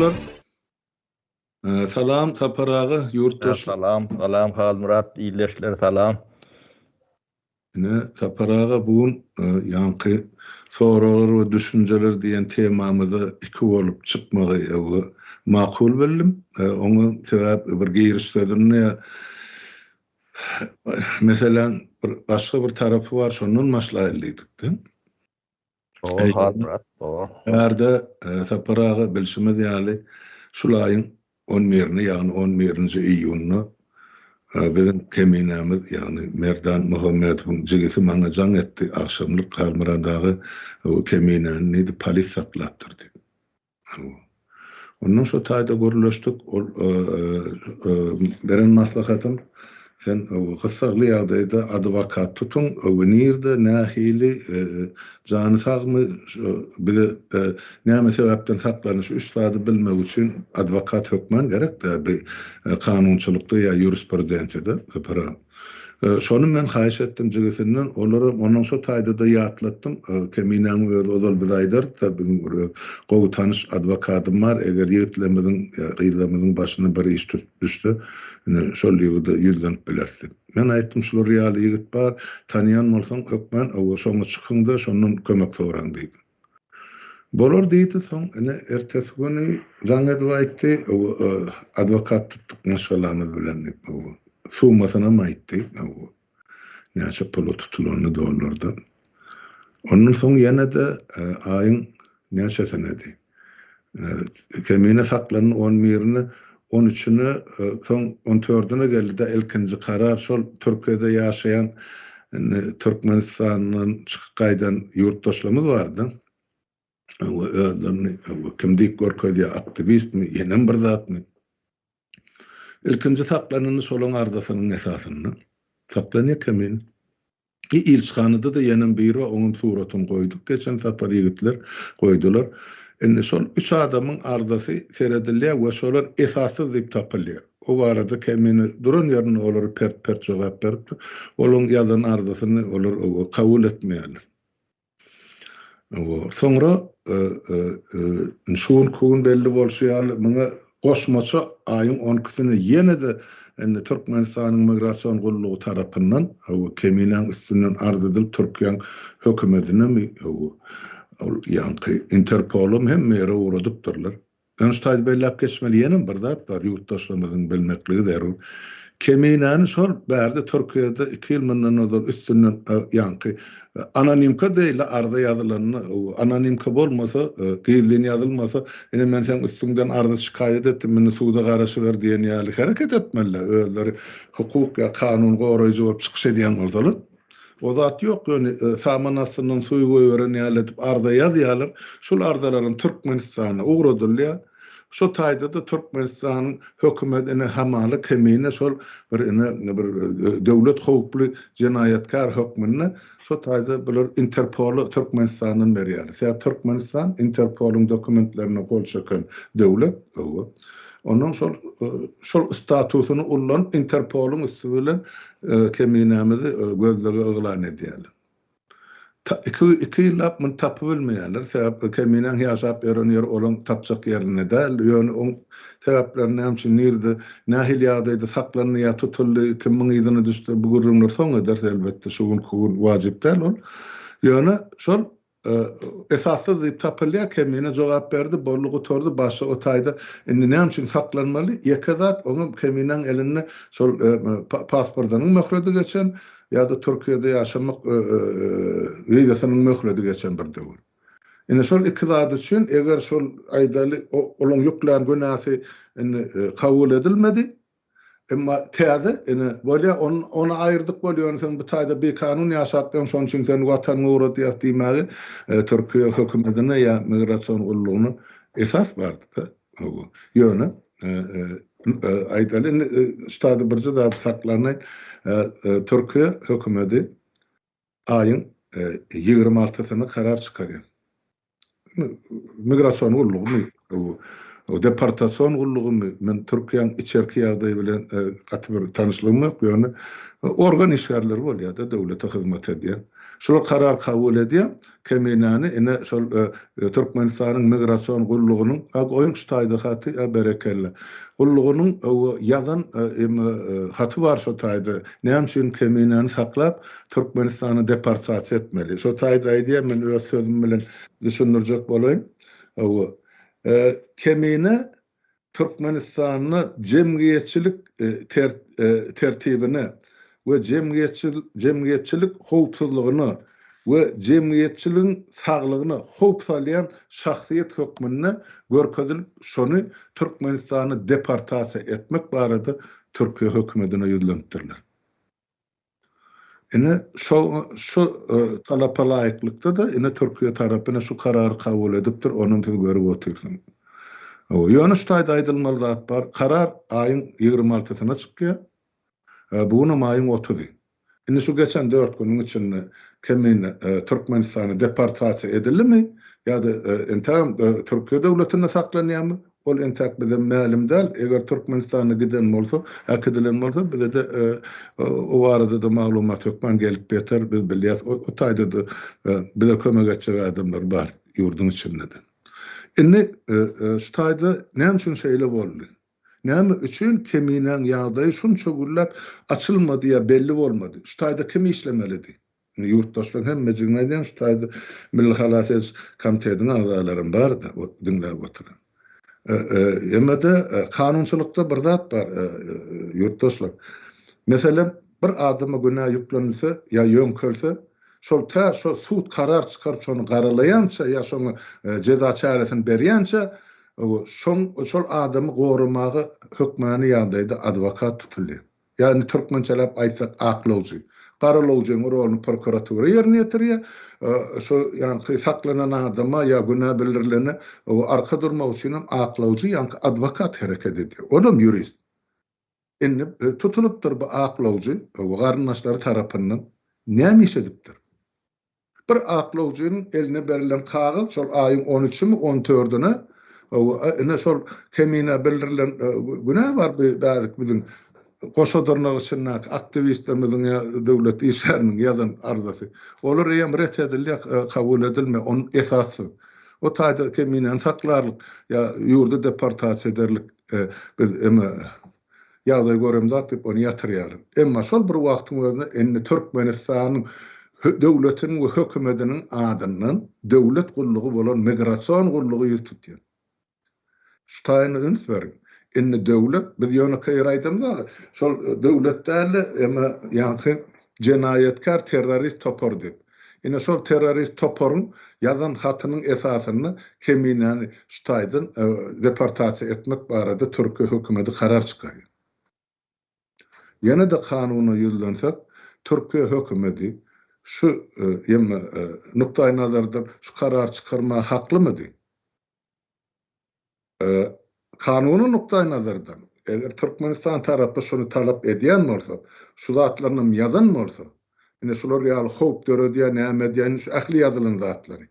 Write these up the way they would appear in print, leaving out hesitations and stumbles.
Ýurtdaşlar. Salam Sapar aga, ýurtdaşlar. Salam, salam Halmyrat, ildeşler salam. Ine, Sapar aga bu gün ýaňky soraglar we düşünjeler diýen temamyza iki bolup çykmagy makul bildim. Oňa sebäp bir giriş sözünde meseläň bir başga bir tarapy bar, şondan başlaýaly diýdik-de. Bärde Sapar aga bilşimiz ýaly şul aýyň on birine ýagny on birinji iýunda biziň keminämiz ýagny Merdan Muhammedowyň jigisi maňa jaň etdi agşamlyk Halmyrat aga keminäni diýdi polis saklapdyr diýip. Ondan şo taýda gürleşdik. Ol beren maslahatym, sen gyssagly ýagdaýda adwokat tutuň, nirde, nähili, jany sagmy, bize näme sebäpden saklanyş üç zady bilmek üçin adwokat hökman gerek-dä bi kanunçylykda ýa ýurisprudensiýada. Şony men haýyş etdim jigisinden, olaram onuň şo taýda-da ýatlatdym, Keminäň özi ozal bize aýdardy-da, biziň bir gowy tanyş adwokadym bar, eger ýigitlerimiziň ýa gyzlarymyzyň başyna bir iş düşse, ine, şol ýigide ýüzlenip bileris diýip. Men aýtdym, şular ýaly ýigit bar, tanýan bolsaň, hökman, hawa, şoňa çykyň-da, şondan kömek soraň diýdim. Bolar diýdi, soň ine ertesi güni jaň edip aýtdy, adwokat tutduk maşgalamyz bilen diýip, summasynam aýtdy, näçe pula tutulanyny dollarda. Ondan soň ýene-de aýyň näçesinedi? Kemine saklandy on birine, on üçüne, soň on dördüne geldi-de ilkinji karar şol Türkiýede ýaşaýan indi Türkmenistandan çykyp gaýdan ýurtdaşlarymyz bardy. We özlerini kim diýip görkezýär, aktiwistmi, ýenem bir zatmy? Ilkinji saklanany şolaň arzasynyň esasynda saklanýar Kemine. Ilçihanada-da ýenem biri bar, oňam suratyny goýduk geçen sapar ýigitler goýdular. Indi şol üç adamyň arzasy seredilýär we şolar esassyz diýip tapylýar. O barada Kemine duran ýerinde olary pert-pert jogap beripdir. Olaň ýazan arzasyny olar kabul etmeýärler. Soňra şu günki gün belli bolşy ýaly, muňa goşmaça aýyň on ikisine ýene-de indi Türkmenistanyň Migrasion gullugy tarapyndan Keminäň üstünden arz edilip Türkiýäň hökümetinemi ol ýaňky Interpolamy hemme ýere ugradypdyrlar. Ýöne şu taýda belläp geçmeli ýenem bir zat bar, ýurtdaşlarymyzyň bilmekligi zerur. Keminäni şol bärde Türkiýede iki ýyl mundan ozal üstünden ýaňky anonimka deýle arza ýazylanda, anonimka bolmasa, gizlin ýazylmasa, ine men seň üstüňden arza şikaýat etdim, indi suda garaşyber diýen ýaly hereket etmeliler, özleri hukuk ýa kanun goraýjy bolup çykyş edýän bolsalar. O zat ýok, ýöne saman astyndan suw goýberen ýaly edip arza ýazýarlar. Şol arzalaram Türkmenistana ugradylýar. Şo taýda-da Türkmenistanyň hökümeti ine hamala kemine şol bir ine bir döwlet howply jenaýatkär hökmünde şo taýda bular Interpola Türkmenistandan berýärler. Sebäbi Türkmenistan Interpolyň dokumentlerine gol çeken döwlet. Ondan şol şol statusyny ullanyp Interpolyň üsti bilen keminämizi gözlege yglan edýärler. Iki iki ýyllap muny tapyp bilmeýärler. Sebäp keminäň ýaşap ýören ýeri olaň tapjak ýerinde däl. Ýöne oň sebäpleri näme üçin nirde nähili ýagdaýda saklandy ýa tutuldy, kimiň yzyna düşdi bu gürrüňleri soň ederis elbetde şu günki gün wajyp däl ol. Ýöne şol Esassyz diýip tapylýar, Kemine jogap berdi, boldy gutardy, başga o taýda indi näme üçin saklanmaly, ýeke zat oňam Keminäň elinde şol pasportynyň möhledi geçen ýa-da Türkiýede ýaşamak wizasynyň möhledi geçen bir döwür. Indi şol iki zat üçin eger şol aýdaly olaň ýüklän günäsi indi kabul edilmedi, Emma täze, ine, bolýa, ony, ony aýyrdyk bolýa, ýöne sen bu taýda bikanun ýaşap ýöň, şonuň üçin seni watanyňa ugradýas diýmäge Türkiýe hökümetine ýa migrasion gullugyna esas bardy-da. Hawa. Ýöne, aýdaly, indi şu taýda birje zady saklanaýyn. Türkiýe hökümeti aýyň 26-syna karar çykarýar. Migrasion gullugymy? Deportasion gullugymy, men Türkiýäň içerki ýagdaýy bilen gaty bir tanyşlygym ýok, ýöne organ işgärleri bolýar-da döwlete hyzmat edýän. Şular karar kabul edýär, Keminäni ine şol Türkmenistanyň migrasion gullugynyň, a goýuň şu taýda haty, a berekella, gullugynyň ýazan haty bar şo taýda, näme üçin Keminäni saklap Türkmenistana deportasiýa etmeli. Şo taýda aýdýar, men öz sözüm bilen düşündirjek bolaýyn. Hawa. Kemine Türkmenistanda jemgyýetçilik tertibine we jemgyýetçilik howpsuzlygyna we jemgyýetçiligiň saglygyna howp salýan şahsyýet hökmünde görkezilip, şony Türkmenistana deportasiýa etmek barada Türkiýe hökümetine ýüzlenipdirler. Ine, şo, şu talapa laýyklykda-da, ine, Türkiýe tarapy ine şu karary kabul edipdir, onam siz görüp otyrsyňyz. Hawa, ýöne şu taýda aýdylmaly zat bar, karar aýyň 26-syna çykýar, bu günem aýyň otuzy. Indi şu geçen dört günüň içinde Kemine Türkmenistana deportasiýa edildimi ýa-da entägem Türkiýe döwletinde saklanýarmy, Ol entäk bize mälim däl. Eger Türkmenistana giden bolsa, äkidilen bolsa, bize-de o barada-da maglumat hökman gelip ýeter. Biz bilýäs, o taýda-da bize kömek etjek adamlar bar ýurduň içinde-de. Indi şu taýda näme üçin şeýle boldy? Näme üçin Keminäň ýagdaýy şunça günläp açylmady ýa belli bolmady? Şu taýda kim işlemelidi? Indi ýurtdaşlaryň hemmejigine aýdýan, şu taýda Milli halas ediş komitetiň agzalaram bar-da, diňläp oturan. Emme-de kanunçylykda bir zat bar, ýurtdaşlar. Meselem, bir adama günä ýüklenilse ýa ýöňkelse, şol tä şo sud karar çykaryp şony garalaýança ýa şoňa jeza çäresini berýänçä, şoň şol adamy goramaga hökmany ýagdaýda adwokat tutulýar. Ýa indi türkmençeläp aýtsak aklawjy. Garalawjynyň roluny prokuratura ýerine ýetirýär. Şo ýaňky saklanan adama ýa günä bildirilene arka durmak üçin hem aklawjy ýaňky adwokat hereket edýär. Olam ýurist. Indi tutulypdyr bu aklawjy garyndaşlary tarapyndan. Näme iş edipdir? Bir aklawjynyň eline berlen kagyz şol aýyň on üçümi, on dördüne, ine şol Kemine bildirilen günä bar bu bärik biziň goşa dyrnak içindäki aktiwistlerimiziň ýa döwlet işgäriniň ýazan arzasy. Olar eýýäm ret edilýär, kabul edilmeýär, ony esassyz. O taýda Keminäni saklarlyk ýa ýurda deportasiýa ederlik biz eme Ýagdaý göremzok diýip ony ýatyrýarlar. Emma şol bir wagtyň özünde indi Türkmenistanyň döwletiniň we hökümediniň adyndan döwlet gullugy bolan migrasion gullugy ýüz tutýar. Şu taýyna üns beriň. Indi döwlet, biz ýönekeý aýdamzok, şol döwlet däl-de, emma ýaňky jenaýatkär terrorist topar diýip. Ine şol terrorist toparyň ýazan hatynyň esasynda Keminäni şu taýdan deportasiýa etmek barada Türkiýe hökümeti karar çykarýar. Ýene-de kanuna ýüzlensek, Türkiýe hökümeti şu ýeme nukdaýnazardan şu karary çykarmaga haklymydy? Kanuny nukdaýnazardan, eger Türkmenistan tarapy şuny talap edýän bolsa, şu zatlarynam ýazan bolsa, ine şular ýaly howp döredýär, näme edýär, indi şu ähli ýazylan zatlary.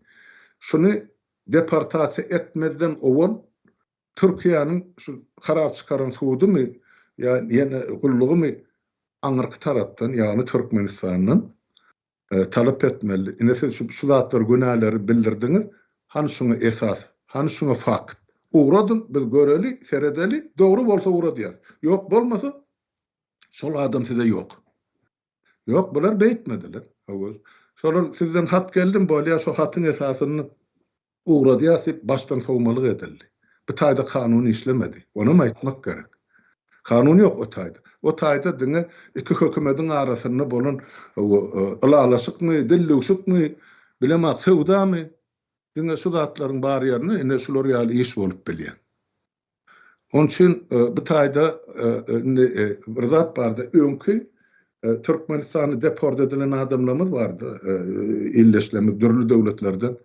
Şuny deportasiýa etmezden owal Türkiýäniň şu karar çykaran sudumy ýa ýene gullugymy aňyrky tarapdan, ýagny Türkmenistandan talap etmeli. Ine siz şu şu zatlary günäleri bildirdiňiz. Hany şuňa esas, hany şuňa fakt. Ugradyň, biz göreli, seredeli, dogry bolsa ugradýas. Ýok bolmasa şol adam size ýok. Ýok, bular beýtmediler. Hawa. Şolar sizden hat geldim, bolýa şo hatyň esasynda Ugradýas diýip başdan sowmalyk edildi. Bu taýda kanun işlemedi. Onam aýtmak gerek. Kanun ýok o taýda. O taýda diňe iki hökümediň arasynda bolan ylalaşykmy, dildüwşükmi, bilemok söwdamy, diňe şu zatlaryň bar ýerinde ine şular ýaly iş bolup bilýär. Onuň üçin bu taýda indi bir zat bardy. Öňki Türkmenistanda deport edilen adamlarymyz bardy, ildeşlerimiz dürli döwletlerden.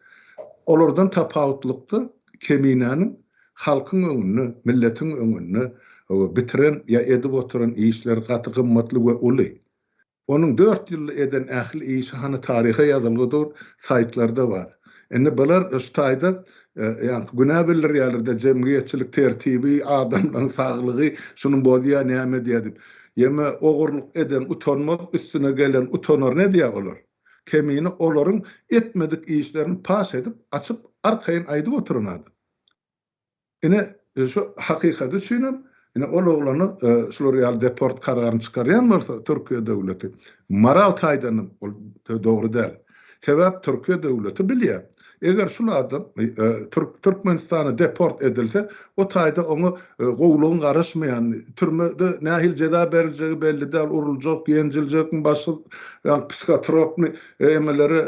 Olardan tapawutlykda Keminäniň halkyň öňünde, milletiň öňünde bitiren ýa edip oturan işleri gaty gymmatly we uly. Onuň dört ýylda eden ähli işi hany taryha ýazylgy dur, saýtlarda bar. Indi bular şu taýda ýaňky günä bildirýärler-de, jemgyýetçilik tertibi, adamlaryň saglygy şuny bozýar, näme edýär diýip. Ýeme ogurlyk eden utanmaz, üstüne gelen utanar ne diýýär olar. Kemine olaryň etmedik işlerini paş edip, açyp, arkaýyn aýdyp oturan adam. Ine, şu hakykaty üçinem, ine, ol oglana şular ýaly deport kararyny çykarýan bolsa Türkiýe döwleti, moral taýdanam ol dogry däl. Sebäp Türkiýe döwleti bilýär, eger şul adam Türkmenistana deport edilse, o taýda oňa gowulygyň garaşmaýanyny, türmede nähili jeza beriljegi belli däl, uruljak, ýenjiljekmi, başga ýa psihotropny Emelere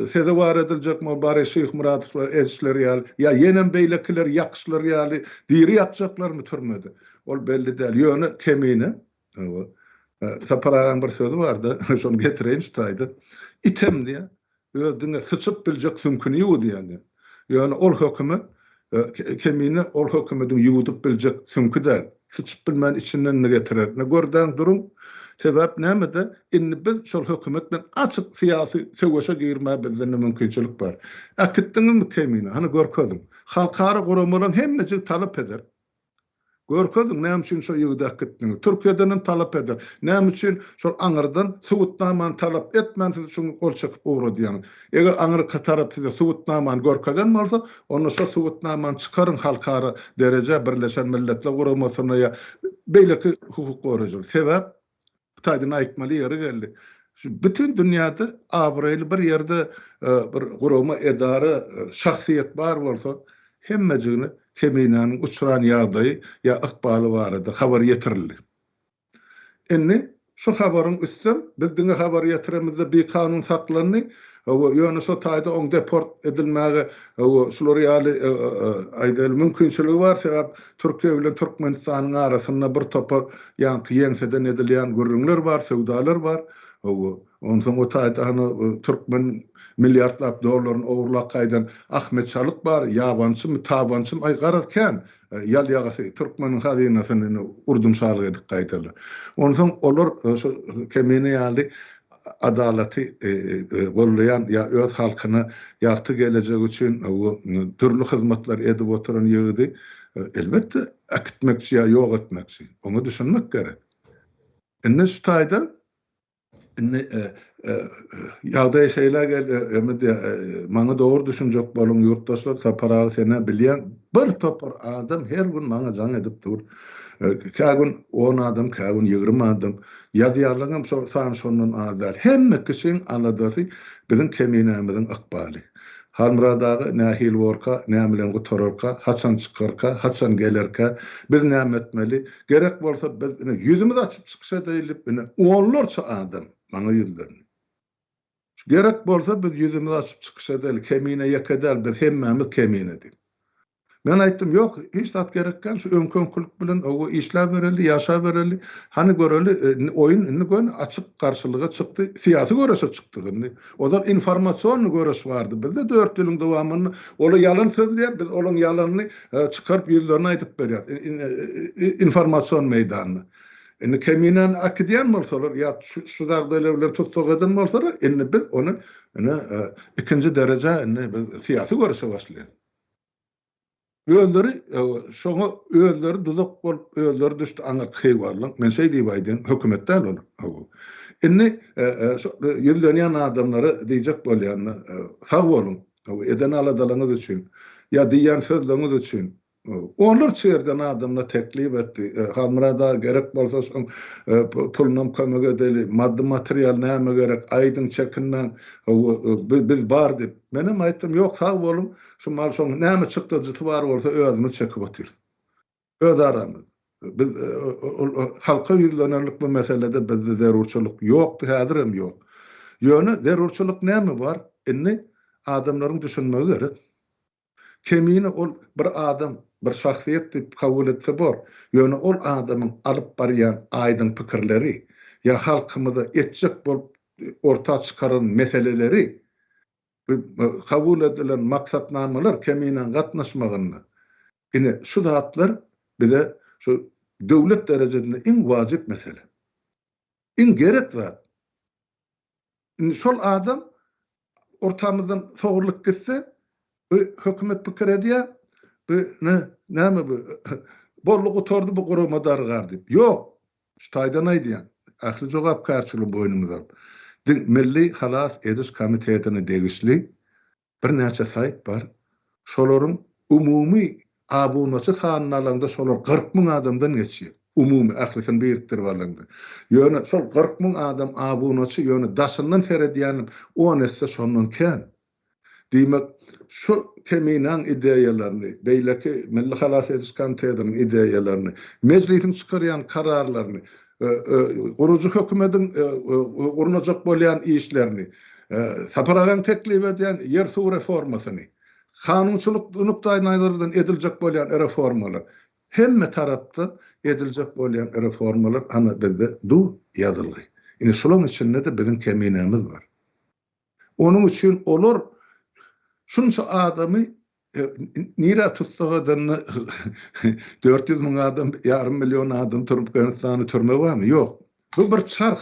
sezewar ediljekmi Bary Şyhmyradowlar edişleri ýaly, ýa ýenem beýlekiler ýakyşlary ýaly diri ýakjaklarmy türmede? Ol belli däl. Ýöne Kemine, hawa, Sapar agaň bir sözi bardy, şony getireýin şu taýda. Item diýýär, öz diňe syçyp biljek süňküni ýuwudýar diýýär. Ýöne ol hökümet Kemine ol hökümediň ýuwudyp biljek süňki däl. Syçyp bilmän içinden-de getirer. Ine gördäň duruň. Sebäp nämede? Indi biz şol hökümet bilen açyk syýasy söweşe girmäge bizde indi mümkinçilik bar. Äkitdiňizmi Kemine? Hany görkeziň. Halkara guramalaryň hemmejigi talap eder. Görkeziň, näme üçin şo ýigidi äkitdiňiz? Türkiýeden hem talap eder. Näme üçin şol aňyrdan subutnamany talap etmän siz şuny gol çekip ugradýaňyz? Eger aňyrky tarap size subutnamany görkezen bolsa, onda şo subutnamany çykaryň halkara derejä, Birleşen Milletler Guramasyna ýa beýleki hukuk goraýjylar. Sebäp Bu taýdan aýtmaly ýeri geldi. Şu bütin dünýäde abraýly bir ýerde bir gurama, edara, şahsyýet bar bolsa, hemmejigine Keminäniň uçran ýagdaýy ýa ykbaly barada habar ýetirildi. Indi şu habaryň üstem biz diňe habar ýetiremizde bikanun saklandy, Hawa, ýöne şo taýda oň deport edilmäge, hawa, şular ýaly, aýdaýly, mümkinçiligi bar, sebäp Türkiýe bilen Türkmenistanyň arasynda bir topar ýaňky ýeňseden edilýän gürrüňler bar, söwdalar bar. Hawa, onsoň o taýda hany türkmen milliardlap dollaryny ogurlap gaýdan Ahmet Çalyk bar, ýabançymy, tabançymy, aý, garaz, kän. Ýal ýagasy türkmeniň hazynasyny indi urdum-şalyk edip gaýdarlar. Onsoň olar şu Kemine ýaly adalaty gollaýan ýa öz halkyna ýagty gelejek üçin dürli hyzmatlar edip oturan ýigidi elbetde äkitmekçi ýa ýok etmekçi. Oňa düşünmek gerek. Indi şu taýda Indi ýagdaý şeýle gel, eme maňa dogry düşünjek boluň ýurtdaşlar, Sapar aga sen-ä bilýäň, bir topar adam her gün maňa jaň edip dur. Kä gün on adam, kä gün 20 adam. Ýazýarlaryňam şo sany şondan az däl. Hemme kişiň aladasy biziň keminämiziň ykbaly. Halmyrat aga nähili borka, näme bilen gutararka, haçan çykarka, haçan gelerkä, biz näme etmeli? Gerek bolsa biz ine ýüzümizi açyp çykyş edeýli, ine onlarça adam maňa ýüzlendi. Gerek bolsa biz ýüzümizi açyp çykyş edeli, Kemine ýeke däl, biz hemmämiz Kemine diýip. Men aýtdym, ýok, hiç zat gerek däl, şu öňki-öňkülik bilen oba işläbereli, ýaşabereli. Hany göreli, indi oýun indi göni açyk garşylyga çykdy, syýasy göreşe çykdyk indi. Ozal informasionnyý göreş bardy bizde dört ýylyň dowamynda. Olar ýalan sözleýär, biz olaryň ýalanyny çykaryp ýüzlerine aýdyp berýäris informasion meýdanda. Indi Keminäni äkidýän bolsalar ýa şu ýagdaýlar bilen tussag eden bolsalar, indi biz ony ine ikinji derejä indi biz syýasy göreşe başlaýarys. Özleri şoňa özleri duzak bolup özleri düşdi aňyrky heýwanlaň. Men şeý diýip aýdýan, hökümet däl ol. Indi şo ýüzlenýän adamlara diýjek bolýan, sag boluň, eden aladalaryňyz üçin ýa diýýän sözleriňiz üçin. Onlarça ýerden adamlar teklip etdi. Halmyrat aga gerek bolsa şoň pulunam kömek edeli, maddy material näme gerek, aýdyň çekinmäň, biz bar diýip. Menem aýtdym, ýok sag boluň, Şu mal şoň näme çykdajysy bar bolsa özümiz çekip otyrys. Öz aramyzda. Biz ol halka ýüzlenerlik bu meselede bizde zerurçylyk ýokdy, häzirem ýok. Ýöne zerurçylyk näme bar? Indi adamlaryň düşünmegi gerek. Kemine ol bir adam, bir şahsyýet diýip kabul etse bor. Ýöne ol adamyň alyp barýan aýdyň pikirleri ýa halkymyza etjek bolup orta çykaran meseleleri Bu kabul edilen maksatnamalar Keminäň gatnaşmagynda ine şu zatlar bize şu döwlet derejesinde iň wajyp mesele. Iň gerek zat. Indi şol adam ortamyzdan sogrulyp gitse. Bu hökümet pikir edýär, bu ne, näme bu, boldy gutardy bu gurama dargar diýip. Ýok, şu taýdan aýdýan, ähli jogapkärçiligi boýnumyza alyp. Diň Milli halas ediş komitetine degişli birnäçe saýt bar. Şolaryň umumy abunaçy sanyny alaňda şolar 40 müň adamdan geçýär. Umumy ählisini birikdirip alaňda. Ýöne şol 40 müň adam abunaçy, ýöne daşyndan seredýänim on esse şondan kän. Diýmek, şu Keminäň ideýalaryny, beýleki Milli halas ediş komitetiniň ideýalaryny, Mejlisiň çykarýan kararlaryny, gurujy hökümediň gurnajak bolýan işlerini, Sapar agaň teklip edýän ýer-suw reformasyny, kanunçylyk nukdaýnazardan ediljek bolýan reformalar, hemme tarapdan ediljek bolýan reformalar ana bizde dur ýazylgy. Ine şulaň içinde-de biziň Keminämiz bar. Onuň üçin olar şunça adamy nirä tussag edende 400 müň adam, ýarym million adam Türkmenistanda türme barmy? Ýok. Bu bir çarh.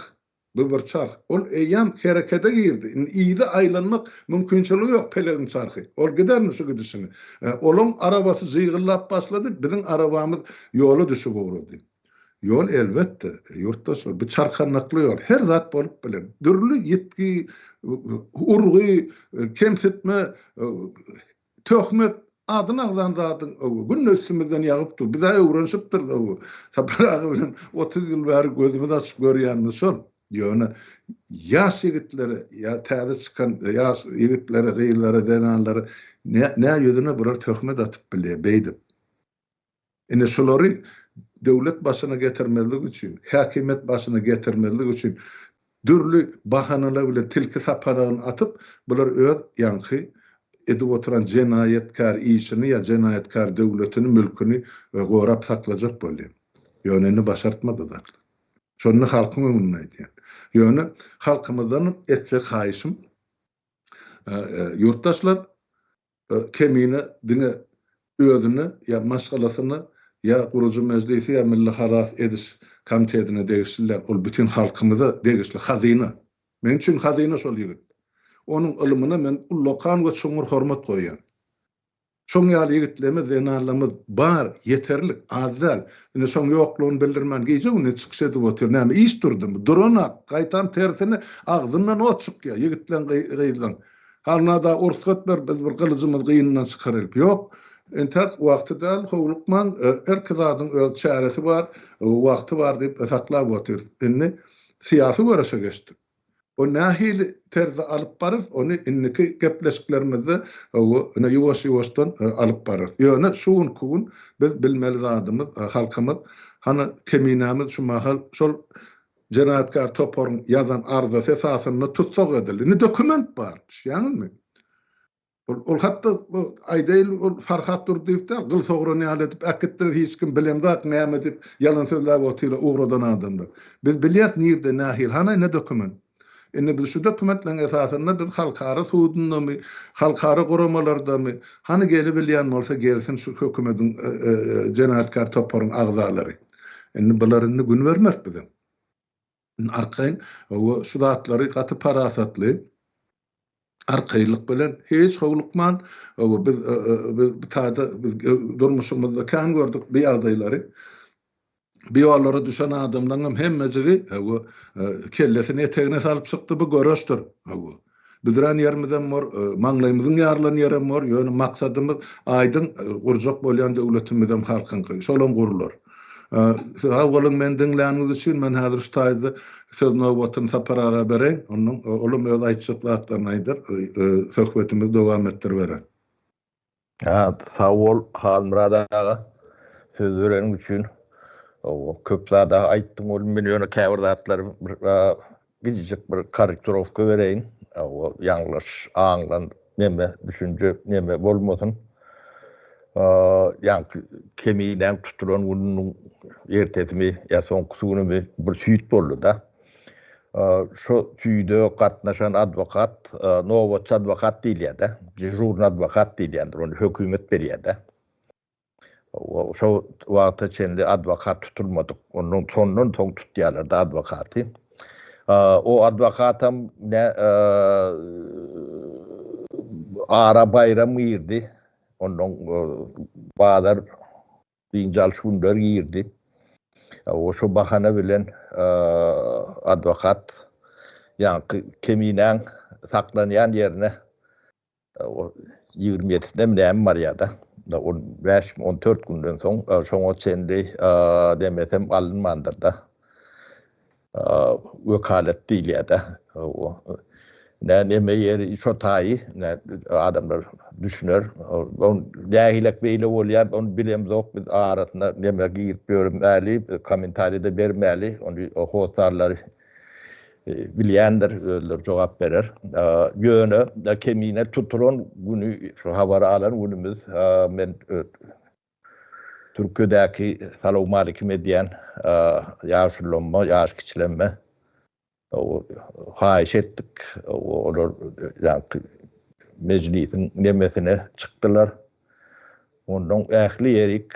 Bu bir çarh. Ol eýýäm herekete girdi. Indi yza aýlanmak mümkinçiligi ýok pelegiň çarhy. Ol gidermi şu gidişine? Olaň arabasy jygyllap başlady, biziň arabamyz ýola düşüp ugrady. Ýol elbetde, ýurtdaşlar, bu çarkandakly ýol. Her zat bolup biler. Dürli ýitgi, urgy, kemsitme, töhmet, adyny agzan zadyň günde üstümizden ýagyp dur. Biz-ä öwrenişipdiris. Sapar aga bilen 30 ýyl bäri gözümizi açyp görýänimiz şol. Ýöne ýaş ýigitlere ýa täze çykan ýaş ýigitlere, gyzlara, zenanlara nä ýüzüne bular töhmet atyp bilýär beýdip. Ine şulary döwlet başyna getirmezlik üçin, häkimiýet başyna getirmezlik üçin dürli bahanalar bilen tilki saparagyny atyp, bular öz ýaňky edip oturan jenaýatkär işini ýa jenaýatkär döwletini, mülküni gorap saklajak bolýar. Ýöne indi başartmady zatlar. Şony halkyň öňünde aýdýan. Ýöne halkymyzdan etjek haýyşym, ýurtdaşlar, Kemine diňe özüne ýa maşgalasyna ýa gurujy mejlise ýa Milli halas ediş komitetine degişli däl, ol bütin halkymyza degişli hazyna. Meň üçin hazyna şol ýigit. Onuň ylmyna men ullakan we çuňňur hormat goýýan. Şoň ýaly ýigitlerimiz, zenanlarymyz bar, ýeterlik, az däl. Indi şoň ýoklugyny bildirmän gije-gündiz çykyş edip otyr. Näme, iş durdumy? Duranok, gaýtam tersine agzyndan ot çykýar ýigitleň, gyzlaň. Halnada ursgat ber, biz bir gylyjymyzy gynyndan çykaralyp. Ýok, entek wagty däl, howlukmaň, herki zadyň öz çäresi bar, wagty bar diýip saklap otyrys. Indi syýasy göreşe geçdik. O nähili terzde alyp bararys, ony indiki gepleşiklerimizde ine ýuwaş-ýuwaşdan alyp bararys. Ýöne şu günki gün biz bilmeli zadymyz, halkymyz, hany keminämiz şu mahal şol Jenaýatkär toparyň ýazan arzasy esasynda tussag edildi. Indi dokument bar, düşýäňizmi? Ol, ol hatda bu aýdaýyl ol Farhat Durdyýew däl, gyl sogran ýaly edip äkitdiler, hiç kim bilemzok näme diýip ýalan sözläp otyr ugradan adamlar. Biz bilýäs nirde nähili, hany ine dokument. Indi biz şu dokumentleriň esasynda biz halkara sudundamy, halkara guramalardamy, hany gelibilýän bolsa gelsin şu hökümediň jenaýatkär toparyň agzalary. Indi bular indi gün bermez bize. Indi arkaýyn we şu zatlary gaty parasatly arkaýynlyk bilen hiç howlukman we biz biz bu taýda biz durmuşymyzda kän gördük bu ýagdaýlary. Bu ýollara düşen adamlaryň hem hemmejigi we kellesini etegine salyp çykdy bu göreşdir. Büdrän ýerimizem bor, maňlaýymyzyň ýarylan ýerem bor, ýöne maksadymyz aýdyň, gurjak bolýan döwletimizem halkyňky, şolam gurular. Sag boluň meni diňläniňiz üçin, men häzir şu taýda söz nobatyny Sapar aga bereýin, ondan olam öz aýtjak zatlaryny aýdar, söhbetimizi dowam etdiriberer. Sag bol Halmyrat aga söz bereniň üçin. Köp zada aýtdyň welin men ýöne käbir zatlary bir gijijik bir korrektirowka bereýin. Ýalňyş aňlan neme düşünje neme bolmasyn. Ýaňky Keminäň tutulan gününiň ertesimi ýa soňkusy günümi bir süýt boldy-da. Şo süýde gatnaşan adwokat, nobatçy adwokat diýilýär-de, dežurnyý adwokat diýilýändir, ony hökümet berýär-de. Şo wagta çenli adwokat tutulmadyk. Ondan şondan soň tutýarlar-da adwokaty. O adwokatam ne. Ara baýram girdi. Ondan bazar dynç alyş günler girdi. O şo bahana bilen adwokat ýaňky Keminäň saklanýan ýerine O 27 ýedisinde mi näme barýar-da. On bäşmi, on dört günden soň şoňa çenli demesem alynmandyr-da. Wekalet diýilýär-de. Nä neme ýeri şo taýy adamlar düşüner. Nähilek beýle bolýar, ony bilemzok biz arasyna neme girip ýörmäli, kommentariý-de bermäli. Ony hossarlary Bilýändir, özleri jogap berer. Ýöne Kemine tutulan güni, şu habary alan günümiz men Türkiýedäki salowmalikim edýän ýaşulyma, ýaş kiçilerime haýyş etdik. Olar ýaňky mejlisiň nemesine çykdylar. Ondan ähli ýerik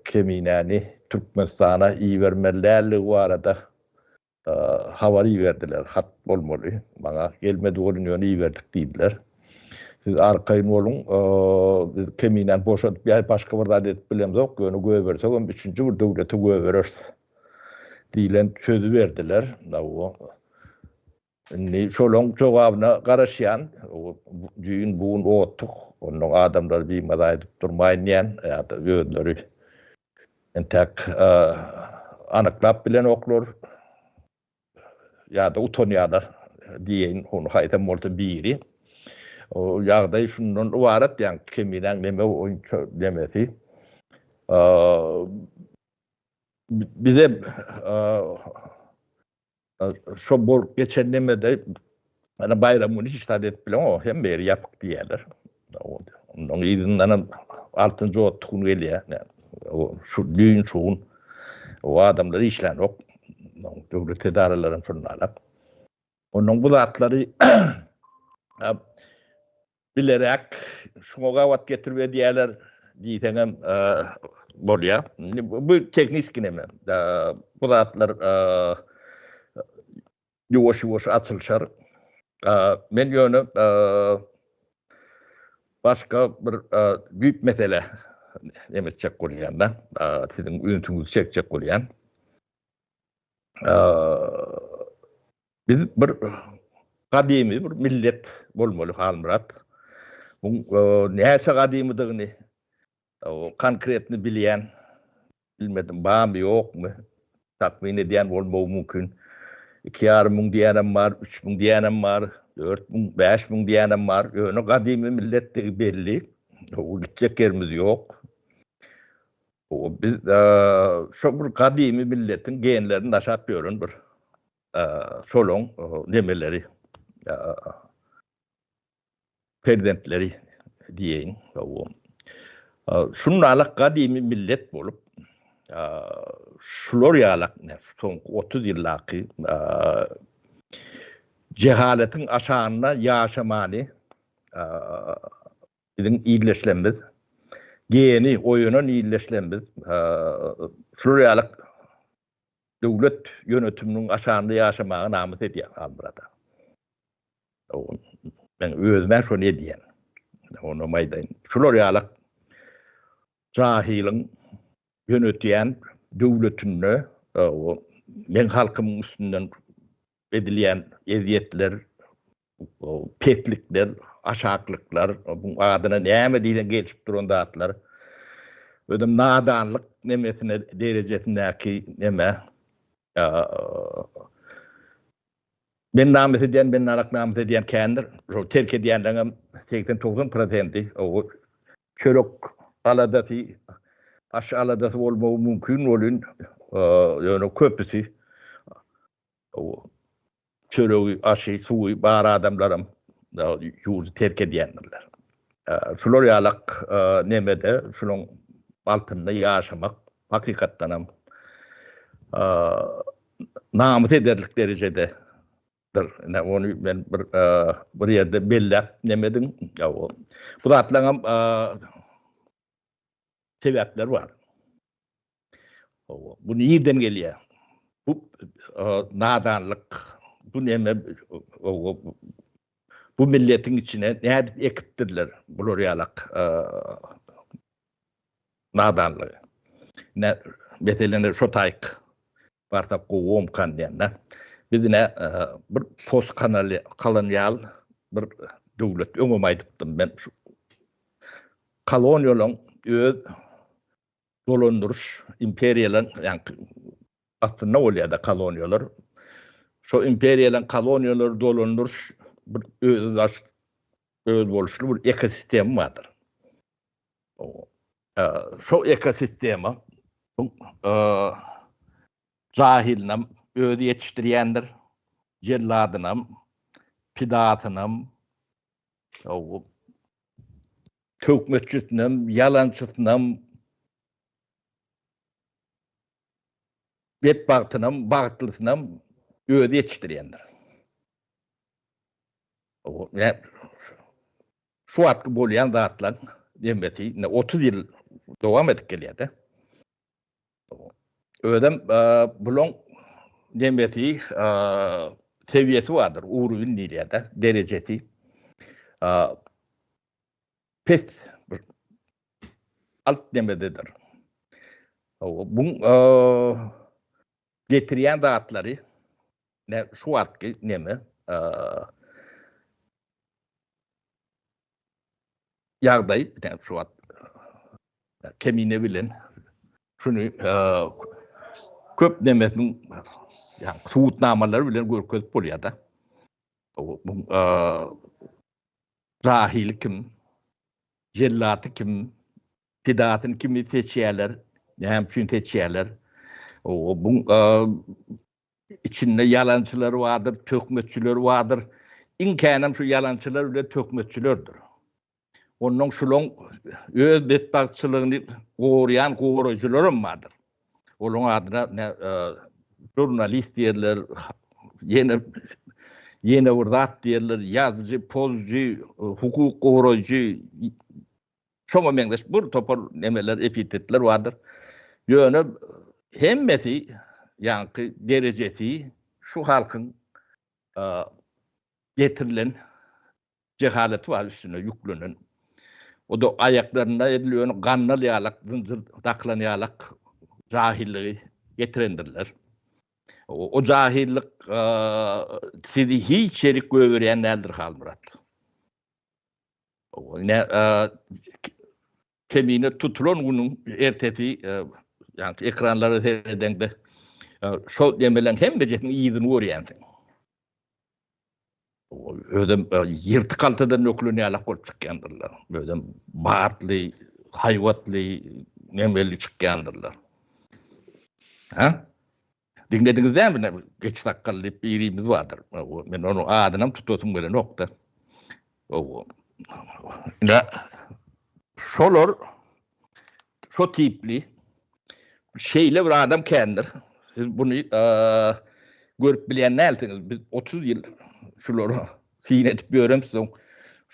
Keminäni Türkmenistana ibermeli däldigi barada habar iberdiler, hat bolmaly. Maňa gelmedi welin ýöne iberdik diýdiler. Siz arkaýyn boluň, biz Keminäni boşadyp ýa başga bir zat edip bilemzok, ýöne goýbersegem üçünji bir döwlete goýbereris diýlen sözi berdiler. Indi şolaň jogabyna garaşýan. Düýn, bu gün otduk. Onnoň adamlary bimaza edip durmaýyn diýen ýa-da özleri entäk anyklap bilenoklar ýa-da utanýarlar diýeýin, ony haýsam bolsa biri. O ýagdaý şundan ybarat, ýaňky Keminäň neme boýunça nemesi. Bize Şo bolup geçen nemede ana baýram güni hiç zat edip bileňok, hemme ýeri ýapyk diýýärler. Ondan yzyndanam altynjy otly gün gelýär. Şu düýn şu gün o adamlar işlänok. Döwlet edaralaram şonda. Ondan bu zatlary Bileräk şuňa gabat getirip edýärler diýseňem bolýar. Bu tehniki neme. Bu zatlar ýuwaş-ýuwaş açylyşar. Men ýöne başga bir düýp mesele neme etjek bolýan-da, siziň ünsüňizi çekjek bolýan. Biz bir gadymy bir millet bolmaly Halmyrat. Bu näçe gadymydygyny konkretny bilýän bilmedim barmy ýokmy takmyn edýän bolmagy mümkin. 2,5 müň diýänem bar, 3000 diýänem bar, 4000, 5000 diýänem bar. Ýöne gadymy milletdigi belli. O gitjek ýerimiz ýok. Biz şo bir gadymy milletiň genlerini daşap ýören bir şolaň nemeleri perzentleri diýeýin. Şundalyk gadymy millet bolup, şular ýalak soňky 30 ýyldaky jehaletiň aşagynda ýaşamany biziň ildeşlerimiz, geni oýanan ildeşlerimiz şular ýalak döwlet ýönetiminiň aşagynda ýaşamaga namys edýär Halmyrat aga. Men özüm-ä şony edýän. Onam aýdaýyn. Şular ýalak jahylyň ýönetýän döwletinde meň halkymyň üstünden edilýän ezýetler, peslikler, aşaklyklar, bu adyna näme diýseň gelşip duran zatlar. Özem nadanlyk nemesine derejesindäki neme. Men namys edýän, men narak namys edýän kändir. Şol terk edýänleriň hem 80-90 prosenti o çörek aladasy, aş aladasy bolmagy mümkin bolyn, ýöne köpüsi çöregi, aşy, suwy bar adamlaram ýurdy terk edýändirler. Şular ýalak nemede, şulaň altynda ýaşamak hakykatdanam namys ederlik derejededir. Ine, ony men bir bir ýerde belläp nemediň. Bu zatlaryňam sebäpleri bar. Hawa, bu nirden gelýär? Bu nadanlyk, bu neme, hawa, Bu milletiň içine nädip ekipdirler bular ýalak nadanlygy. Ine, meselene şo taýyk barsak gowy bomkan diýende. Biz ine bir post kolonial bir döwlet öňem aýdypdym men şu koloniýalaryň öz dolandyryş imperiýalaryň ýaňky astynda bolýar-da koloniýalar. Şo imperiýalaryň koloniýalary dolandyryş bir özbaş özboluşly bir ekosistema bardyr. Şo ekosistema jahilinem özi ýetişdirýändir, jelladynam, pidasynam, töhmetçisinem, ýalançysynam, betbagtynam, bagtlysynam özi ýetişdirýändir. Şu wagtky bolýan zatlaryň hemmesi indi 30 ýyl dowam edip gelýär-de. Özem bulaň nemesi sewiýesi bardyr, uruwin diýilýär-de, derejesi. Pes bir alt nemededir. Buň getirýän zatlary ne şu wagtky neme ýagdaý şu wagt Kemine bilen şuny köp nemesiniň ýa subutnamalary bilen görkezip bolýar-da. Jahili kim, jellaty kim, pidasyny kimi seçýärler, näme üçin seçýärler. Bu içinde ýalançylar bardyr, töhmetçiler bardyr. Iň känem şu ýalançylar bilen töhmetçilerdir. Ondan şulaň öz betbagtçylygyny goraýan goraýjylaram bardyr. Olaň adyna ne žurnalist diýerler, ýene ýene bir zat diýerler, ýazyjy, pozujy, hukuk goraýjy, şoňa meňzeş bir topar nemeler, epitetler bardyr. Ýöne hemmesi ýaňky derejesi şu halkyň getirilen Jehaleti bar üstüne ýüklenen. O-da aýaklarynda edil ýöne gandal ýalak, zynjyr dakylan ýalak jahilligi getirendirler. O jahillik sizi hiç ýerik goýberýän däldir Halmyrat. Ine Kemine tutulan günüň ertesi ýaňky ekranlara seredeňde şol nemeleň hemmejesiniň yzyny görýänsiň. Özem ýyrtyk haltadan dökülen ýalak bolup çykýandyrlar. Özem batly, haýbatly, nemeli çykýandyrlar. Ha? Diňlediňiz dämi? Geç sakgal diýip birimiz bardyr. Men onuň adynam tutasym gelenok-da. Ine, şolar şo tipli şeýle bir adam kändir. Siz buny görüp bilýän dälsiňiz. Biz 30 ýyl şulara syn edip ýöremsoň,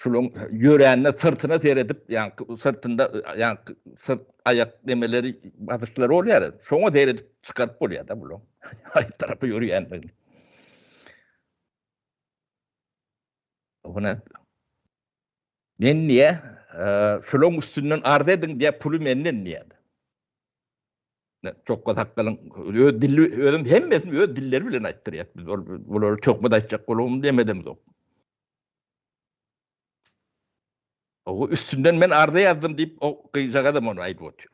şularyň ýörände syrtyna seredip, ýaňky syrtynda ýaňky syrt aýak nemeleri basyşlary bolýar. Şoňa seredip çykaryp bolýar-da bularyň haýsy tarapa ýörýändigini. Ine, men diýýär, şularyň üstünden arz ediň diýýär, puly menden diýýär. Çokga sakgalyň öz dili, özüm hemmesini öz dilleri bilen aýtdyrýar. Biz ol bulary töhmet aýtjak bolubam demedemzok. O üstünden men arza ýazdym diýip, o gyzjagazam ony aýdyp otyr.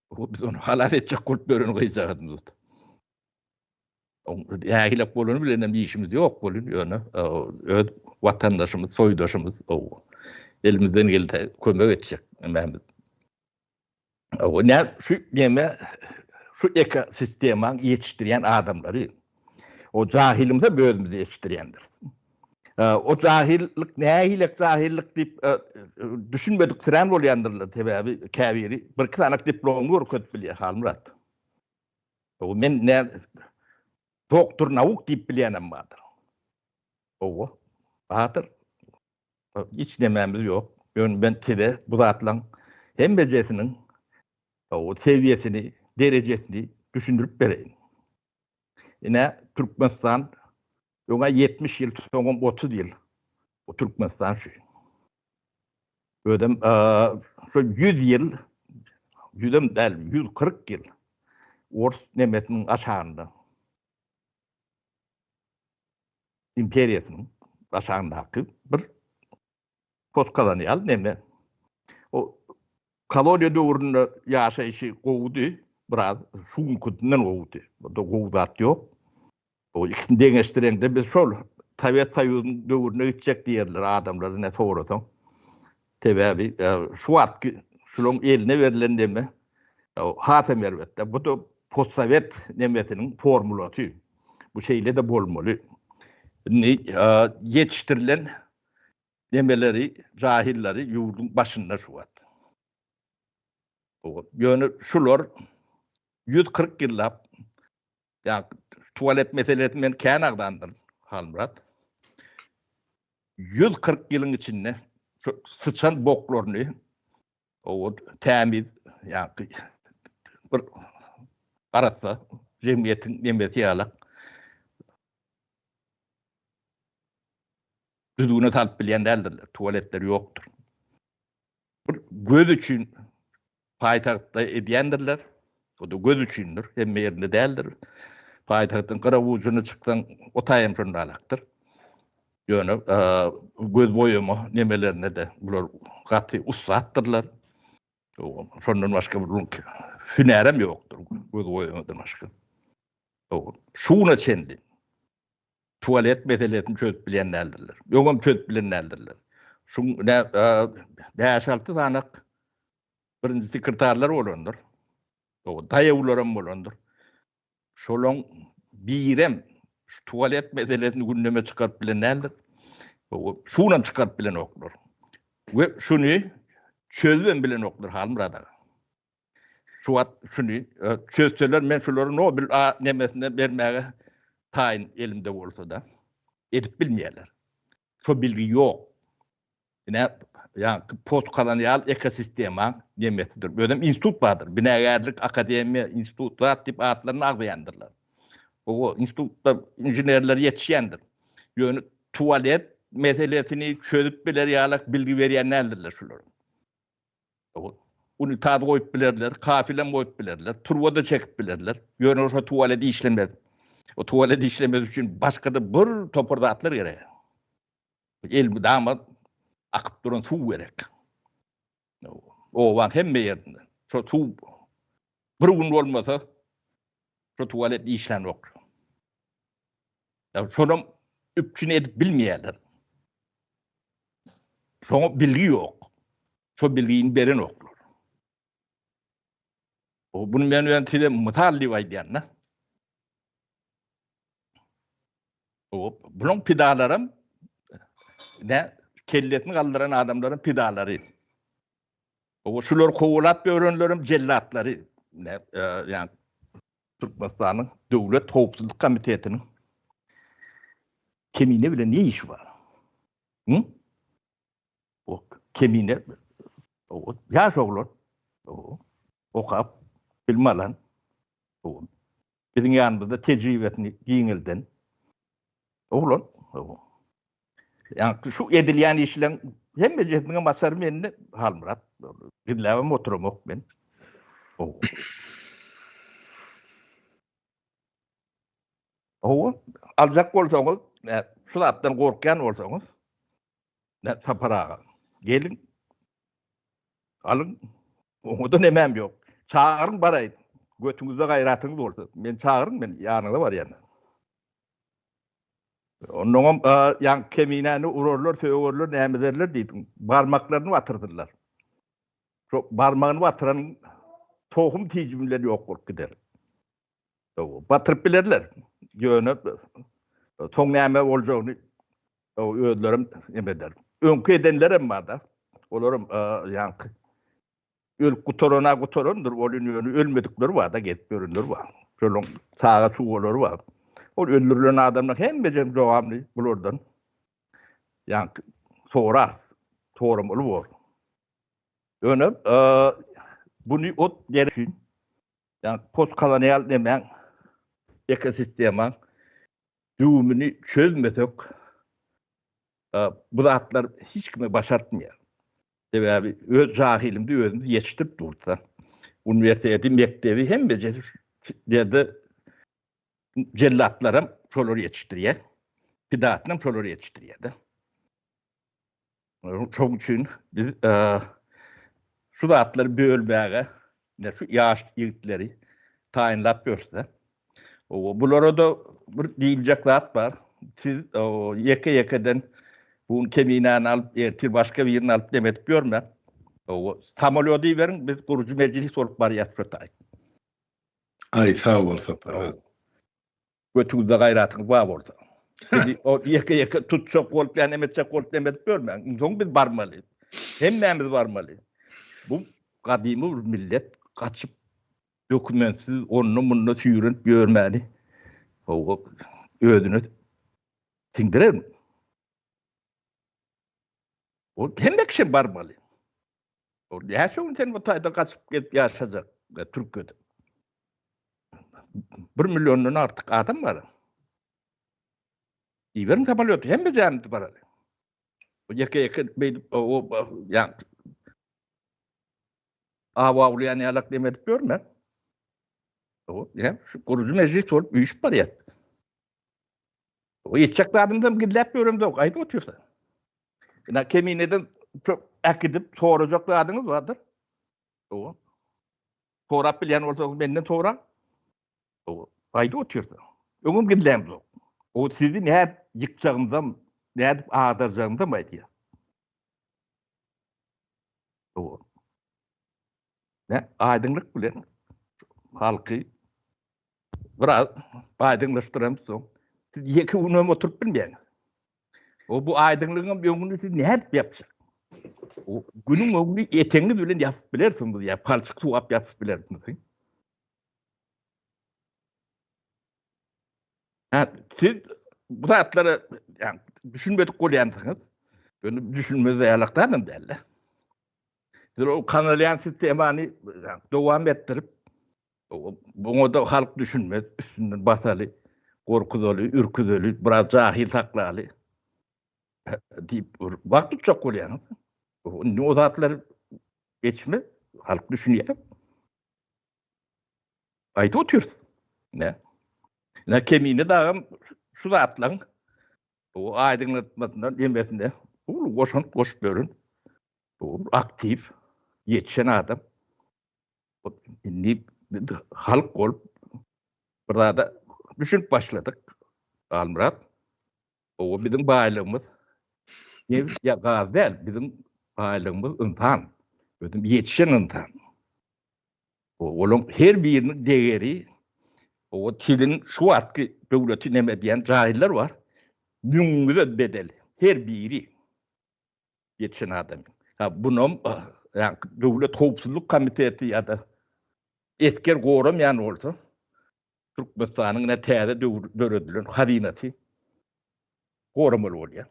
O biz ony halas etjek bolup ýören gyzjagazymyz. Nähilek bolany bilen hem işimiz ýok welin, ýöne öz watandaşymyz, soýdaşymyz, elimizden gelse kömek etjek nämämiz. Ne şu neme şu ekosistemaň ýetişdirýän adamlary. O jahilimize özümizi ýetişdirýändiris. O jahillik nähilek jahillik diýip düşünmedik sirän bolýandyrlar, sebäbi käbiri birki sany diplomyny görkezip bilýär Halmyrat. O men ne doktor nauk diýip bilýänem bardyr. Owa, bardyr. Hiç nemämiz ýok. Ýöne men size bu zatlaryň hemmejesiniň o sewiýesini, derejesini düşündirip bereýin. Ine, Türkmenistan öňe 70 ýyl, soňam 30 ýyl. Bu Türkmenistan şu. Özem şu 100 ýyl, ýüzem däl, 140 ýyl ors nemesiniň aşagynda imperiýasynyň aşagyndaky bir postkolonial neme. O koloniýa döwründe ýaşaýşy gowudy, biraz şu günkidinden gowudy. Bu-da gowy zat ýok. O ikisini deňeşdireňde biz şol Sowet Soýuzynyň döwrüne gitjek diýerler adamlar ine sorasaň. Sebäbi şu wagtky şularyň eline berlen neme hasam erbetde. Bu-da postsowet nemesiniň formulasy. Bu şeýle-de bolmaly. Indi ýetişdirilen nemeleri, jahillary ýurduň başynda şu wagt. Ýöne şular 140 ýyllap Ýa tualet meselesini men kän agzandyryn, Halmyrat. 140 ýylyň içinde şu syçan boklaryny o tämiz ýa bir arassa jemgyýetiň nemesi ýalak düzgüne salyp bilýän däldirler. Tualetler ýokdur. Bir göz üçin paýtagtda edýändirler. O-da göz üçindir, hemme ýerinde däldir. Paýtagtyň gyra ujuna çyksaň, o taýam şonalakdyr. Ýöne göz boýama nemelerine-de bular gaty ussatdyrlar. Şondan başga bir hünärem ýokdur göz boýamadan başga. Şu güne çenli tualet meselesini çözüp bilýän däldirler. Öňem çözüp bilen däldirler. Şu 5-6 sanak birinji sekretarlar bolandyr. Daýawlaram bolandyr. Şolaň birem şu tualet meselesini gündeme çykaryp bilen däldir. Şunam çykaryp bilenoklar. We şuny çözübem bilenoklar Halmyrat aga. Şu wagt şuny çözseler men şulary Nobel nemesine bermäge taýyn elimde bolsa-da edip bilmeýärler. Şo bilgi ýok. Ine, ýaňky postkolonial ekosistemaň nemesidir. Özem institut bardyr. Binagärlik akademiýa institut zat diýip atlaryny agzaýandyrlar. O institutda inženerler ýetişýändir. Ýöne tualet meselesini çözüp biler ýalak bilgi berýän däldirler şular. Unitaz goýup bilerler, kafilem goýup bilerler, turba-da çekip bilerler. Ýöne şo tualet işlemez. O tualet işlemesi üçin başga-da bir topar zatlar gerek. Elmydama akyp duran suw gerek. Obaň hemme ýerinde. Şo suw bir gün bolmasa, şo tualet işlänok. Şonam üpjün edip bilmeýärler. Şoňa bilgi ýok. Şo bilgini berenoklar. Bunu men ben size mysal diýip aýdýan-da. Bunuň pidalaram ne kellesini galdyran adamlaryň pidalary. O şular kowalap ýörenleriň jellatlary. Ne, e, ýa Türkmenistanyň Döwlet howpsuzlyk komitetiniň Kemine bilen ne işi bar? Hı? O Kemine o ýaş oglan. O okap bilim alan. O biziň ýanymyzda tejribesini giňelden oglan. O ýa şu edilýän işleň hemmejesiniň basary mende Halmyrat. Gizläbem oturamok men. O Hawa, aljak bolsaňyz, şu zatdan gorkýan bolsaňyz, Sapar aga, geliň, alyň, oňa-da nemäm ýok. Çagyryň baraýyn, götüňizde gaýratyňyz bolsa, meni çagyryň, men ýanyňyza barýan. Onnoňam ýaňky keminäni urarlar, sögerler, näme ederler diýdiň. Barmaklaryny batyrdyrlar. Şo barmagyny batyran tohum tijimi bilen ýok bolup gider. Batyryp bilerler. Ýöne soň näme boljagyny özlerem neme eder. Öňki edenlerem bar-da. Olaram ýaňky ölüp gutarana gutarandyr, ol ýöne ölmedikleri bar-da, gezip ýörenler bar. Şolaryň çaga çugalary bar. Ol öldürilen adamlar hemmejegiň jogabyny bulardan ýaňky sorarys. Soramaly bor. Ýöne buny ot ýer üçin Ýagny postkolonial nemäň ekosistemaň düwümini çözmesek. Bu zatlar hiç kime başartmaýar. Sebäbi öz jahilimizi özümiz ýetişdirip dursa. Uniwersiteti, mekdebi hemmejesi şu ýerde jellatlaram şolar ýetişdirýär. Pidatynam şolar ýetişdirýär-de. Şonuň üçin biz şu zatlary bölmäge şu ýaş ýigitleri taýynlap ýörüs-de. Bulara-da bir diýiljek zat bar. Siz ýeke-ýekeden bu gün Keminäni alyp, ertir başga birini alyp dem edip ýörmäň. Samolýody iberiň, biz gurujy mejlis bolup barýas şo taý. Aý, sag bol Sapar aga. Götüňizde gaýratyňyz bar bolsa. Sizi o ýeke-ýeke tutjak bolup ýa neme etjek bolup neme edip ýörmäň. Soň biz barmaly. Hemmämiz barmaly. Bu gadymy bir millet gaçyp dokumentsiz onda-munda süýrenip ýörmäni hawa özüne siňdirermi? Ol hemme kişi barmaly. Ol näçe gün sen bu taýda gaçyp gelip ýaşajak Türkiýede? Bir milliondan artyk adam bar. Iberiň samolýoty, hemme jämimiz baraly. Ýeke ýeke beýdip o ýa aw awlaýan ýalak dem edip ýörme. O, ýa şu gurujy mejlis bolup üýşüp barýar. O etjek zadymyzam gizläp ýöremzok, aýdyp otyrsa. Ina kemineden köp äkidip sorajak zadyňyz bardyr. O. Sorap bilýän bolsaňyz menden soraň. O, aýdyp otyrsa. Öňem gizlämzok. O sizi nädip ýykjagymyzam, nädip agdarjagymyzam aýdýar. O. Ne aýdyňlyk bilen halky biraz aýdyňlaşdyramsoň, siz ýeke gün hem oturyp bilmeýäňiz. O bu aýdyňlygyň öňüni siz nädip ýapjak? O günüň öňüni etegiňiz bilen ýapyp bilersiňiz ýa palçyk suwap ýapyp bilersiňiz. Ha, siz bu zatlara ýa, düşünmedik bolýansyňyz. Ýöne düşünmez ýalak adam däl-de. Siz o kanalýan sistemany dowam etdirip, Buňa-da halk düşünmez, üstünden basaly, gorkuzaly, ürküzeli, biraz jahil saklaly diýip wagt tutjak bolýaňyz. Indi o zatlar geçmez, halk düşünýär. Aýdyp otyrys. Ne? Ne Kemine dagam şu zatlaryň o aýdyňlatmasynda, demesinde uly goşant goşup ýören, aktiw, ýetişen adam. Indi halk bolup bir zada düşünip başladyk. Halmyrat, o biziň baýlygymyz nebit ýa gaz däl, biziň baýlygymyz ynsan. Özüm ýetişen ynsan. Olaryň her biriniň degeri o siziň şu wagtky döwleti neme edýän jaýlar bar. Müňüňize bedel her biri. Ýetişen adam. Ha bunam ýa döwlet howpsuzlyk komiteti ýa-da esger goramaýan bolsa Türkmenistanyň ine täze döredilen hazynasy goramaly bolýar.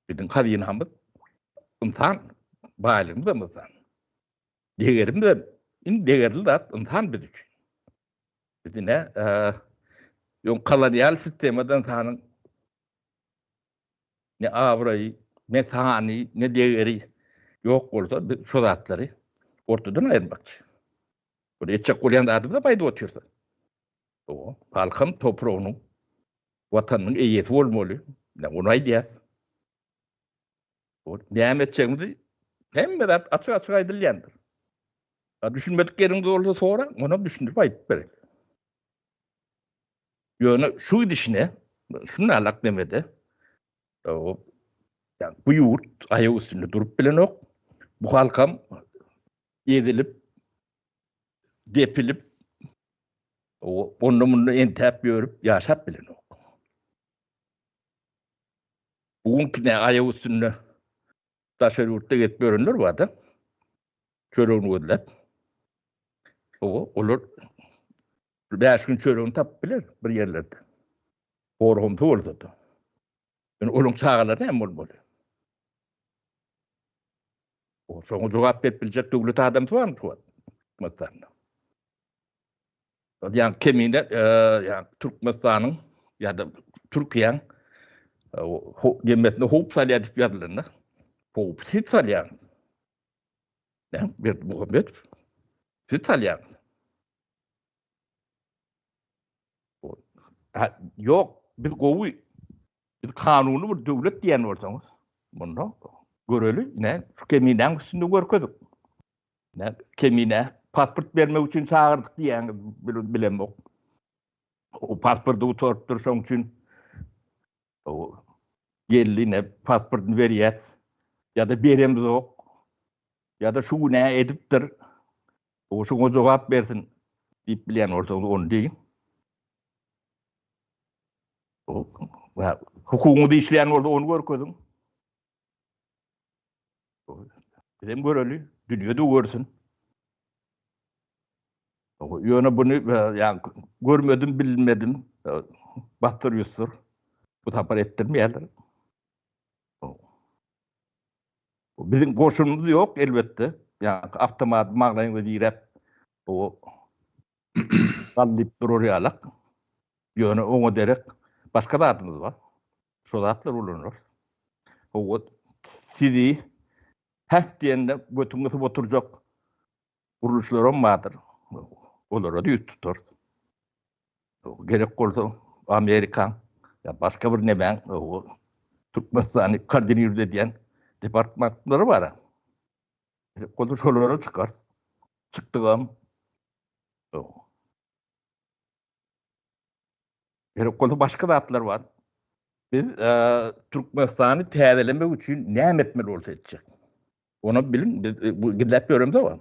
Biziň hazynamyz ynsan baýlygymyz hem ynsan. Degerimiz hem iň degerli zat ynsan biz üçin. Biz ine öň kolonial sistemada ynsanyň Ne abraýy, ne sany, ne degeri ýok bolsa, biz şo zatlary ortadan aýyrmakçy. Bir etjek bolýan zadymyzam aýdyp otyrsa. O, halkam topragynyň, watanynyň eýesi bolmaly. Ne ony aýdýas. O näme etjegimizi hemme zat açyk-açyk aýdylýandyr. Ha düşünmedik ýeriňiz bolsa soraň, onam düşündirip aýdyp bereýin. Ýöne şu gidişine, şunalak demede, bu ýurt aýak üstünde durup bilenok. Bu halkam ezilip, depilip, onda-munda entäp ýörüp ýaşap bilenok. Bu günki ne aýak üstünde daşary ýurtda gezip ýörenler bar-da, çöregini gözläp. Olar Bir bäş gün çöregini tapyp biler bir ýerlerde. Gorgumsy bolsa-da. Ýöne olaryň çagalary näme bolmaly? O şoňa jogap berip biljek döwlet adamsy barmy şu wagt Türkmenistanda? Ýa kemine, ýa Türkmenistanyň ýa-da Türkiýäň. Jemgyýetine howp salýar diýip ýazylanda, howpy siz salýaňyz. Näme Berdimuhamedow? Siz salýaňyz. Ýok, biz gowy, biz kanuny bir döwlet diýen bolsaňyz, munda göreli, ine, şu keminäň üstünde görkezip. Ine, keminä pasport bermek üçin çagyrdyk diýýäňiz, bilemok. O pasporty gutarypdyr, şoň üçin o geldi, ine, pasportyny berýäs. Ýa-da beremzok. Ýa-da şu günä edipdir. O şuňa jogap bersin diýip bilýän bolsaňyz ony diýiň. Hukugyňyz işleýän bolsa ony görkeziň. Bizem göreli, dünýe-de görsün. Ýöne buny ýa görmedim, bilmedim. Basdyr ýusdur. Bu sapar etdirmeýärler. Biziň goşunymyz ýok elbetde. Ýa awtomat maglaýyňda diräp o gal diýip durar ýalak. Ýöne oňa derek başga zadymyz bar. Şo zatlar ulanylar. Hawa, sizi häh diýende götüňi gysyp oturjak gurluşlaram bardyr. Olara-da ýüz tutarys. Gerek bolsa Amerikaň ýa başga bir nemäň Türkmenistany koordinirowat edýän departmantlary bar. Gerek bolsa şolara çykarys. Çykdygam. Gerek bolsa başga zatlar bar. Biz Türkmenistany täzelemek üçin näme etmeli bolsa etjek. Ony biliň, biz gizläp ýöremzok.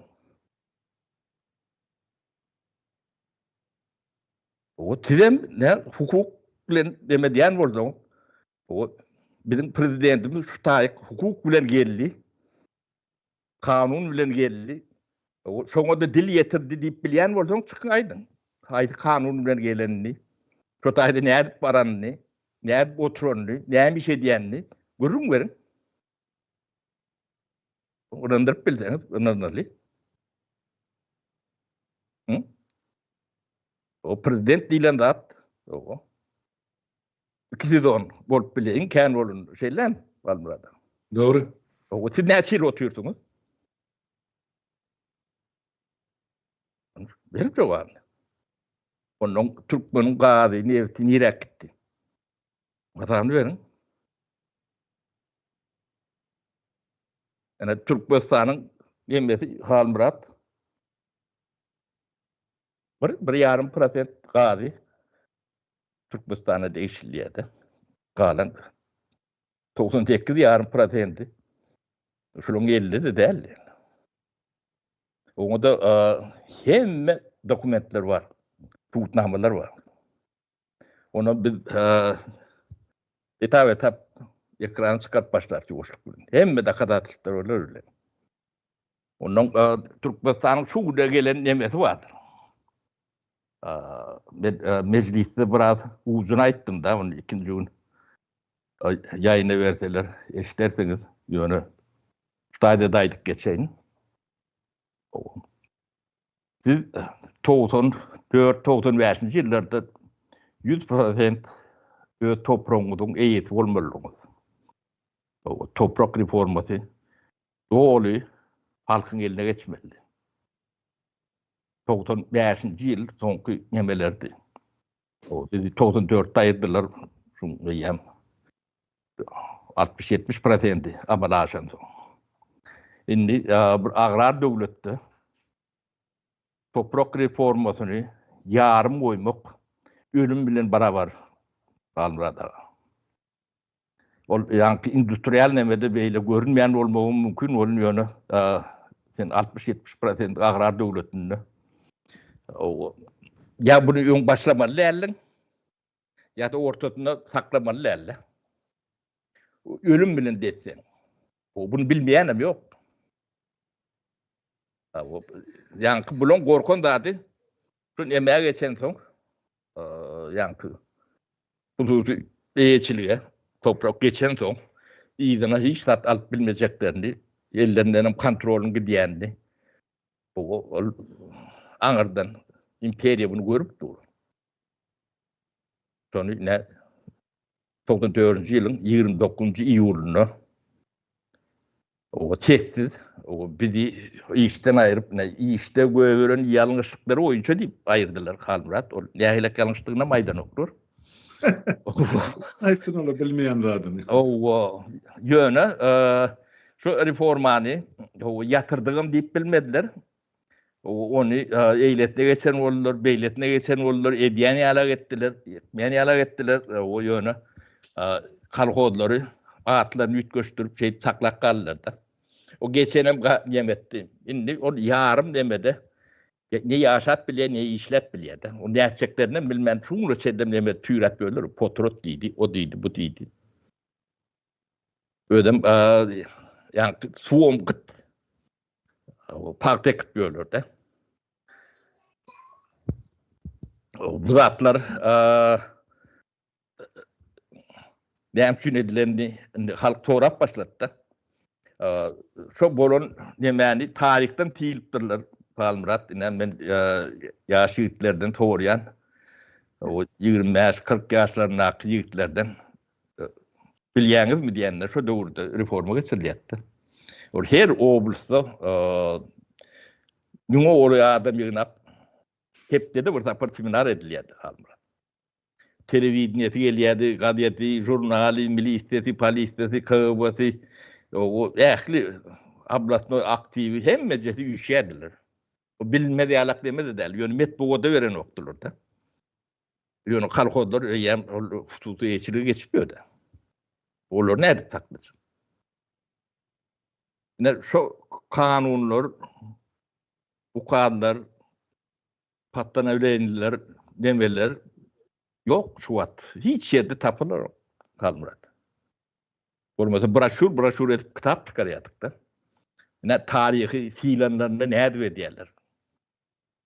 O sizem ne hukuk bilen neme diýen bolsaň, o biziň prezidentimiz şu taýyk hukuk bilen geldi. Kanun bilen geldi. O şoňa da dil ýetirdi diýip bilýän bolsaň çykyň aýdyň. Haýsy kanun bilen gelenini, şu taýda nädip baranyny, nädip oturanyny, näme iş edýänini gürrüň beriň. Ynandyryp bilseňiz, ynanaly. Hı? O prezident diýlen zat, o. İki sezon bolup bile, iň kän bolun, şeýlemi, Halmyrat? Dogry. O siz näçe ýyl otyrsyňyz? Berip jogabyny. Ondan türkmeniň gazy, nebti niräk gitdi? Hasabyny beriň. Ene Türkmenistanyň hemmesi Halmyrat bir bir ýarym prosent gazy Türkmenistana degişli diýýär-de. Galan 98 ýarym prosenti şularyň elinde-de däl. Oňa da hemme dokumentler bar, subutnamalar bar. Ona biz etap-etap ekrana çykaryp başlarys ýuwaşlyk bilen. Hemme dokazatelstwler olar bilen. Ondan Türkmenistanyň şu güne gelen nemesi bardyr. Men mejlisde biraz ujuny aýtdym da, ony ikinji gün ýaýyna berseler eşidersiňiz. Ýöne şu taýda-da aýdyp geçeýin. Siz 94, 95-nji ýyllarda 100% öz topragyňyzyň eýesi bolmalydyňyz. Toprak reformasy doly halkyň eline geçmelidi. 95-nji ýyl soňky nemelerdi. O sizi 94-de aýyrdylar, şuň eýýäm 60-70 prosenti amala aşansoň. Indi bir agrar döwletde toprak reformasyny ýarym goýmak ölüm bilen barabar Halmyrat aga. Ol ýaňky industrial nemede beýle görünmeýän bolmagy mümkin bolun ýöne sen 60-70 prosent agrar döwletinde ýa buny öň başlamaly däldiň ýa-da ortasynda saklamaly däldi. Ölüm bilen desseň. Bunu bilmeýänem ýok. Ýaňky bulan gorkan zady şu nemäge geçensoň ýaňky hususy eýeçilige toprak geçensoň yzyna hiç zat alyp bilmejeklerini, ellerinden hem kontrolyň gidýänini ol aňyrdan imperiýa bunu görüp dur. Şony ne? 94-nji ýylyň 29-njy iýulynda o sessiz o bizi işden aýryp, ne işde goýberen ýalňyşlyklary boýunça diýip aýyrdylar Halmyrat. Ol nähilek ýalňyşdygyny hem aýdanoklar. Aýtsyn ola bilmeýän zadyny. Owa, ýöne şu reformany ýatyrdygam diýip bilmediler. Ony eýlesine geçen boldular, beýlesine geçen boldular, edýän ýalak etdiler, etmeýän ýalak etdiler. O ýöne kolhozlary atlaryny üýtgeşdirip şeýdip saklap galdylar-da. O geçenem neme etdi. Indi ol ýarym nemede ne ýaşap bilýär, ne işläp bilýär-de. O nätjeklerinem bilmän şuňa çenlem neme tüýräp ýörler. Potrat diýdi, o diýdi, bu diýdi. Özem ýaňky suwam gyt. Pagta ekip ýörler-de. Bu zatlar näme üçin edilenini indi halk sorap başlady-da. Şo bolan nemäni taryhdan tiýilipdirler. Halmyrat, ine men ýaş ýigitlerden sorýan. O 25-40 ýaşlaryndaky ýigitlerden Bilýäňizmi diýende şo döwürde reforma geçirilýärdi. Ol her oblastda müňe golaý adam ýygnap hepdede bir sapar seminar edilýärdi Halmyrat. Telewideniýesi gelýärdi, gazeti, žurnaly, milisiýasy, polisiýasy, KGB-si, ähli oblastnoý aktiwi hemmejesi üýşýärdiler. O bilinmez ýalak deme-de däl, ýöne metbugata berenokdylar-da. Ýöne kolhozlar eýýäm ol hususy eýeçilige geçip ýördi. Olary nädip saklajak? Ine şo kanunlar, ukazlar, postanowleniýeler, nemeler ýok şu wagt. Hiç ýerde tapylar Halmyrat. Bolmasa broşýur broşýur edip kitap çykarýardyk-da. Ine taryhy sylanlarynda nädip edýärler?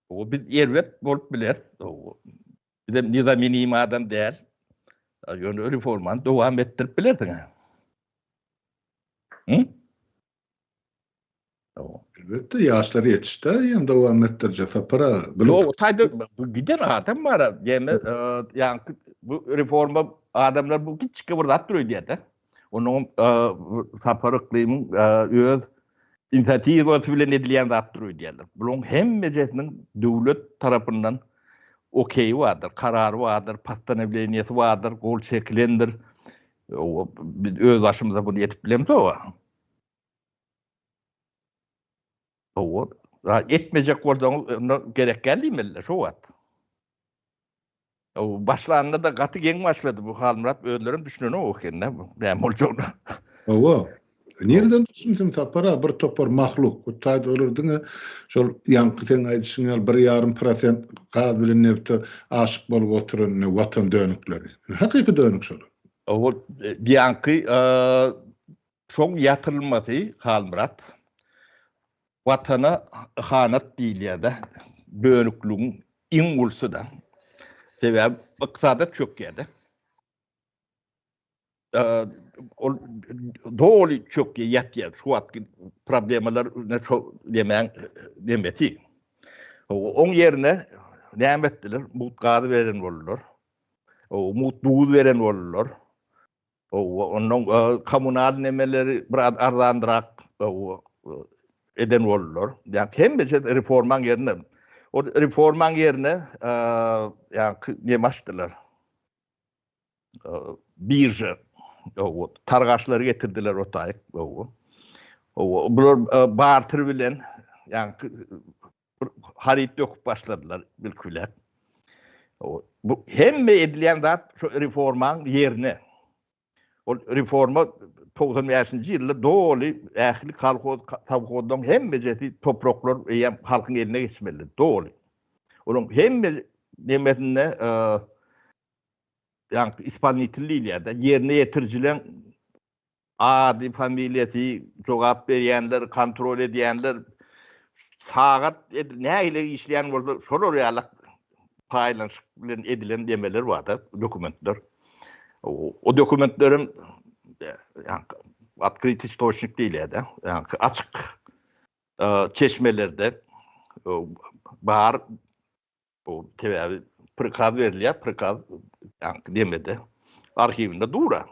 O biz erbet bolup bileris. Bizem nizamenim adam däl. Ýöne reformany dowam etdirip bilersiň. Hı? Elbetde ýaşlar ýetişdi, ýene dowam etdirjek Sapar aga. Ýok, taýda giden adam bar, ýene ýaňky bu reforma adamlar bu kiçijik bir zat öýdýär-de. Onuň Sapar Yklymyň öz inisiatiwasy bilen edilýän zatdyr öýdýärler. Bularyň hemmejesiniň döwlet tarapyndan okeýi bardyr, karary bardyr, postanowleniýesi bardyr, gol çekilendir. Biz öz başymyza buny edip bilemzok. Hawa, etmejek bolsaňyz, onda gerek däl diýmeliler şo wagt. Başlanda-da gaty geň başlady bu Halmyrat özlerem düşünenok eken näme boljagyny. Hawa. Nireden düşünsin Sapar aga bir topar mahluk. Bu taýda olar diňe şol ýaňky seň aýdyşyň ýaly bir ýarym prosent gaz bilen nebte aşyk bolup oturan watan dönükleri. Hakyky dönük şolar. Hawa, ýaňky şoň ýatyrylmasy Halmyrat Watana yhanat diýilýär-de, bönükligiň iň ulusy-da. Sebäbi ykdysadyýet çökýär-de. Ol doly çökýär, ýatýar. Şu wagtky problemalar şo nemäň nemesi. Oň ýerine näme etdiler? Mugt gaz beren boldular. Mugt duz beren boldular. Hawa, onnoň kommunal nemeleri biraz arzandyrak eden boldular. Ýa hemmesi reformaň ýerine. O reformaň ýerine ýa neme açdylar. Birža. Hawa, targaşlary getirdiler o taýyk. Hawa. Hawa, bular barter bilen ýa bir haryt döküp başladylar bilküle. Bu hemme edilýän zat şu reformaň ýerine. Ol reforma 95-nji ýylda doly ähli kolhoz, sowhozlaryň hemmejesi topraklar eýýäm halkyň eline geçmeli, doly. Onuň hemme nemesinde ýa ispolnitel diýilýär-de, ýerine ýetirijileň Ady, familiýasy, jogap berýänler, kontrol edýänler, sagat edil nähili işleýän bolsa şolar ýalak paýlanyşyk bilen edilen demeler barda, dokumentler. O dokumentlerem otkryt istoçnik diýilýär-de, ýagny açyk çeşmelerde bar Bu sebäbi prikaz berilýär, prikaz ýaňky demede. arhiwinde dur-a.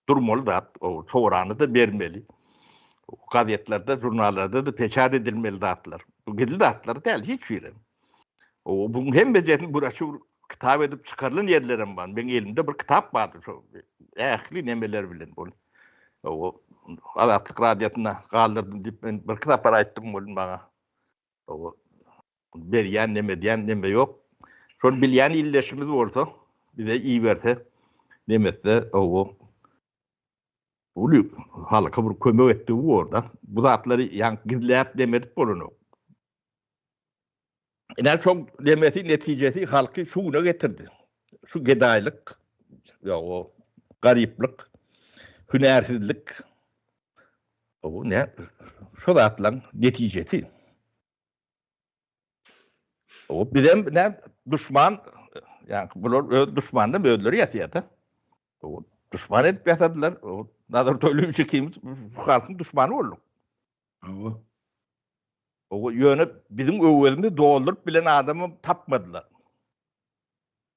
Durmaly zat, o sorany-da bermeli. Gazetlerde, žurnallarda-da peçat edilmeli zatlar. Bu gizli zatlar däl hiç biri. O buň hemmejesini bir şu kitap edip çykarylan ýerlerem bar. Meň elimde bir kitap bardy şo ähli nemeler bilen bol. O Azatlyk radiosyna galdyrdym diýip men bir sapar aýtdym welin maňa. O berýän neme edýän neme ýok. Şony bilýän ildeşimiz bolsa bize iberse neme etse o uly halka bir kömek etdigi borda. Bu zatlary ýaňky gizläp neme edip bolanok. Ine şoň nemesi netijesi halky şu güne getirdi. Şu gedaýlyk, ýa o garyplyk, hünärsizlik o ne şu zatlaryň netijesi. O bizem ne duşman, ýa bular öz duşmanyny özleri ýasýar-da. O duşman edip ýasadylar. O Nazar Toýlyýewiç ikimiz bu halkyň duşmany bolduk. Hawa. O ýöne biziň öwezimizi dolduryp bilen adamam tapmadylar.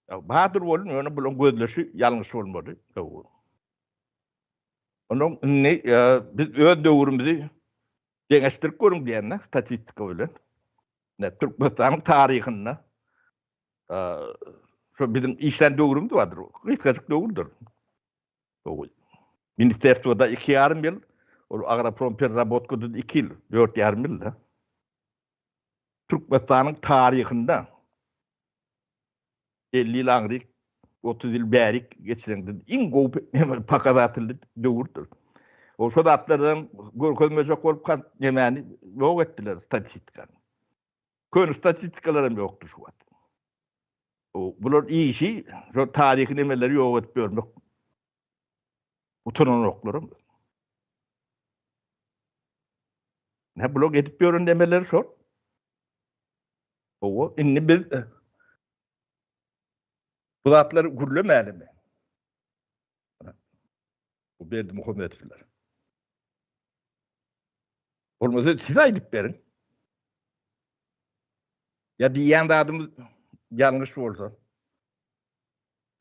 Bardyr bolun, ýöne bularyň gözleşi ýalňyş bolmaly. Onuň indi biz öz döwrümizi deňeşdirip görüň diýende statistika bilen. Ne Türkmenistanyň taryhynda şu biziň işlän döwrümiz bardyr. Gysgajyk döwürdir. Ministerstwoda 2,5 ýyl, ol Agroprom pererabotkada 2 ýyl, 4,5 ýylda. Türkmenistanyň taryhynda 50 ýyl aňryk, 30 ýyl bärik geçireňde iň gowy pokazatelli döwürdir. Ol şo zatlardan görkezmejek bolup nemäni ýok etdiler statistikany. Köne statistikalar hem ýokdy şu wagt. Bular işi şo taryhy nemeleri ýok edip ýörmek. Utananoklaram. Ne bular edip ýören nemeleri şol. Owa, indi biz e, bu zatlary gürlemälimi? Bu Berdimuhamedowlar. Bolmasa siz aýdyp beriň. Ýa diýýän zadymyz ýalňyş bolsa,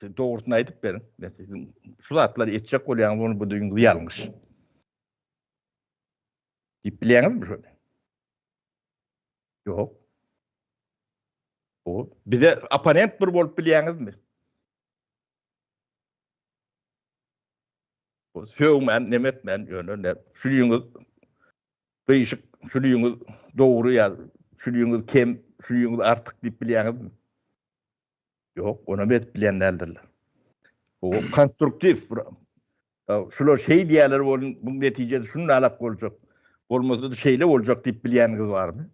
siz dogrusyny aýdyp beriň. Men siziň şu zatlary etjek bolýaňyz, ony bu diýiňiz ýalňyş. Diýip bilýäňizmi şony? Ýok. O bize opponent bir bolup bilýäňizmi? Sögmän, neme etmän, ýöne ne şulyňyz gyşyk, şulyňyz dogry ýa şulyňyz kem, şulyňyz artyk diýip bilýäňizmi? Ýok, onam edip bilýän däldirler. O konstruktiw bir şular şeý diýýärler bolun, bu netijesi şundalak boljak, bolmasa-da şeýle boljak diýip bilýäniňiz barmy?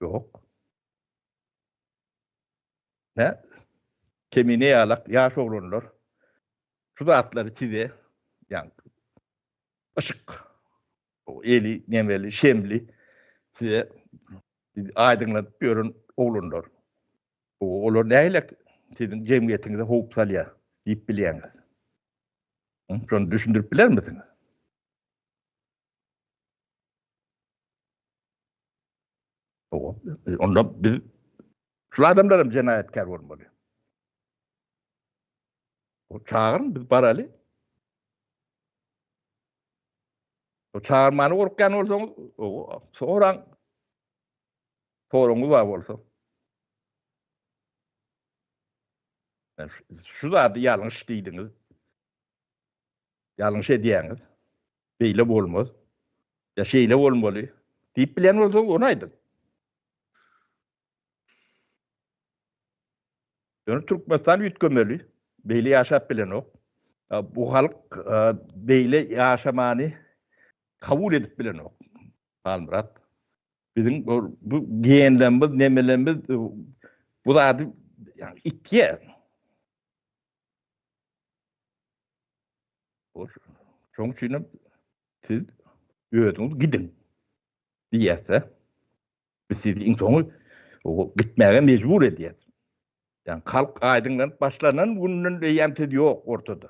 Ýok. Ne? Kemine ýalak ýaş oglanlar şu zatlary size ýa yşyk eli nemeli şemli size aýdyňladyp ýören oglanlar. Olar nähili siziň jemgyýetiňize howp salýar diýip bilýäňiz? Şony düşündirip bilermisiňiz? Onda biz şul adamlar hem jenaýatkär bolmaly. O çagyryň biz baraly. O çagyrmany gorkýan bolsaňyz, o soraň. Soraňyz bar bolsa. Şu zady ýalňyş diýdiňiz. Ýalňyş edýäňiz. Beýle bolmaz. Ýa şeýle bolmaly diýip bilýän bolsaňyz ony aýdyň. Ýöne Türkmenistan üýtgemeli. Beýle ýaşap bilenok. Bu halk beýle ýaşamany kabul edip bilenok. Halmyrat. Biziň bu genlerimiz, nemelerimiz bu zady itýär. Şonuň üçin hem siz özüňiz gidiň diýýärse, biz sizi iň soňy gitmäge mejbur edýäris. Ýagny halk aýdyňlanyp başlanan günden eýýäm siz ýok ortada.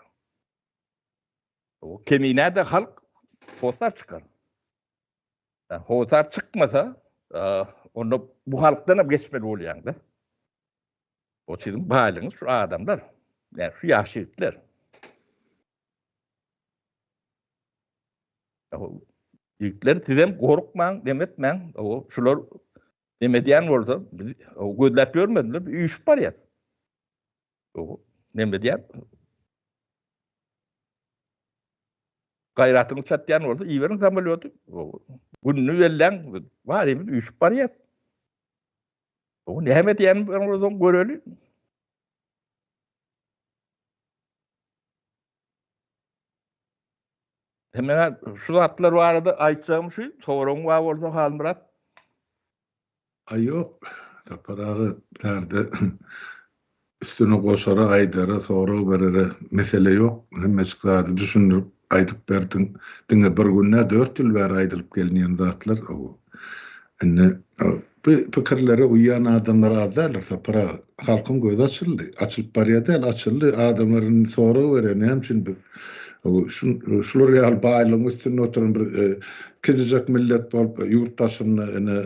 O Kemine-de halk hossar çykar. Hossar çykmasa, onda bu halkdan hem geçmeli bolýaň-da. O siziň baýlygyňyz şu adamlar. Ýa şu ýaş ýigitler. Ýigitler sizem gorkmaň, dem etmäň. Şular dem edýän bolsa, biz gözläp ýörmediler, biz üýşüp barýas. Dem edýän. Gaýratyňyz çatýan bolsa, iberiň samolýoty. Gününi belläň, barymyz üýşüp barýas. Näme edýän bolsaň göreli. Hemen şu zatlar barada aýtjagym şu, soragyň bar bolsa Halmyrat. Aý ýok, Sapar aga bärde üstüne goşara, aýdara, sorag berere mesele ýok. Hemmejik zady düşündirip aýdyp berdiň. Diňe bir gün däl, dört ýyl bäri aýdylyp gelinýän zatlar. Indi bu pikirlere uýýan adamlar az däldir, Sapar aga. Halkyň gözi açyldy. Açylyp barýar däl, açyldy. Adamlar indi sorag berýär, näme üçin biz şular ýaly baýlygyň üstünde oturan bir kijijek millet bolup, ýurt daşynda ine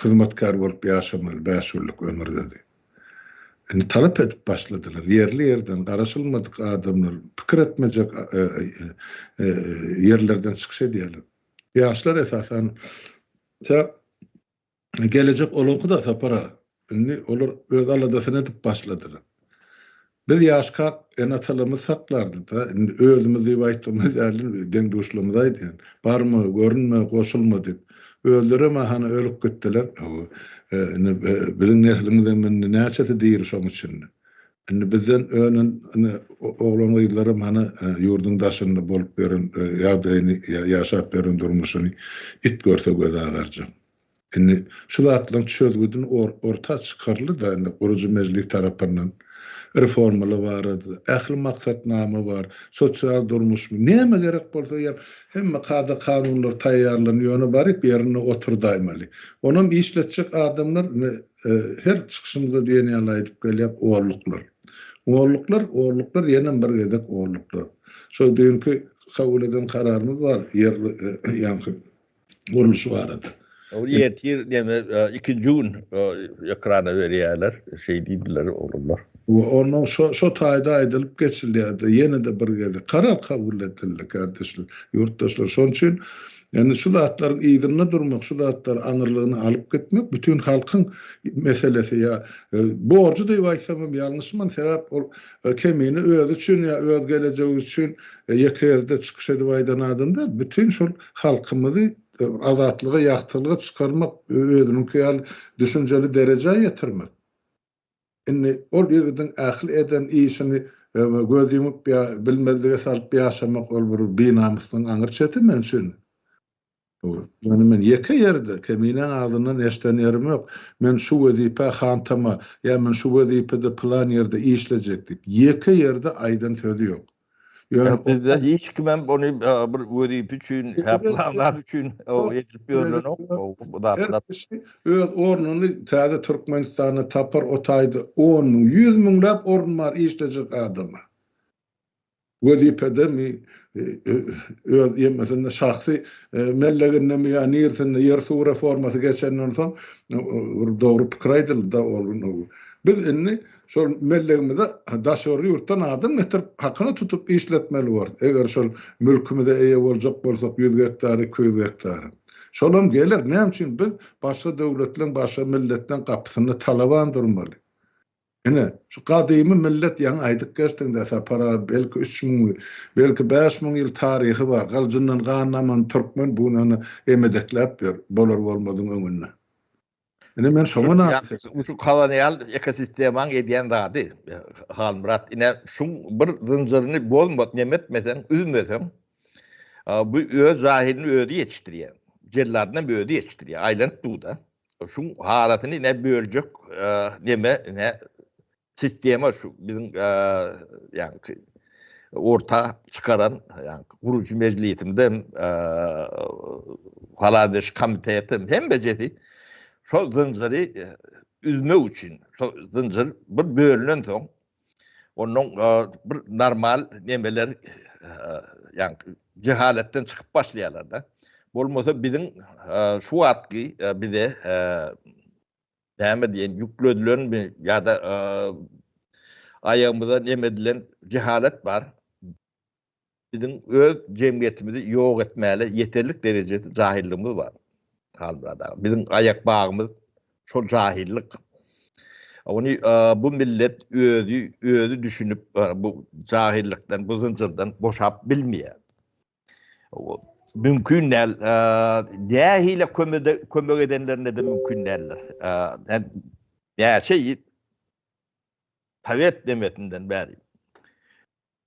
hyzmatkär bolup ýaşamaly bäş günlük ömürde diýip. Indi talap edip başladylar. Ýerli-ýerden garaşylmadyk adamlar, pikir etmejek ýerlerden çykyş edýärler. Ýaşlar esasan gelejek olaňky-da Sapar aga. Indi olar öz aladasyny edip başladylar. Biz ýaşkak ene-atalarymyz saklardy-da, indi özümiz diýip aýtdygymyz däl, deň-duşlarymyza aýdýan. Barma, görünme, goşulma diýip. Özlerem hany ölüp gitdiler. Indi biziň neslimizem indi näçesi diri şoň içinde. Indi bizden önen indi oglan-gyzlaram hany ýurduň daşynda bolup ýören ýagdaýyny ýa ýaşap ýören durmuşyny it görse gözi agarjak. Indi şu zatlaryň çözgüdini orta çykaryldy-da indi gurujy mejlis tarapyndan. Reformalar barada ähli maksatnama bar, sosial durmuşmy, näme gerek bolsa ýa hemme kada-kanunlar taýýarlandy, ýöne baryp ýerinde oturdaýmaly. Onam işletjek adamlar indi Her çykyşymyzda diýen ýaly aýdyp gelýäs, olluklar. Olluklar, olluklar, ýenem bir gezek olluklar. Şo düýnki kabul eden kararymyz bar, ýer ýaňky gurluşy barada. Ol ertir neme ikinji gün ekrana berýärler, şeý diýdiler oglanlar. Onnoň şo şo taýda aýdylyp geçilýärdi, ýene-de bir gezek karar kabul edildi, kärdeşler, ýurtdaşlar. Şonuň üçin Ýagny şu zatlaryň yzynda durmak, şu zatlary aňyrlygyna alyp gitmek bütin halkyň meselesi ýa borjy diýip aýtsamam ýalňyşman, sebäp ol Kemine özi üçin ýa öz gelejegi üçin ýeke ýerde çykyş edip aýdan adam däl, bütin şol halkymyzy azatlyga, ýagtylyga çykarmak, özüniňki ýaly düşünjeli derejä ýetirmek. Indi ol ýigidiň ähli eden işini göz ýumup ýa bilmezlige salyp ýaşamak ol bir binamyslygyň aňry çeti men üçin. Ýöne men ýeke ýerde Keminäň agzyndan eşden ýerim ýok. Men şu wezipä hantama ýa men şu wezipede pylan ýerde işlejek diýip ýeke ýerde aýdan sözi ýok. Ýöne bizde hiç kimem ony bir wezipe üçin, ýa plan zat üçin edilip ýörlenok bu zatlar. Her kişi öz ornuny täze Türkmenistanda tapar, o taýda on müň, ýüz müňläp orun bar işlejek adama. Wezipedemi, öz ýemesinde şahsy mellegindemi ýa nirsinde ýer-suw reformasy geçenden soň bir dogry pikir aýdyldy-da ol gün. Biz indi Şol mellegimize daşary ýurtdan adam getirip, hakyna tutup işletmeli borus. Eger şol mülkümize eýe boljak bolsak, ýüz gektar, 200 gektar. Şolam geler. Näme üçin biz başga döwletleň, başga milletleň gapysynda talaban durmaly? Ine, şu gadymy millet ýaňy aýdyp geçdiň-dä, Sapar aga, belki 3000, belki 5000 ýyl taryhy bar. Gyljyndan gan daman türkmen bu gün ony emedekläp ýör, bolar-bolmazyň öňünde. Ine men şoňa namys etdim. Şu kolonial ekosistemaň edýän zady, Halmyrat, ine şuň bir zynjyryny bozma, neme etmeseň, üzmeseň, bu öz jahilini özi ýetişdirýär. Jelladynam özi ýetişdirýär. Aýlanyp dur-da. Şuň halatyny ine böljek neme, ine Sistema şu biziň ýaňky orta çykaran ýaňky gurujy mejlisinde hem Haladeş komiteti hem hemmejesi şol zynjyry üzmek üçin şol zynjyr bir bölünen soň ondan bir normal nemeler ýaňky jehaletden çykyp başlaýarlar-da. Bolmasa biziň şu wagtky bize näme diýen ýükledilenmi ýa-da aýagymyza neme edilen jehalet bar. Biziň öz jemgyýetimizi ýok etmäle ýeterlik derejede jahylygymyz bar. Halmyrat aga. Biziň aýak bagymyz şol jahyllyk. Ony bu millet özi özi düşünip bu jahillykdan, bu zynjyrdan boşap bilmeýär. Mümkin däl. Nähili kömek edenlerinde de mümkin däldir. Näçe ýyl sowet demesinden bäri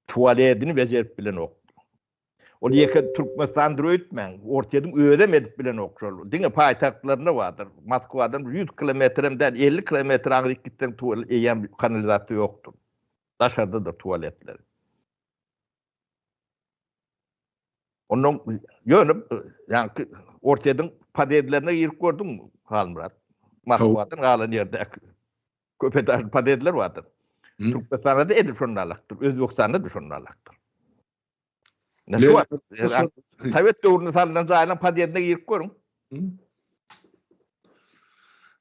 tualedini bejerip bilenok. Ol ýeke Türkmenistandyr öýtmäň, Orsýetiň özem edip bilenok şol. Diňe paýtagtlarynda bardyr. Moskwadan bir 100 kilometrem däl, 50 kilometr aňryk gitseň tualet eýýäm kanalizasiýa ýokdur. Daşardadyr tualetler. Ondan ýöne ýaňky Orsýetiň podýezdlerine girip gördüňmi, Halmyrat? Moskwadan galan ýerdäki köp etažly podýezdler bardyr. Türkmenistanda-da edil şonalakdyr, Özbegistanda-da şonalakdyr. Sowet döwründe salnan jaýlaryň podýezdine girip görüň.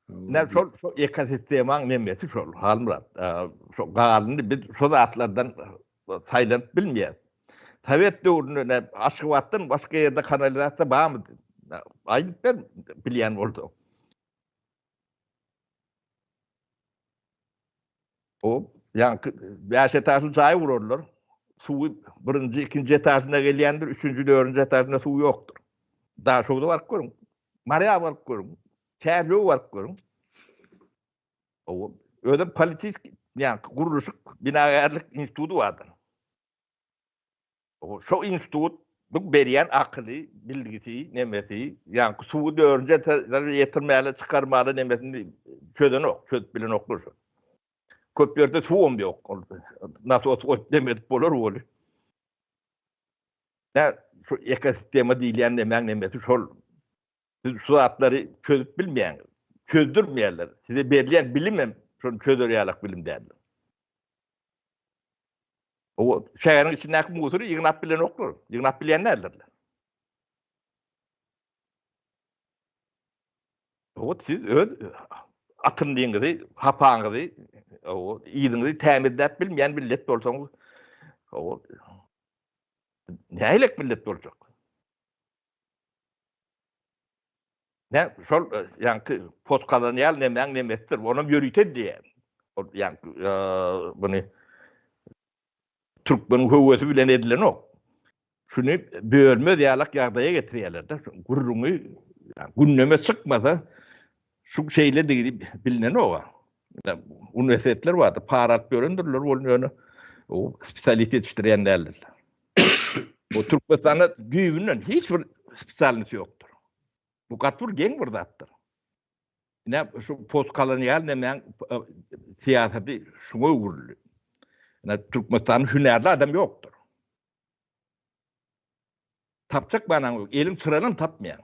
Ne şol şol ekosistemaň nemesi şol Halmyrat. Şo galyny biz şo zatlardan saýlanyp bilmeýäris. Sowet döwründe ne Aşgabatdan başga ýerde kanalizasiýa barmydy? Aýdyp ber bilýän bolsaň. O ýaňky bäş etažly jaý gurarlar. Suwy birinji, ikinji etažyna gelýändir, üçünji, dördünji etažynda suw ýokdur. Daşogza baryp görüň, Maryýa baryp görüň, Çärjewe baryp görüň. O özem politisk ýaňky gurluşyk binagärlik instituty bardyr. Şo institut bu berýän akyly, bilgisi, nemesi, ýaňky suwy dördünji etaža ýetirmäli, çykarmaly nemesini çözenok, çözüp bilenoklar şo. Köp ýerde suwam ýok. Ol nasos goýup neme edip bolar weli. Nä şu ekosistema diýilýän nemäň nemesi şol. Siz şu zatlary çözüp bilmeýäňiz. Çözdürmeýärler. Size berilýän bilim hem şony çözer ýalak bilim däldir. O şäheriň içindäki musury ýygnap bilenoklar. Ýygnap bilýän däldirler. O siz öz atyndyňyzy, hapaňyzy, o yzyňyzy tämizläp bilmeýän millet bolsaňyz, o nähilek millet boljak? Ne şol ýaňky postkolonial nemäň nemesidir. Onam ýörite diýýär. Ol ýaňky buny türkmeniň höwesi bilen edilenok. Şuny bölmez ýalak ýagdaýa getirýärler-de. Gürrüňi gündeme çykmasa şu şeýledigi bilinenok. Uniwersitetler bardy, para alyp ýörendirler, ol ýöne o spesialist ýetişdirýän däldirler. Bu Türkmenistanda düýbünden hiç bir spesialnost ýokdur. Bu gaty bir geň bir zatdyr. Ine şu postkolonial nemäň e, syýasaty şuňa öwrüldi. Ine Türkmenistanda hünärli adam ýokdur. Tapjak banaň ýok, eliň çyranam tapmaýaň.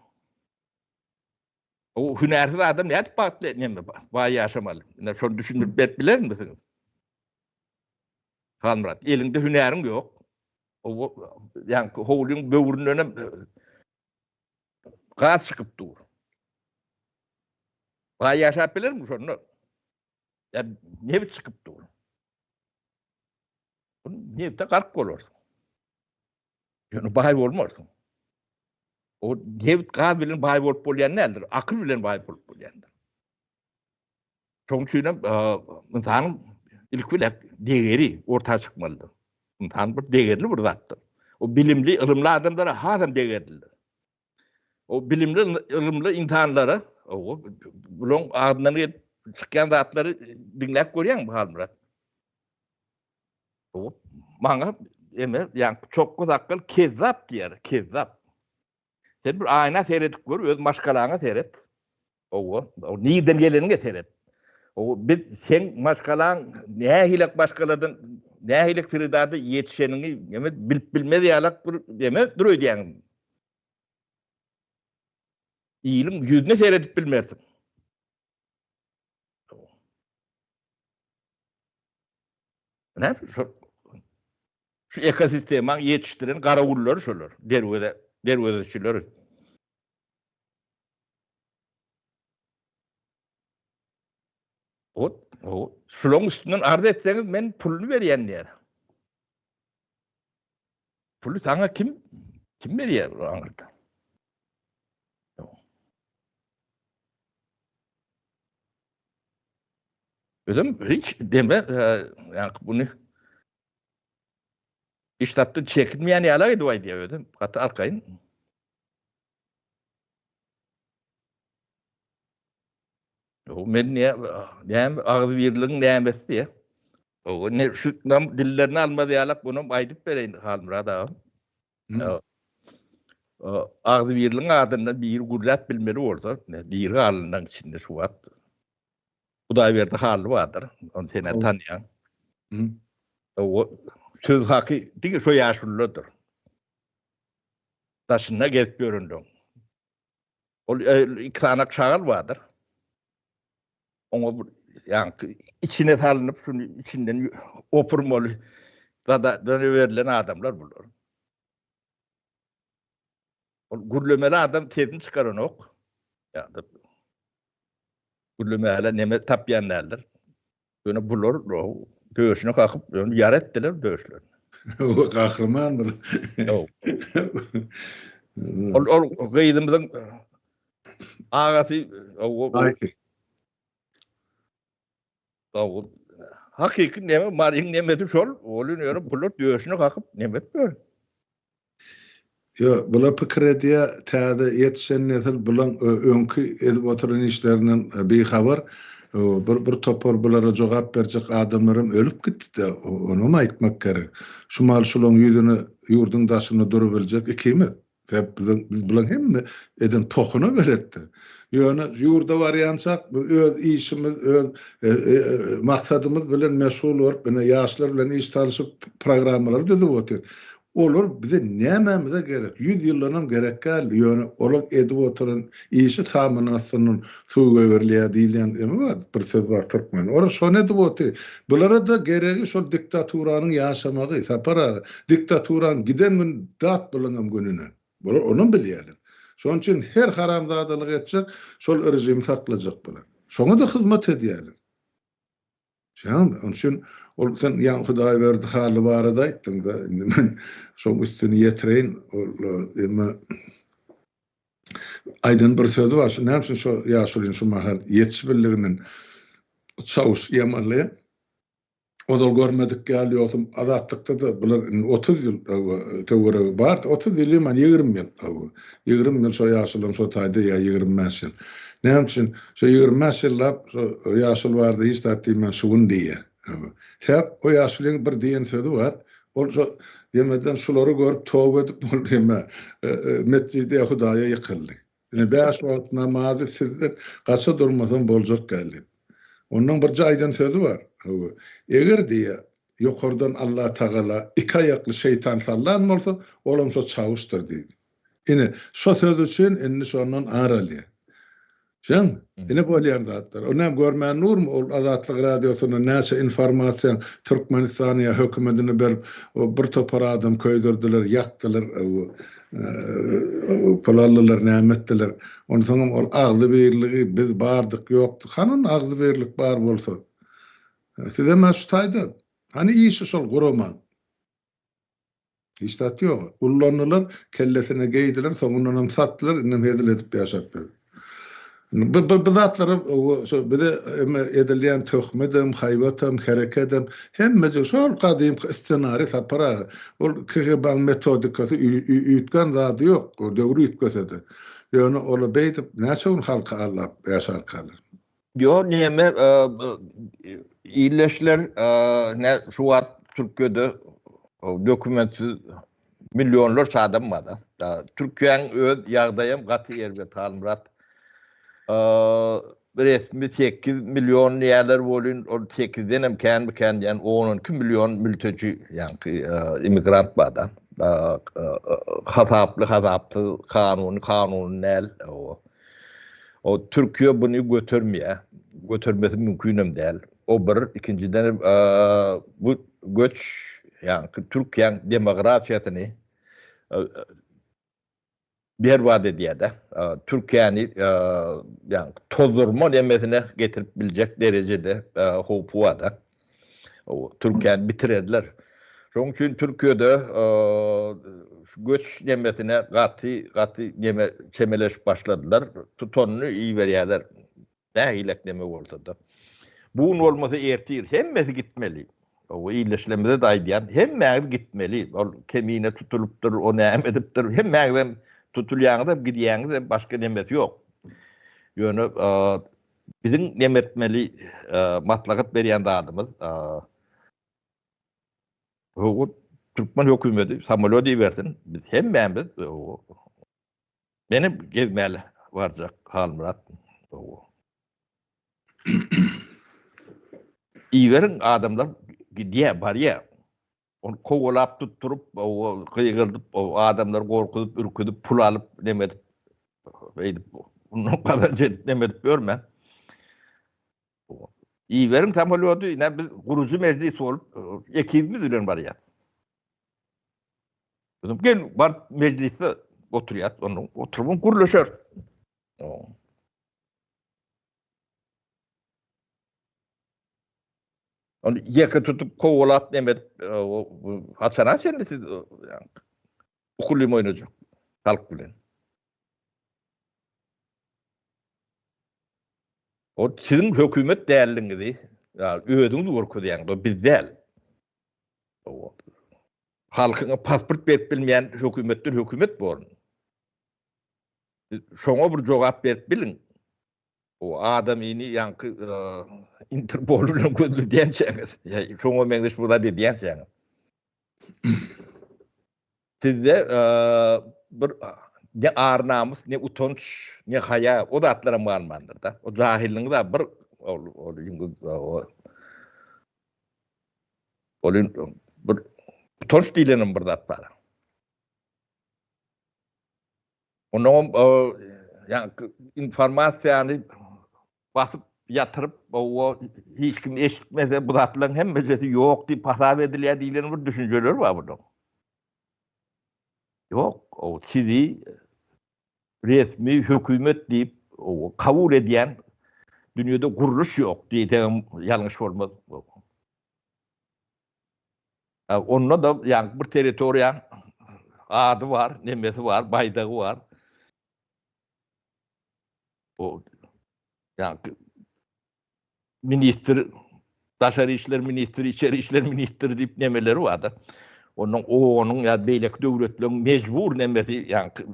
O hünärsiz adam nädip bagtly neme baý ýaşamaly? Ine şony düşündirip berip bilermisiňiz? Halmyrat, eliňde hünäriň ýok. O ýaňky howlyň böwründen hem e, gaz çykyp dur. Baý ýaşap bilermi şonda? Ýa nebit çykyp dur. Bu nebite gark bolarsyň. Ýöne baý bolmarsyň. O nebit gaz bilen baý bolup bolýan däldir, akyl bilen baý bolup bolýandyr. Şonuň üçin hem ynsanyň ilki bilen degeri orta çykmalydyr. Ynsan bir degerli bir zatdyr. O bilimli, ylymly adamlara hasam degerlidir. O bilimli, ylymly insanlara o bulaň agzyndan gelip çykýan zatlary diňläp görýäňmi Halmyrat? O maňa eme, ýa çokga sakgal kezzap diýer, kezzap. Sen bir aýna seredip gör, öz maşgalaňa seret. Owa, nirden geleniňe seret. O biz seň maşgalaň nähilek maşgaladan nähilek sredada ýetişeniňi eme bilip bilmez ýalak bir eme dur öýdýäň. Iliň ýüzüne seredip bilmersiň. Näme şu şu ekosistemaň ýetişdiren garawullary şolar, derweze derwezeçileri. Ot, o, şulaň üstünden arz etseňiz men puluny berýän diýär. Puly saňa kim kim berýär aňyrda? Özüm hiç deme, ýa bunu iş zatdan çekinmeýän ýaly edip aýdýar özüm. Gaty arkaýyn. Ýok, men ne, näme agzybirligiň nämesi diýe. O ne şu nam dillerini almaz ýalak bunam aýdyp bereýin Halmyrat agam. Agzybirligiň adyndan biri gürläp bilmeli bolsa, biri galyndan içinde şu wagt Hudaýberdi Hally bardyr. Ony sen tanýaň. O söz haky diňe şo ýaşululardyr. Daşynda gezip ýörenleň. Ol iki sany şagal bardyr. Oňa bir ýaňky içine salynyp şuny içinden opurmaly zada berlen adamlar bular. Ol gürlemeli adam sesini çykaranok. Ýa-da gürlemäge neme tapýan däldir. Ýöne bular döşüne kakyp, ýöne ýara etdiler döşlerini. O gahryman bir. Ol ol gyzymyzyň agasy o Aýsy. O hakyky neme Maryň nemesi şol, ol ýöne bular döşüne kakyp neme etdiler. Ýok, bular pikir edýär, täze ýetişen nesil bulaň öňki edip oturan işlerinden bihabar. Bir bir topar bulara jogap berjek adamlaram ölüp gitdi-de, onam aýtmak gerek. Şu mal şulaň ýüzüne ýurduň daşynda durubiljek ikimiz. Sebäp biziň biz bulaň hemme eden pohuna beletdi. Ýöne ýurda barýançak biz öz işimiz, öz maksadymyz bilen meşgul bolup, ine ýaşlar bilen iş salyşyp programmalary düzüp otyrys. Olar bize nämämize gerek? Ýüz ýyldanam gerek däl, ýöne olaň edip oturan işi samanyň astyndan suw goýberilýär diýilýän eme bar, bir söz bar türkmende. Olar şony edip otyr. Bulara-da geregi şol diktaturanyň ýaşamagy, Sapar aga. Diktaturanyň giden gün dat bulaňam gününe. Bular onam bilýärler. Şonuň üçin her haramzadalyk etjek, şol režimi saklajak bular. Şoňa-da hyzmat edýärler. Şeýdämi? Onuň üçin ol sen ýaňy Hudaýberdi Hally barada aýtdyň-da, indi men şoň üstüni ýetireýin. Ol emma aýdan bir sözi bar. Şu näme üçin şo ýaşulyny şu mahal ýetişibildiginden çawuş ýamanlaýar. Ozal görmedik ýaly ýogsam Azatlykda-da bular indi 30 ýyl töweregi bar. 30 ýyl diýmän 20 ýyl. 20 ýyl şo ýaşulyň şo taýda ýa 25 ýyl. Näme üçin şo 25 ýyllap şo ýaşuly barada hiç zat diýmän şu gün diýýär. Sebäp o ýaşulyň bir diýen sözi bar. Ol şo ýemeden şulary görüp toba edip ol ýeme metjide Hudaýa ýykyldy. Ine bäş wagt namazy sizden gaça durmasam boljak däl diýip. Ondan birje aýdan sözi bar. Hawa. Eger diýýär, ýokardan Allatagala iki aýakly şeýtan sallan bolsa, olam şo çawuşdyr diýdi. Ine, şo söz üçin indi şondan ar alýar. Şeň, ine bolýan zatlar. O näme görmän durmy ol Azatlyk Radiosynda näçe informasiýaň Türkmenistana ýa hökümedine berip, o bir topar adam köýdürdiler, ýakdylar, pul aldylar, näme etdiler. Onsoňam ol agzybirligi biz bardyk, ýokduk. Hany onda agzybirlik bar bolsa? Sizem-ä şu taýda. Hany işi şol guramaň? Hiç zat ýok. Ullandylar, kellesine geýdiler, soňundanam satdylar, indem hezil edip ýaşap ýör. Bu bu bu zatlara şo bize eme edilýän töhmedem, haýbatam, herekedem hemmejik şol gadymky ssenariý Sapar aga. Ol KGB-niň metodikasy üýtgän zady ýok, döwür üýtgese-de. Ýöne ola beýdip näçe gün halky aldap ýaşarkalar. Ýok neme illeşler ne şu wagt Türkiýede dokumentsiz millionlarça adam bar da. Türkiýäň öz ýagdaýam gaty erbet Halmyrat. Resmi 8 million diýýärler welin ol 8-den hem känmi kän diýen 10-12 million mülteji ýaňky immigrant bar da. Hasaply hasapsyz kanuny kanuny däl. O Türkiýe buny götermeýär. Götermesi mümkinem däl. O bir, ikinjiden bu göç, ýagny Türkiýäň demografiýasyny berbat edýär-de. Türkiýäni ýagny tozdurma nemesine getirip biljek derejede howpy bar-da. Türkiýäni bitirerler. Şonuň üçin Türkiýede şu göç nemesine gaty gaty neme çemeleşip başladylar. Tutanyny iberýärler. Nähilek neme bolsa-da. Bu gün bolmasa ertir hemmesi gitmeli. O ildeşlerimize-de aýdýan, hemmäňiz gitmeli. Ol kemine tutulypdyr, o näme edipdir, hemmäňizem tutulýaňyzam, gidýäňizem, başga nemesi ýok. Ýöne biziň neme etmeli, maslahat berýän zadymyz, türkmen hökümeti samolýot ibersin, biz hemmämiz Menem gezmäli barjak Halmyrat. Iberiň adamlar gidýär, barýar. Ony kowalap tutduryp, gygyrdyp, adamlary gorkuzyp, ürküzip, pul alyp, neme edip, beýdip, mundan gazanç edip, neme edip ýörme. Iberiň samolýody, ine biz gurujy mejlis bolup, ekibimiz bilen barýas. Bizim gel baryp mejlisde oturýas, onda oturyp gürleşeris. Ony ýeke tutup kowalap neme edip haçana çenli siz ukulym oýnajak halk bilen. O siziň hökümet dälligiňizi özüňiz görkezýäňiz, o biz däl. Halkyňa pasport berip bilmeýän hökümetden hökümet borun. Şoňa bir jogap berip biliň. O adamyny ýaňky Interpol bilen gözledýänçäňiz, şoňa meňzeş bir zat edýänçäňiz. Sizde bir ne ar-namys, ne utanç, ne haýa, o zatlaram galmandyr-da. O jahyllygyňyz bir ol ol ol bir utanç diýlenem bir zat bar. Onnoňam ýaňky informasiýany basyp ýatyryp, o hiç kim eşitmese bu zatlaryň hemmejesi ýok diýip hasap edilýär diýlen bir düşünjeler bar bularyň. Ýok, o sizi resmi hökümet diýip kabul edýän dünýede gurluş ýok diýsegem ýalňyş bolmaz. Onda-da ýaňky bir territoriýaň ady bar, nemesi bar, baýdagy bar. O ýaňky ministr, daşary işler ministri, içeri işler ministri diýip nemeleri bar-da. Ondan OON-yň ýa beýleki döwletleriň mejbur nemesi ýaňky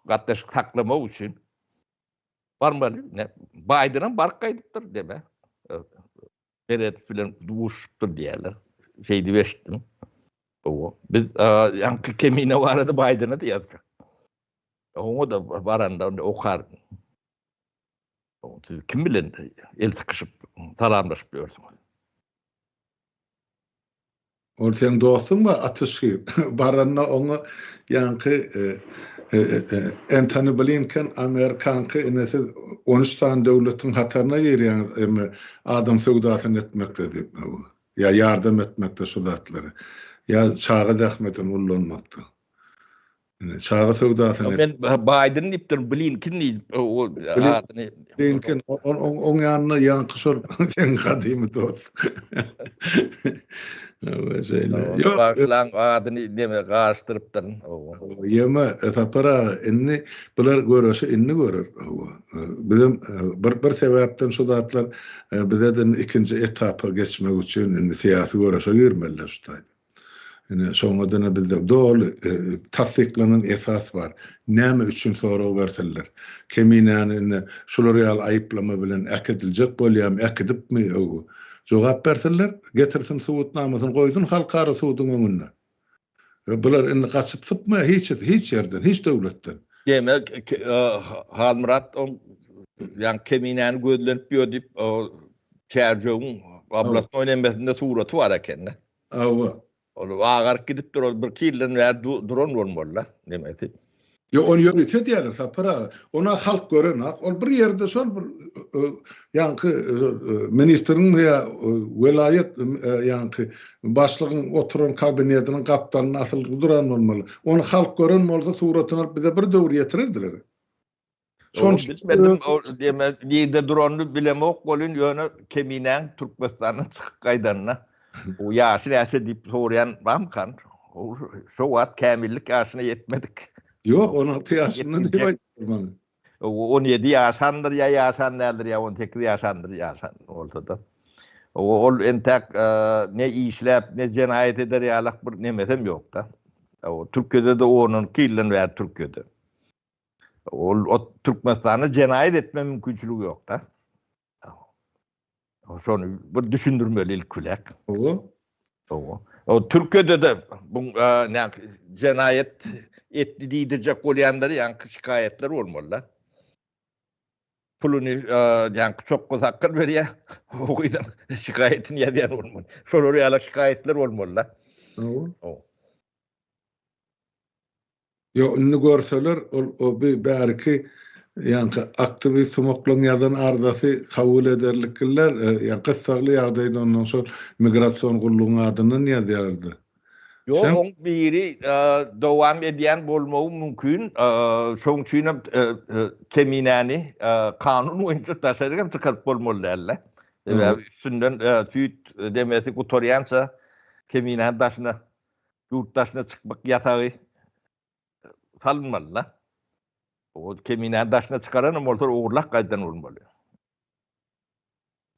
gatnaşyk saklamak üçin barmaly. Baýdenam baryp gaýdypdyr deme. Meredow bilen duşupdyr diýýärler. Şeýdip eşitdim. Owa. Biz ýaňky Kemine barada Baýdene-de ýazjak. Oňa-da baranda onda okar. Siz kim bilen el sykyşyp, salamlaşyp ýörsüňiz? Ol seň dostuňmy Atyşgy? Baranda oňa ýaňky Entoni Blinken Amerikanky ine siz on üç sany döwletiň hataryna girýäňiz emme adam söwdasyny etmekde diýip ýa ýardam etmekde şu zatlary ýa çaga zähmetini ullanmakda. Ine, çaga söwdasyny Men Baýden diýipdirin, Blinken diýip, o adyny. Blinken, oň ýanynda ýaňky şol seň gadymy dost. Şeýle. Ýok, bagyşlaň, adyny neme garyşdyrypdyryn. Ýeme, Sapar aga, indi bular göreşi indi görer. Bizem bir bir sebäpden şu zatlar bize-de ikinji etapa geçmek üçin indi syýasy göreşe girmeliler şu taýda. Ine, şoňa dene bizde doly tassyklanan esas bar. Näme üçin sorag bersinler? Keminäni ine şular ýaly aýyplama bilen äkidiljek bolýarmy, äkidipmi öw? Jogap bersinler, getirsin subutnamasyny goýsun halkara suduň öňünde. Bular indi gaçyp sypmaýar hiçisi, hiç ýerden, hiç döwletden. Demek, Halmyrat ol ýaňky Keminäni gözlenip ýör diýip, Çärjewiň oblastnoý nemesinde suraty bar eken-de. Hawa. Ol agaryp gidipdir, ol birki ýyldan bäri duran bolmaly-da, nemesi. Ýok, ony ýörite edýärler, Sapar aga. Ony halk görenak. Ol bir ýerde şol bir ýaňky ministriň ýa welaýat ýaňky başlygyň oturan kabinetiniň gapdalynda asylgy duran bolmaly. Ony halk gören bolsa suratyny alyp bize bir döwür ýetirerdiler. Şony bilmedim, ol diýme, nirde duranyny bilemok welin, ýöne Keminäň Türkmenistandan çykyp gaýdanyna. O ýaşy näçe diýip soraýan barmykan? Şo wagt kämillik ýaşyna ýetmedik. Ýok, 16 ýaşynda diýip aýtdylar maňa. 17 ýaşandyr ýa ýaşan däldir ýa 18 ýaşandyr ýaşan bolsa-da. Ol entäk ne işläp, ne jenaýat eder ýalak bir nemesem ýok-da. Türkiýede-de 12 ýyldan bäri Türkiýede. Ol Türkmenistanda jenaýat etme mümkinçiligi ýok-da. Şony bir düşündirmeli ilki bilen. Hawa. Hawa. O Türkiýede-de bu näme jenaýat etdi diýdirjek bolýanlar ýaňky şikaýatlar bolmaly-da. Puluny ýaňky çokga sakgal berýär. O gyzam şikaýatyny ýazýan bolmaly. Şolar ýaly şikaýatlar bolmaly-da. Hawa. Ýok, indi görseler, ol o bi bäriki ýaňky aktiwist sumaklaryň ýazan arzasy kabul ederlikdirler, ýa gyssagly ýagdaýda ondan şol migrasion gullugyň adyndan ýazýardy. Ýok, oň biri dowam edýän bolmagy mümkin. Şoň üçinem Keminäni kanun boýunça daşaryk hem çykaryp bolmaly däldi. Sebäbi üstünden süýt demesi gutarýança Keminäni daşyna ýurt daşyna çykmak ýasagy salynmaly-da. O Keminäni daşyna çykaranam bolsa ogurlap gaýdan bolmaly.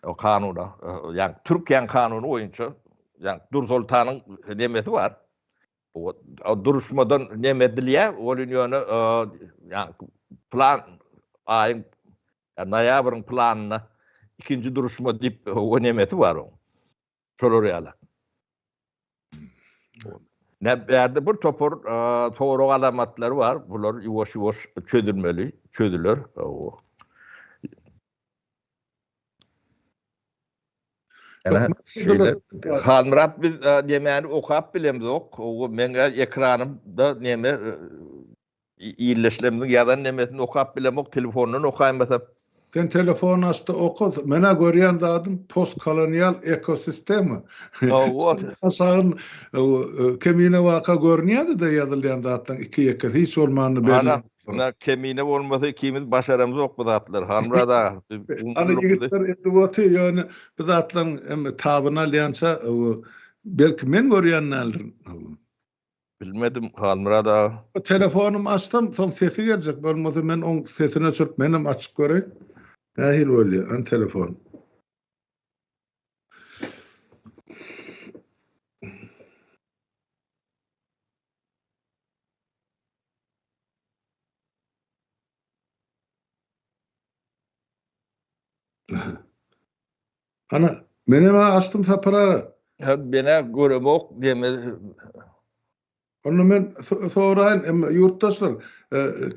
O kanuna, ýagny Türkiýäniň kanuny boýunça, ýagny Dursoltanyň nemesi bar. O duruşmadan neme edilýär, ol ýöne ýagny plan aýyň noýabryň planynda ikinji duruşma diýip o nemesi bar oň. Şolar ýaly. Ne bärde bir topar sorag alamatlary bar. Bular ýuwaş-ýuwaş çözülmeli, çözüler. Ene şeýle. Halmyrat biz nemäni okap bilemzok. O meň ekranymda neme Ildeşlerimiziň ýazan nemesini okap bilemok, telefondan okaýmasam. Sen telefon açda oka, menä görýän zadym postkolonial ekosistema. Hawa. Aşagyn kemine waka görünýädi-de ýazylýan zatlaryň iki-ýekesi hiç bolmanda belli. Ana, ine kemine bolmasa ikimiz başaramzok bu zatlary, Halmyrat aga. Ana ýigitler edip otyr, ýöne bu zatlaryň hem tabyny alýança belki men görýän däldirin. Bilmedim Halmyrat aga. Telefonym açsam soň sesi geljek bolmasa men oň sesini öçürip menem açyp göreýin. Nähili bolýar an telefon. Ana, menem açdym Sapar aga. Ha, menä göremok deme. Onda men soraýyn, emma ýurtdaşlar,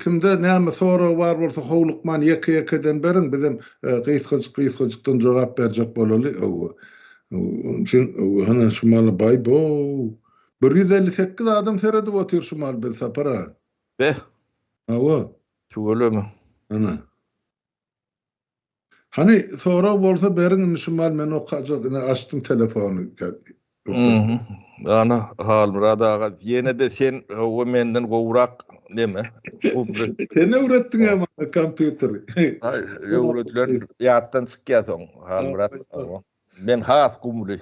kimde näme sorag bar bolsa howlukman ýeke-ýekeden beriň, bizem gysgajyk-gysgajykdan jogap berjek bolaly. Onuň üçin hany şu maly baý bo. 158 adam seredip otyr şu maly biz Sapar aga. Beh. Hawa. Tüweleme. Ana. Hany sorag bolsa beriň indi şu mal men okajak ine açdym telefony. Ana Halmyrat aga ýene-de sen hawa menden gowrak neme. Sen öwretdiň ýa maňa kompýuteri. Aý öwredilen ýatdan çykýar soň Halmyrat. Men has gumly.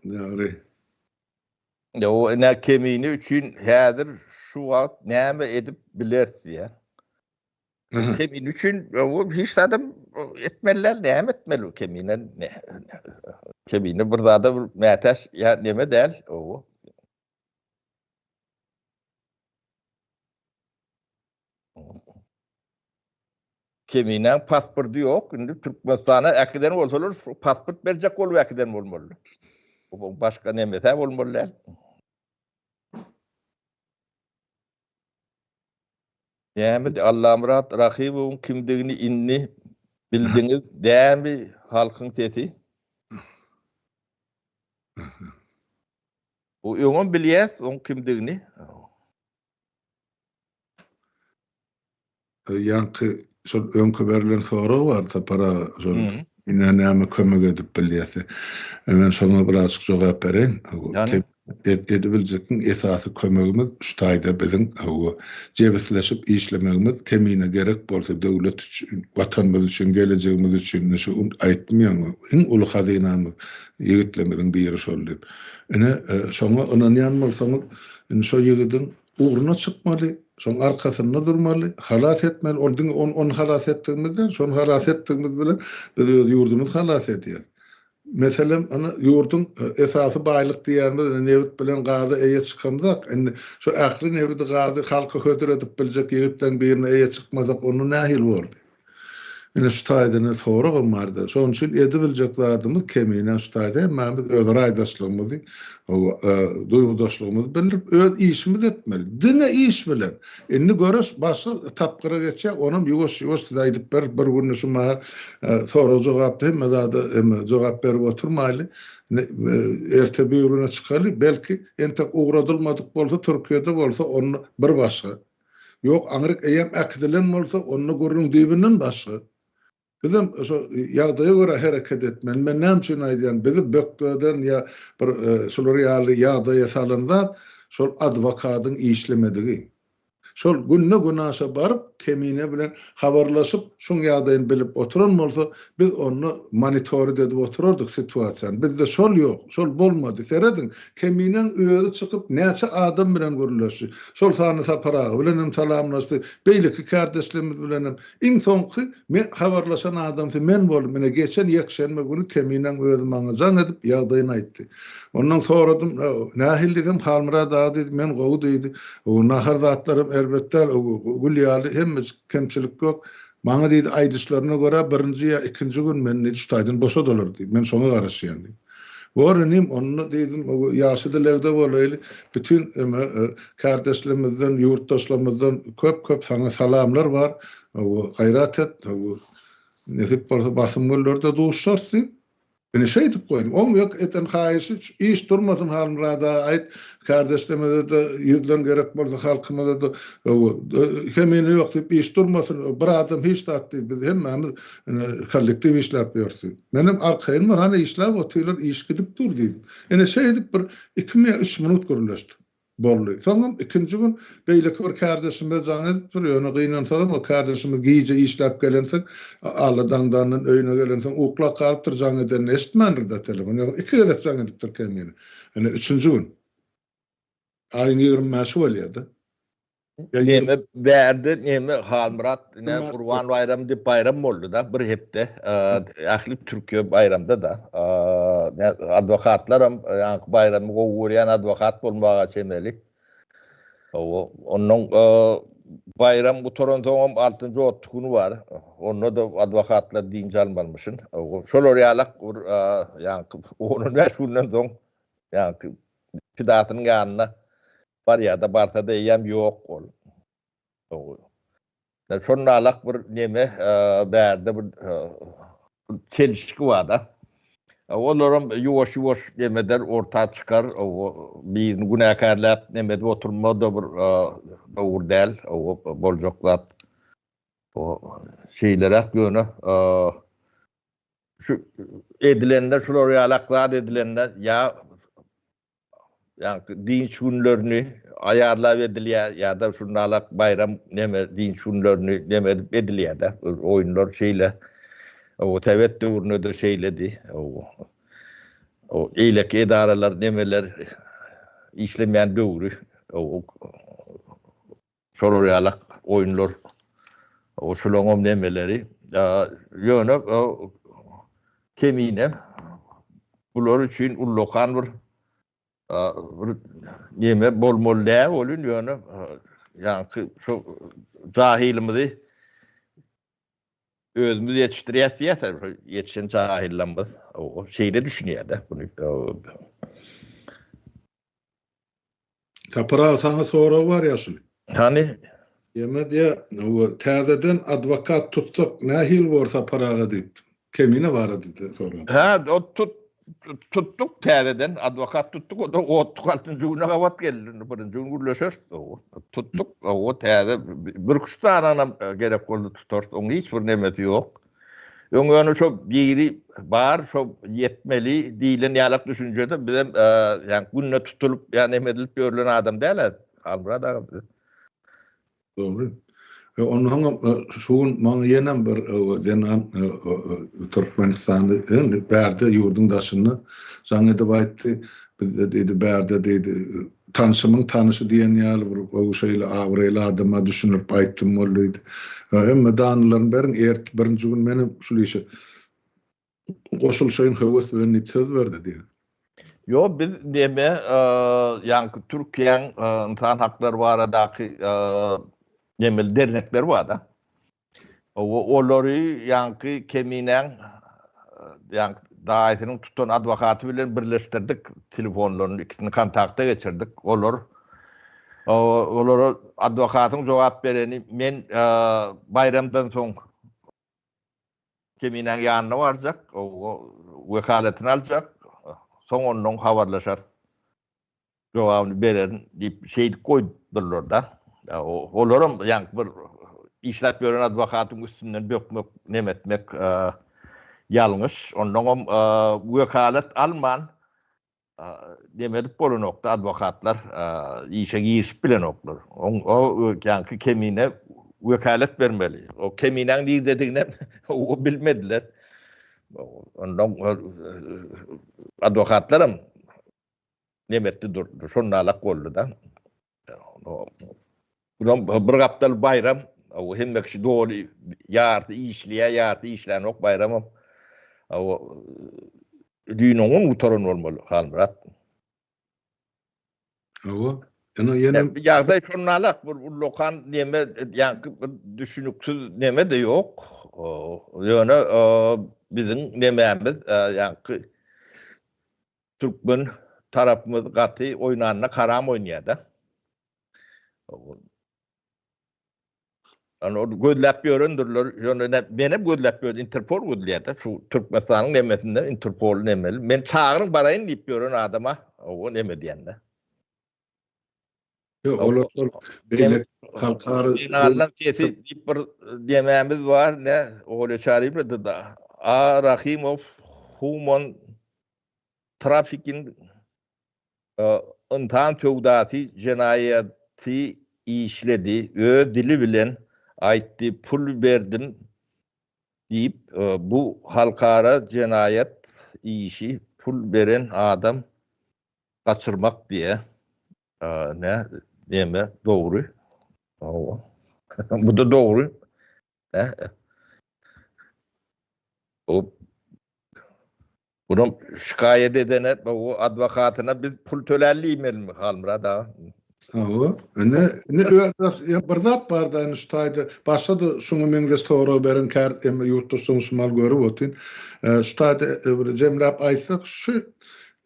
Dogry. Ýo ine kemine üçin häzir şu wagt näme edip bileris diýýär. Kemine üçin bu hiç zadam etmeli däl, näme etmeli bu kemine? Kemine bir zada bir mätäç ýa neme däl, owo. Keminäň pasporty ýok, indi Türkmenistana äkiden bolsalar pasport berjek bolup äkiden bolmaly. Bu başga nemesi bolmaly däl. Näme Allamyrat Rahymowyň kimdigini indi bildiňiz dämi halkyň sesi? Bu öňem bilýäs oň kimdigini. Ýaňky şol öňki berlen sorag bar Sapar aga şol ine näme kömek edip bilýäsi. Men şoňa birazjyk jogap bereýin. Edibiljek iň esasy kömegimiz şu taýda biziň hawa, jebisleşip işlemegimiz, kemine gerek bolsa döwlet üçin, Watanymyz üçin, gelejegimiz üçin, ine şu aýtmaýaňmy, iň uly hazynamyz ýigitlerimiziň biri şol diýip. Ine, şoňa ynanýan bolsaňyz, indi şo ýigidiň ugruna çykmaly, şoň arkasynda durmaly, halas etmeli, ol diňe ony halas etdigimiz däl, şony halas etdigimiz bilen biz öz ýurdumyzy halas edýäs. Meselem, ine, ýurduň esasy baýlyk diýýänimiz ine nebit bilen gaza eýe çykamzak, indi şu ähli nebidi, gazy halka hödür edip biljek ýigitleň birine eýe çykmasak, onda nähili bordy? Ine şu taýda ine soragam bardy. Şonuň üçin edibiljek zadymyz kemine şu taýda hemmämiz öz raýdaşlygymyzy, duýgudaşlygymyzy bildirip, öz işimizi etmeli. Diňe iş bilen. Indi göreş başga tapgyra geçýär, onam ýuwaş-ýuwaş size aýdyp beris, bir günde şu mahal sorag-jogapda hemme zada hemme jogap berip oturmaýly. Erte birigüne çykaly, belki entek ugradylmadyk bolsa, Türkiýede bolsa onda bir başga. Ýok, aňryk eýýäm äkidilen bolsa, onda gürrüň düýbünden başga. Bizem şo ýagdaýa görä hereket etmeli. Men näme üçin aýdýan, bizi bökdeden ýa bir şular ýaly ýagdaýa salan zat şol adwokadyň işlemedigi. Şol günde-günaşa baryp, Kemine bilen habarlaşyp, şuň ýagdaýyny bilip oturan bolsa, biz onda monitorit edip oturardyk situasiýany. Bizde şol ýok, şol bolmady. Serediň, Keminäň özi çykyp näçe adam bilen gürleşdi. Şol sanda Sapar aga bilen hem salamlaşdy, beýleki kärdeşlerimiz bilen hem. Iň soňky me habarlaşan adamsy men boldum. Ine, geçen ýekşenbe güni Keminäň özi maňa jaň edip, ýagdaýyny aýtdy. Ondan soradym, Nähili diýsem, Halmyrat aga diýdi, men gowy diýdi. Nahar zatlaram erbet däl, gül ýaly, hemmejik kemçilik ýok. Maňa diýdi, aýdyşlaryna görä, birinji ýa ikinji gün meni diýdi, şu taýdan boşadalar diýdi. Men şoňa garaşýan diýdi. Bor inim, onda diýdim, ýagşy dilegde bolaýly. Bütin eme kärdeşlerimizden, ýurtdaşlarymyzdan köp-köp saňa salamlar bar. Gaýrat et. Nesip bolsa basym günlerde duşarys diýip, ine şeýdip goýdum. Oň ýok eden haýyşy iş durmasyn Halmyrat aga aýt, kärdeşlerimize-de ýüzlen gerek bolsa halkymyza-da kemine ýok diýip iş durmasyn. Bir adam hiç zat diýip biz hemmämiz ine kollektiw işläp ýörüs diýip. Menem arkaýyn bar, hany işläp otyrlar, iş gidip dur diýdim. Ine şeýdip bir ikimi ýa üç minut gürleşdik. Boldy. Soňam ikinji gün beýleki bir kärdeşimize jaň edipdir, ýöne gynansagam o kärdeşimiz gije işläp gelensoň, Alla daňdandan öýüne gelensoň uklap galypdyr, jaň edenini eşitmändir-de telefon. Ýogsa iki gezek jaň edipdir kemine. Ine üçünji gün. Aýyň 25-i bolýar-da. Neme bärde neme Halmyrat ine Gurban baýramy diýip baýram boldy-da bir hepde ähli Türkiýe baýramda-da adwokatlaram ýaňky baýramy gowy görýän adwokat bolmaga çemeli. Hawa onnoň baýram gutaransoňam altynjy otly güni bar. Onda-da adwokatlar dynç almalymyşyn. Şolar ýalak bir ýaňky on-on bäş günden soň ýaňky pidasynyň ýanyna Barýada barsa-da eýýäm ýok ol. Şonda-alak bir neme bärde bir çelişki bar-da. Olaram ýuwaş-ýuwaş nemeden orta çykar. Birini günäkärläp neme edip oturma-da bir dogry däl. Boljak zat. Şeýleräk ýöne şu edilende şular ýalak zat edilende ýa Ýaňky dynç günlerini aýarlap edilýär ýa-da şundalak baýram neme dynç günlerini neme edip edilýär-de. Oýunlar şeýle. O sowet döwründe-de şeýledi. O eýleki edaralar nemeler işlemeýän döwri. Şolar ýalak oýunlar o şulaňam nemeleri. Ýöne kemine bular üçin ullakan bir bir neme bolmaly däl welin ýöne ýaňky şu jahylymyzy özümiz ýetişdirýäs diýýäs ýetişen jahyllarymyz şeýle düşünýär-de buny. Sapar aga saňa sorag bar ýaşuly. Hany? Ýeme diýä, täzeden adwokat tutsak nähili bor Sapar aga diýipdim. Kemine barada sorap. Hä, o tut tutduk täzeden adwokat tutduk, o da otduk altynjy güne gabat geldi. Indi birinji gün gürleşeris. Tutduk, o täze bir üç sananam gerek boldy tutarys. Oň hiç bir nemesi ýok. Öň ýöne şo biri bar, şo ýetmeli diýlen ýalak düşünjede bizem ýa günde tutulyp ýa neme edilip ýörlen adam däl-ä Halmyrat aga biz. Dogry. E, onnoňam şu gün maňa ýenem bir zenan Türkmenistanly, indi bärde ýurduň daşynda jaň edip aýtdy. Bizde diýdi, bärde diýdi, tanşymyň tanyşy diýen ýaly bir gowy şeýle abraýly adama düşündirip aýtdym boldy diýdi. Hemme danylaryny beriň, ert birinji gün menem şul işe goşulyşaýyn höwes bilen diýip söz berdi diýdi. Ýok, biz neme, ýaňky Türkiýäň ynsan haklary baradaky nemeli dernekleri bar-da. Olary ýaňky Keminäň ýaňky daýysynyň tutan adwokaty bilen birleşdirdik, telefonlaryny ikisini kontakta geçirdik. Olar olara adwokatyň jogap bereni men baýramdan soň Keminäň ýanyna barjak, wekaletini aljak, soň ondan habarlaşarys, jogabyny bererin diýip şeýdip goýdurlar-da. Olaram ýaňky bir işläp ýören adwokatyň üstünden bökmek, neme etmek ýalňyş. Onnoňam wekalet alman Neme edip bolanokda adwokatlar işe girişip bilenoklar. Oň o ýaňky Kemine wekalet bermeli. O Keminäň nirdediginem o bilmediler. Ondan adwokatlaram neme etdi durdy. Şondalak boldy-da. Bulam bir gapdal baýram, o hemme kişi doly ýarty işleýär, ýarty işlänok baýramam. O düýn oňun gutaran bolmaly Halmyrat. Hawa. Ýöne ýene ýagdaý şonalak bir ullakan neme ýaňky bir düşüniksiz neme-de ýok. Ýöne biziň nemämiz ýaňky türkmen tarapymyz gaty oýnanda karam oýnaýar-da. Ýani ol gözläp ýörendirler. Ýöne menem gözläp ýörün, Interpol gözleýär-de. Şu Türkmenistanyň nemesinde Interpol nemeli. Men çagyryň baraýyn diýip ýören adama o neme diýende. Ýok, olar şol beýleki halkara Allan sesi diýip bir nemämiz bar, ne? Olýa Çaryýewna da. A Rahimow human trafficking Ynsan söwdasy jenaýaty işledi, öz dili bilen aýtdy pul berdim diýip, bu halkara jenaýat işi pul beren adam gaçyrmak diýä nä neme dogry hawa bu-da dogry o Bunam şikaýat edene, bu adwokatyna biz pul töläli diýmelimi Halmyrat aga? Hawa. Ine, ine öz bir zat bar-da indi şu taýda başga-da şuňa meňzeş sorag beren kär emma ýurtdaşlaryň şu mal görüp otyryn. Şu taýda bir jemläp aýtsak, şu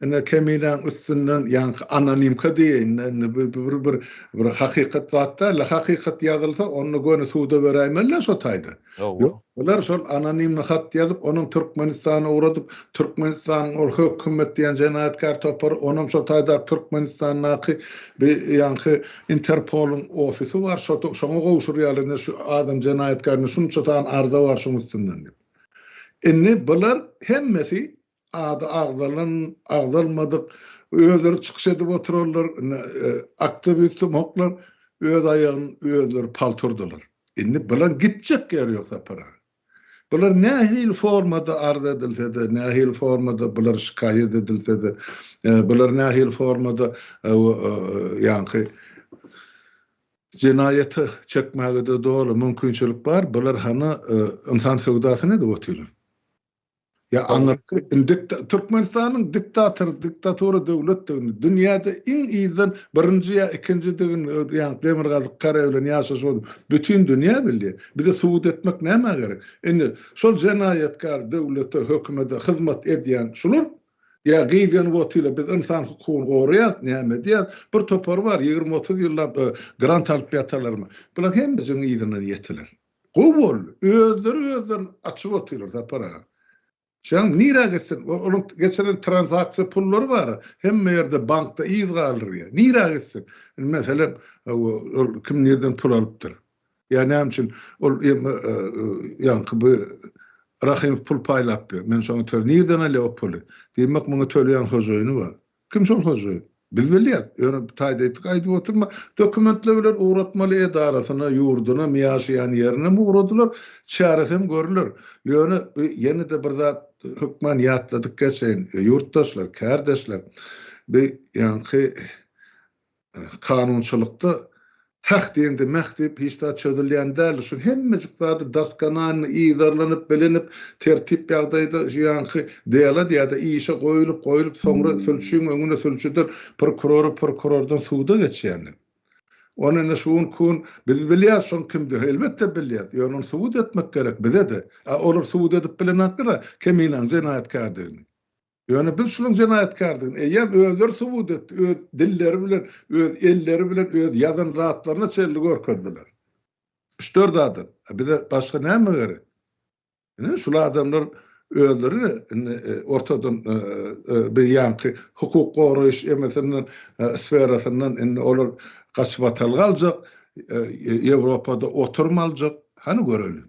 ine Keminäň üstünden ýaňky anonimka diýeýin indi bu bir bir bir hakykat zat däl-de, hakykat ýazylsa onda göni suda beräýmeli-dä şo taýda. Ýok, bular şol anonimni hat ýazyp, onam Türkmenistana ugradyp, Türkmenistanyň ol hökümet diýen jenaýatkär topary onam şo taýdaky Türkmenistandaky bi ýaňky Interpolyň ofisi bar, şo şoňa gowşurýarlar, ine şu adam jenaýatkär, ine şunça sany arza bar şoň üstünden diýip. Indi bular hemmesi Ady agzalan, agzalmadyk, özleri çykyş edip oturanlar, ine, aktiwist sumaklar öz aýagyny özleri palta urdular. Indi bularyň gitjek ýeri ýok Sapar aga. Bular nähili formada arz edilse-de, nähili formada bular şikaýat edilse-de, bular nähili formada ýaňky jenaýata çekmäge-de doly mümkinçilik bar, bular hany ynsan söwdasyny edip otyrlar. Ýa aňyrky indi Türkmenistanyň diktator, diktatura döwletdigini, dünýäde iň yzdan birinji ýa ikinjidigini, ýa Demirgazyk Koreýa bilen ýaşaşyp bütin dünýä bilýär. Bize subut etmek nämä gerek? Indi şol jenaýatkar döwlete, hökümete hyzmat edýän şular ýa gyzganyp otyrlar, biz ynsan hukugyny goraýas, näme edýäs? Bir topary bar, 20-30 ýyllap grant alyp ýatarlarmy? Bular hemmejigiň yzyndan ýetiler. Gowy boldy. Özleri özlerini açyp otyrlar Sapar aga. Şaň nirä gitsin? Onuň geçiren transaksiýa pullary bar. Hemme ýerde bankda yz galdyrýar. Nirä gitsin? Indi meselem, ol kim nirden pul alypdyr? Ýa näme üçin ol ýaňky bu. Rahymow pul paýlap ber. Men şoňa töle. Nirden alýar o puly? Diýmek, muňa töleýän hojaýyny bar. Kim şol hojaýyn? Biz bilýäs. Ýöne bu taýda eýtik aýdyp oturma. Dokumentler bilen ugratmaly edarasyna, ýurduna, ýaşaýan ýerine hem ugradylar. Çäresi hem görüler. Ýöne bu ýene-de bir zat hökman ýatladyp geçeýin. Ýurtdaşlar, kärdeşler, bu ýaňky Kanunçylykda häh diýeňde mäh diýip hiç zat çözülýän däldir. Şu hemmejik zady doskonalny yzarlanyp, bilinip, tertip ýagdaýda şu ýaňky dela ýa-da işe goýulyp, goýulyp soňra sülçüň öňüne sülçüden prokurora, prokurordan suda geçýändir. Ony indi şu günki gün biz bilýäs şoň kimdigini, elbetde bilýäs. Ýöne ony subut etmek gerek bize-de. A olar subut edip bilenoklar-a Keminäň jenaýatkärdigini. Ýöne biz şunuň jenaýatkärdigini eýýäm özleri subut etdi, öz dilleri bilen, öz elleri bilen öz ýazan zatlaryna çenli görkezdiler. Üç-dört adam. A bize başga näme gerek? Ine, şul adamlar özleri indi ortadan bir ýaňky hukuk goraýyş emesinden, sferasyndan indi olar gaçybatalga aljak, Ýewropada oturym aljak. Hany göreli.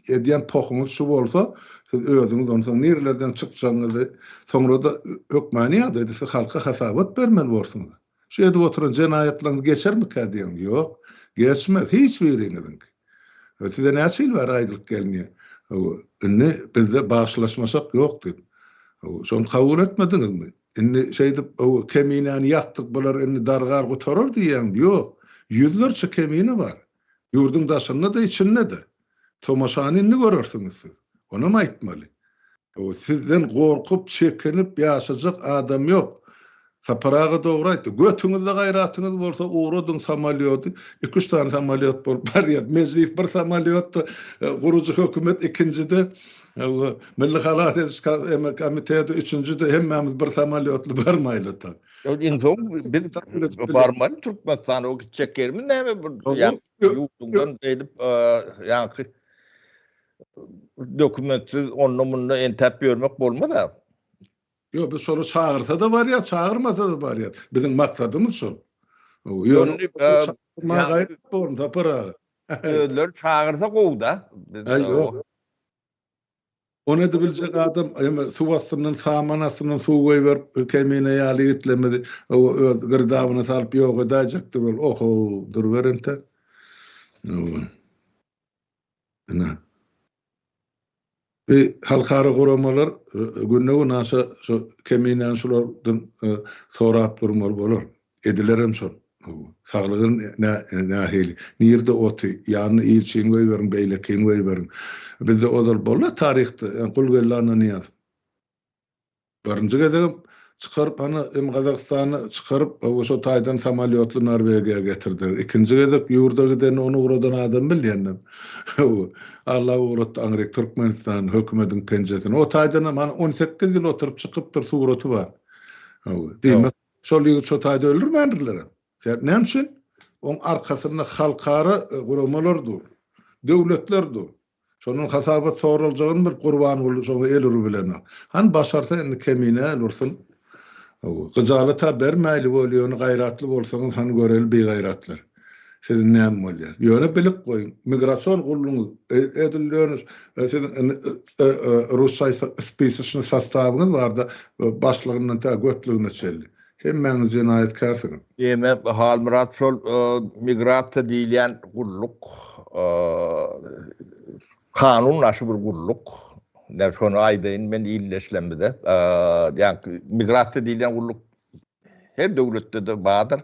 Edýän pohuňyz şu bolsa, siz özüňiz onsoň nirelerden çykjagyňyzy, soňra-da hökmany ýagdaýda siz halka hasabat bermeli borsuňyz. Şu edip oturan jenaýatlaryňyz geçermikä diýeň? Ýok, geçmez, hiç biriňiziňki. Size näçe ýyl bäri aýdylyp gelinýär. Indi bizde bagyşlaşmaşak ýok diýip. Şony kabul etmediňizmi? Indi şeýdip Keminäni ýakdyk, bular indi dargar gutarar diýýäňmi? Ýok. Ýüzlerçe Kemine bar. Ýurduň daşynda-da, içinde-de. Tomaşany indi görersiňiz siz. Onam aýtmaly. Sizden gorkup, çekinip ýaşajak adam ýok. Sapar aga dogry aýtdy. Götüňizde gaýratyňyz bolsa ugradyň samolýody. Iki-üç sany samolýot bolup barýar. Mejlis bir samolýotda, gurujy hökümet ikinjide, Milli halas ediş komiteti üçünjide hemmämiz bir samolýotly barmaýly-da. Iň soň biz barmaly Türkmenistana o gitjek ýerimiz näme bir ýurduňdan beýdip ýaňky dokumentsiz onda munda entäp ýörmek bolmaz-a. Ýok, biz şolar çagyrsa-da barýas, çagyrmasa-da barýas. Biziň maksadymyz şol. Ýöne gaýrat borun Sapar aga. Özleri çagyrsa gowy-da. Ýok. Ony edibiljek adam eme suw astyndan saman astyndan suw goýberip Kemine ýaly ýigitlerimizi öz girdabyna salyp ýok edäýjekdir ol oho duruber entek. Ine. Bi halkara guramalar günde-günaşa şu Keminäni şulardan sorap durmaly bolar. Edilerem şol. Saglygy nähili? Nirde oty? Ýanyna ilçini goýberiň, beýlekini goýberiň. Bizde ozal boldy taryhda, ýa Gulgeldi Annanyýazow. Birinji gezegem çykaryp hany hem Gazagystana çykaryp, şo taýdan samolýotly Norwegiýa getirdiler. Ikinji gezek ýurda gidende ony ugradan adam bilýändim. Alla ugratdy aňryk Türkmenistan hökümediň penjesine. O taýdanam hany 18 ýyl oturyp çykypdyr, suraty bar. Diýmek, Şol ýigit şo taýda öldürmändirlerem. Sebäp näme üçin? Oň arkasynda halkara guramalar dur. Döwletler dur. Şondan hasabat soraljagyny bilip Gurbanguly şoňa el urubilenok. Hany başarsa indi Kemine el ursun. Gyjalat-a bermäýli bol ýöne gaýratly bolsaňyz hany göreli bigaýratlar. Siziň näme bolýar? Ýöne bilip goýuň, migrasion gullugyňyz edil ýöne siziň rusça aýtsak spisoçnyý sostawyňyz barda başlygyndan tä götlügine çenli. Hemmäňiz jenaýatkärsiňiz. Diýmek, Halmyrat şol migrasiýa diýilýän gulluk kanun daşy bir gulluk. Ine şony aýdaýyn men ildeşlerimize. Ýagny migrasiýa diýilýän gulluk her döwletde-de bardyr.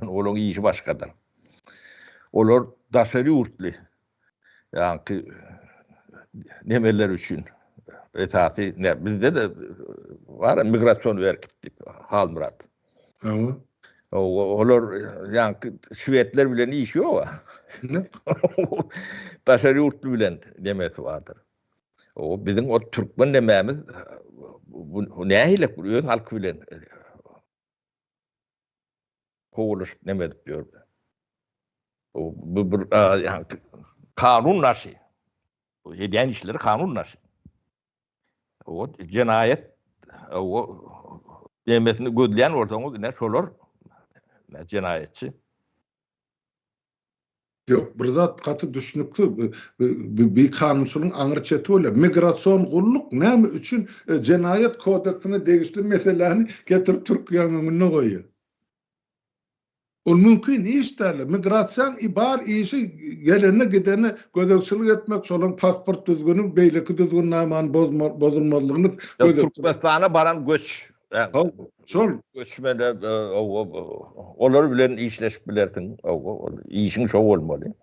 Olaryň işi başgadyr. Olar daşary ýurtly, ýaňky nemeler üçin esasy ne bizde-de bar migrasion werkit diýip Halmyrat. Hawa. Olar ýaňky şwedler bilen işi ýok. Daşary ýurtly bilen nemesi bardyr. O biziň o türkmen nemämiz bu nähili öz halky bilen Kowulyşyp neme edip ýördi. Bu bir ýagny kanun daşy. Bu edýän işleri kanun daşy. O jenaýat o demesini gözleýän bolsaňyz ine şolar jenaýatçy. Ýok, bir zat gaty düşnüksiz, bu bikanunçylygyň aňry çeti bolýar. Migrasion gulluk näme üçin jenaýat kodeksine degişli meseläni getirip Türkiýäniň öňünde goýýar? Ol mümkin iş däl. Migrasiýaň bar işi gelene gidene gözegçilik etmek, şolaryň pasport düzgüni, beýleki düzgünnamany bozulmazlygyny gözegçilik. Türkmenistana baran göç. Şol. Göçmeler, olar bilen işleşip bilersiň. Işiň şo bolmaly.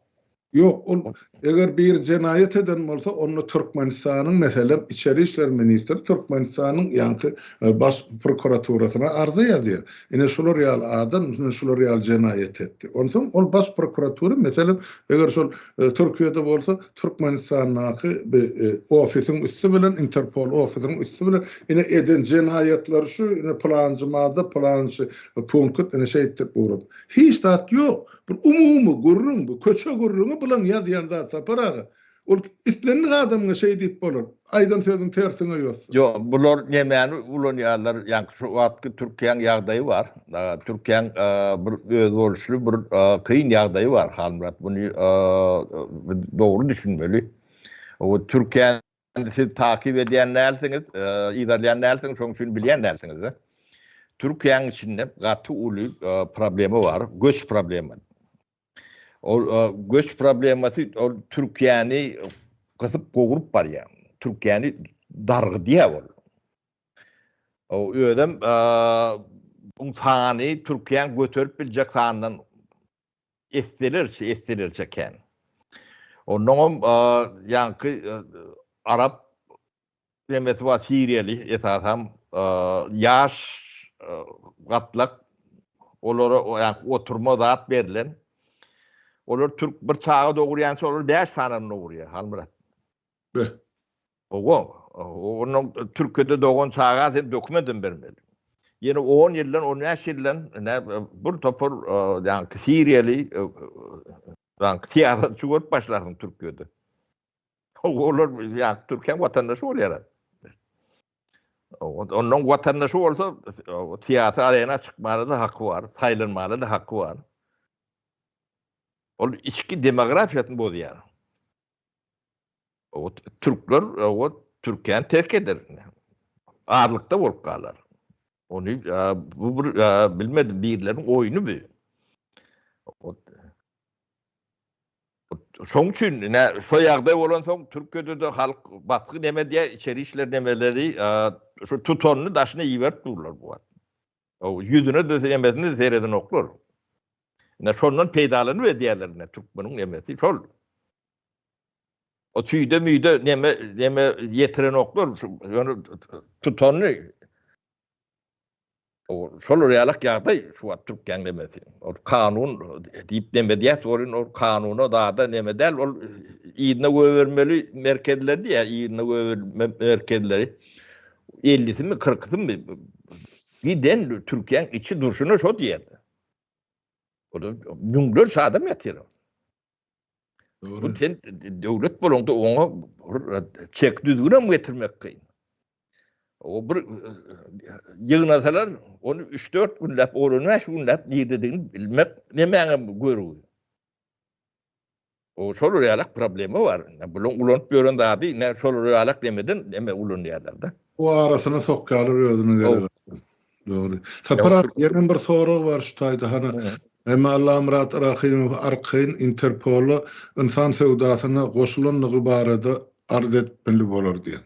Ýok, ol eger biri jenaýat eden bolsa, onda Türkmenistanyň, meselem, içeri işler ministri Türkmenistanyň ýaňky Baş prokuraturasyna arza ýazýar. Ine şular ýaly adam, ine şular ýaly jenaýat etdi. Onsoň ol Baş prokuratura, meselem, eger şol Türkiýede bolsa, Türkmenistandaky bir ofisiň üsti bilen, Interpol ofisiniň üsti bilen, ine eden jenaýatlary şu, ine pylanjy madda, pylanjy punkt, ine şeýtdirip ugrady. Hiç zat ýok. Bir umumy gürrüň bu. Köçe gürrüňi bulaň ýazýan zat Sapar aga. Ol islendik adamyňa şeý diýip bolar. Aýdan sözüň tersiňe ýozsa. Ýok, bular nemäni ulanýarlar, ýaňky şu wagtky Türkiýäň ýagdaýy bar. Türkiýäň bir özboluşly bir kyn ýagdaýy bar Halmyrat. Muny biz dogry düşünmeli. O Türkiýä Siz takyp edýän dälsiňiz, yzarlaýan dälsiňiz, şonuň üçin bilýän dälsiňiz-de. Türkiýäniň içinde gaty uly problema bar, göç problema. Ol göç problemasy ol Türkiýäni gysyp gowrup barýar. Türkiýäni dargydýar ol. O özem bu sany Türkiýäň göterip biljek sanyndan Esselerçe, esselerçe kän. Onnoňam ýaňky arap nemesi bar, siriýaly esasam ýaş gatlak olara ýaňky oturma zat berlen. Olar türk bir çaga dogurýança olar 5 sanyny dogurýar, Halmyrat. Beh. Owa, ondan Türkiýede dogan çaga sen dokumentem bermeli. Ýene 10 ýyldan, 15 ýyldan ine bir topar ýaňky siriýaly ýaňky syýasatçy görüp başlarsyň Türkiýede. Olar ýaňky Türkiýäň watandaşy bolýarlar. Ondan watandaşy bolsa syýasy arena çykmana-da haky bar, saýlanmana-da haky bar. Ol içki demografiýasyny bozýar. O türkler o Türkiýäni terk eder. Azlykda bolup galar. Ony bu bir bilmedim birleriniň oýny bu. Şoň üçin ine şo ýagdaý bolansoň Türkiýede-de halk basgy neme diýýär, içeri işler nemeleri şu tutanyny daşyna iberip durlar bu wagt. O ýüzüne-de nemesine-de seredenoklar. Ine şondan peýdalanyp edýärler ine türkmeniň nemesi şol. O tüýde müýde neme neme ýetirenoklar ýöne tutany o şol ýalak ýagdaý şu wagt Türkiýäň nemesi. Ol kanun diýip neme diýýär, ol ol kanuna zada neme däl, ol yzyna goýbermeli merkezler diýýär, yzyna goýberme merkezleri. 50-simi, 40-symy giden Türkiýäň içi durşuna şo diýýär. O müňlerçe adam ýatyr. Bu sen döwlet bolaňda oňa çek düzgünem getirmek kyn. O bir ýygnasalar, ony 3-4 günläp, 15 günläp nirededigini bilmek nemäňe görügi. O şol ýalak problema bar. Bulan ulanyp ýören zady, ne şol ýalak nemeden neme ulanýarlar-da. O arasyna sokýarlar özüne gerek. Dogry. Sapar aga, ýene bir sorag bar şu taýda hany. Emma Allamyrat Rahymow arkaýyn Interpola ynsan söwdasyna goşulandygy barada arz etmeli bolar diýen.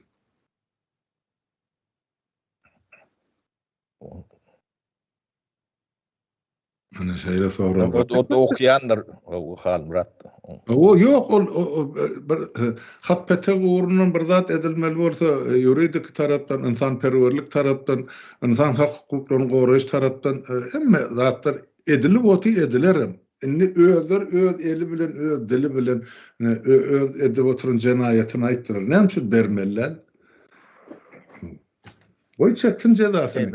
Mana şeýle sorag bar. O okýandyr o Halmyrat. O ýok ol bir hat petek ugrundan bir zat edilmeli bolsa ýuridik tarapdan, ynsanperwerlik tarapdan, ynsan hak hukuklaryny goraýyş tarapdan hemme zatlar edilip otyr, edilerem. Indi özleri öz eli bilen, öz dili bilen öz edip oturan jenaýatyny aýtdylar. Näme üçin bermeli däl? Goý çeksin jezasyny.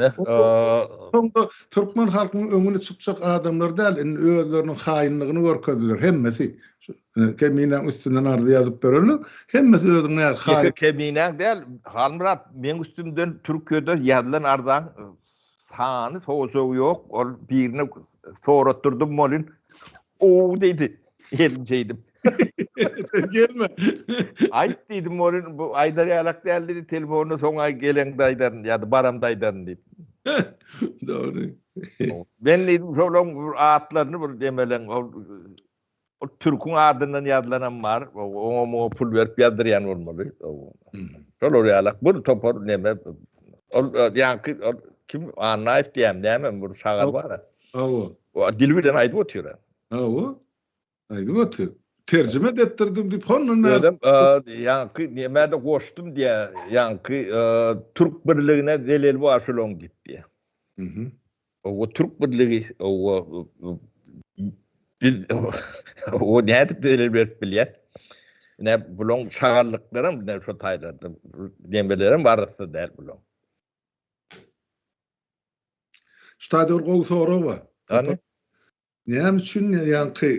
Soňda türkmen halkynyň öňüne çykjak adamlar däl, indi özleriniň haýynlygyny görkezdiler hemmesi. Keminäň üstünden arza ýazyp bererler. Hemmesi özüniň nähili haýyn. Ýeke Keminäň däl, Halmyrat, meň üstümden Türkiýede ýazylan arzaň sany sojagy ýok. Ol birine soratdyrdym welin, ow diýdi. Elini şeýdip. Sen gelme. Aýt diýdim, ol bu aýdar ýalak däl diýdi, telefonda soň aý geleňde aýdaryn ýa-da baramda aýdaryn diýip. Dogry. Men diýdim, şolaň bir atlaryny bir demeleň, ol ol türküň adyndan ýazylanam bar, oňa muňa pul berip ýazdyrýan bolmaly. Şolar ýalak bir topar neme ol ýaňky ol kim Annaýew diýýän näme bir şagal bar. Hawa. O dili bilen aýdyp otyr. Hawa. Aýdyp otyr. Terjime etdirdim diýip hondan bäri. Özem ýaňky nämä-de goşdum diýýär. Ýaňky Türk birligine zeleli bar şolaň diýip diýýär. Mhm. O Türk birligi o biz o nädip zelel berip bilýär? Ine bulaň şagallyklaram ine şo taýlarda nemelerem arassa däl bulaň. Şu taýda bir gowy sorag bar. Hany? Näme üçin ýaňky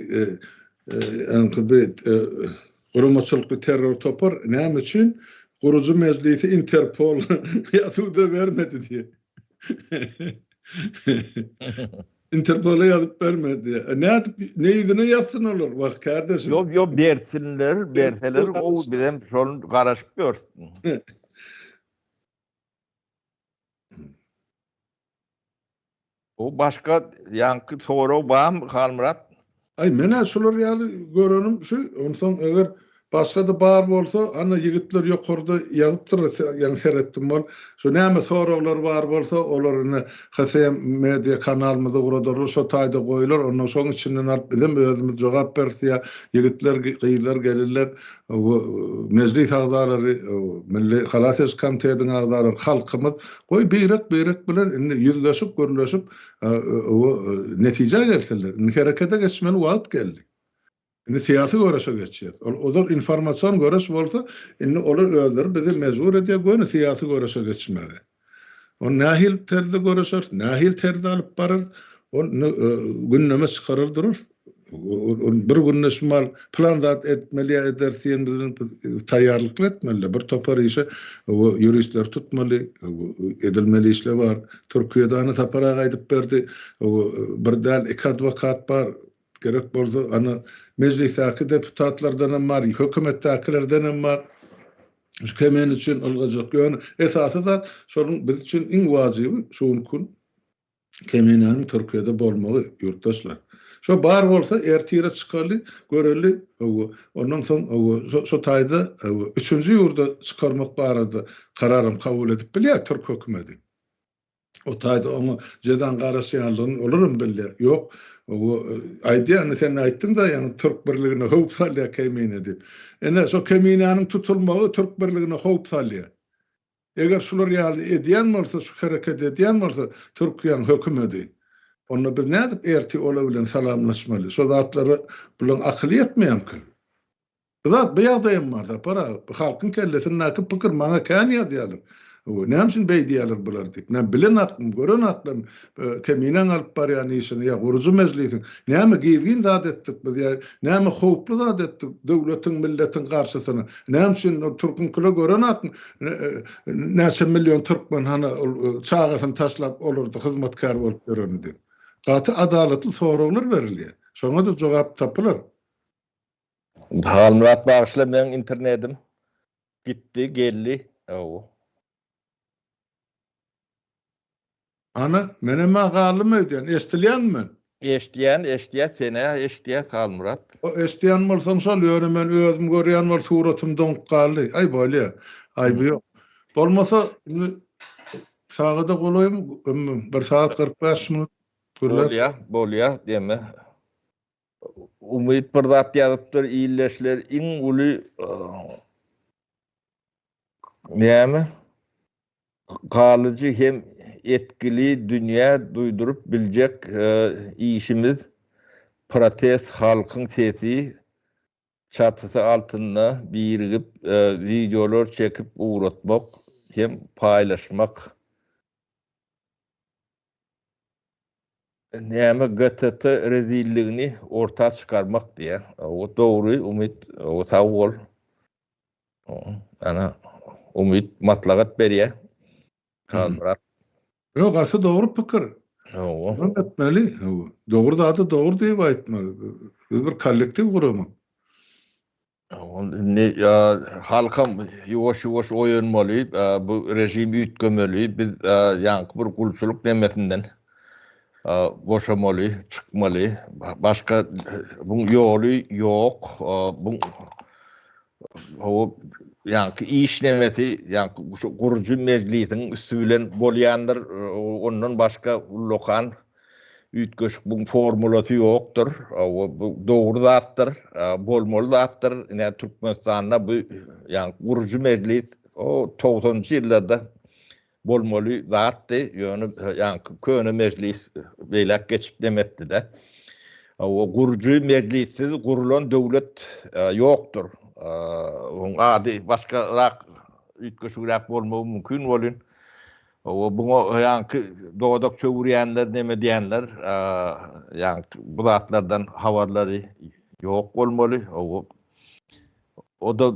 ýaňky bir guramaçylykly terror topar näme üçin gurujy mejlisi Interpol ýazuwda bermedi diýip. Interpola ýazyp bermedi diýip. Nädip ne ýüzüne ýazsyn olar wah kardeşim. Ýok ýok bersinler berseler gowy bizem şony garaşyp ýörüs. Bu başga ýaňky sorag barmy Halmyrat? Aý menä şular ýaly görenim şu, onsoň eger başga-da bar bolsa, ana ýigitler ýokarda ýazypdyr, ýaňy seretdim bol, şu näme soraglar bar bolsa, olar ine HSM media kanalymyza ugradarlar, şo taýda goýular, onda şoň içinden alyp bizem özümiz jogap beris ýa ýigitler, gyzlar gelirler, Mejlis agzalary, Milli halas ediş komitetiň agzalary, halkymyz goý birek-birek bilen indi ýüzleşip, gürleşip netijä gelsinler. Indi herekete geçmeli wagt geldi. Indi syýasy göreşe geçýäs. Ol ozal informasion göreş bolsa, indi olar özleri bizi mejbur edýär göni syýasy göreşe geçmäge. Ony nähili terzde göreşeris, nähili terzde alyp bararys, ol indi gündeme çykarar durarys. Bir günde şu mal pylan zat etmeli ýa ederis diýen bilen biz taýýarlykly etmeli. Bir topar işe ýuristleri tutmaly, edilmeli işler bar. Türkiýede ana Sapar aga aýdyp berdi, bir däl, iki adwokat bar. Gerek bolsa ana mejlisdäki deputatlardan hem bar, hökümetdäkilerden hem bar. Şu kemen üçin ylgajak. Ýöne esasy zat şonuň biz üçin iň wajyby şu günki gün Kemenäniň Türkiýede bolmagy ýurtdaşlar. Şo bar bolsa ertire çykaly, göreli, hawa, ondan soň hawa, şo taýda hawa, üçünji ýurda çykarmak barada kararam kabul edip bilýär türk hökümeti. O taýda oňa jezaň garaşýanlygyny olaram bilýär. Ýok, hawa, aýdýar, indi sen aýtdyň-da, ýaňy türk birligine howp salýar Kemine diýip. Ine, şo Keminäniň tutulmagy türk birligine howp salýar. Eger şular ýaly edýän bolsa, şu hereket edýän bolsa Türkiýäň hökümedi, onda biz nädip ertir olar bilen salamlaşmaly? Şo zatlara bulaň akyly ýetmeýämkä? Bu zat, bu ýagdaýam bar Sapar aga. Bu halkyň kellesindäki pikir maňa kän ýazýarlar. Näme üçin beý diýýärler bular diýip. Näme bilen aklym, gören aklym Keminäň alyp barýan işini ýa gurujy mejlisiň näme gizlin zat etdik biz ýa näme howply zat etdik döwletiň, milletiň garşysyna. Näme üçin ol türküňküler gören aklym näçe million türkmen hany ol çagasyny taşlap olarda hyzmatkär bolup ýörenini diýip. Gaty adalatly soraglar berilýär. Şoňa-da jogap tapylar. Halmyrat bagyşla meň internedim gitdi geldi hawa. Ana, menem-ä galdym öýdýän, eşdilýänmi men? Eşdýän, eşdýäs, sen-ä eşdýäs Halmyrat. O, eşdýän bolsaň şol, ýöne men özüm görýän bol suratym doňup galdy. Aý, bolýa, aýby ýok. Bolmasa, indi sagada golaýmy, bir sagat 45 minut gürläp. Bolýa, bolýa, deme. Umyt bir zat ýazypdyr, ildeşler iň uly näme? Galyjy hem etgili dünýä duýduryp biljek işimiz protest halkyň sesi çatysy altynda birigip wideolar çekip ugratmak hem paýlaşmak. Näme GTT rezilligini orta çykarmak diýýär. O dogry Umyt, o sag bol. Ana Umyt maslahat berýär. Halmyrat. Ýok, gaty dogry pikir. Hawa. Şonam etmeli. Hawa. Dogry zady dogry diýip aýtmaly. Biz bir kollektiw gurama. Indi halkam ýuwaş-ýuwaş oýanmaly, bu režim üýtgemeli, biz ýaňky bir gulçulyk nemesinden boşamaly, çykmaly. Başga buň ýoly ýok. Buň ýaňky iş nemesi, ýaňky şu gurujy mejlisiň üsti bilen bolýandyr. Ondan başga ullakan Üýtgeşik buň formulasy ýokdur. Bu dogry zatdyr, bolmaly zatdyr. Ine Türkmenistanda bu ýagny gurujy mejlis o togsanynjy ýyllarda bolmaly zatdy. Ýöne ýagny köne mejlis beýläk geçip neme etdi-de. O gurujy mejlissiz gurulan döwlet ýokdur. Oň ady başgarak üýtgeşigräk bolmagy mümkin welin Hawa, buňa ýaňky dodak çöwürýänler, neme diýenler, ýaňky bu zatlardan habarlary ýok bolmaly. Hawa, o-da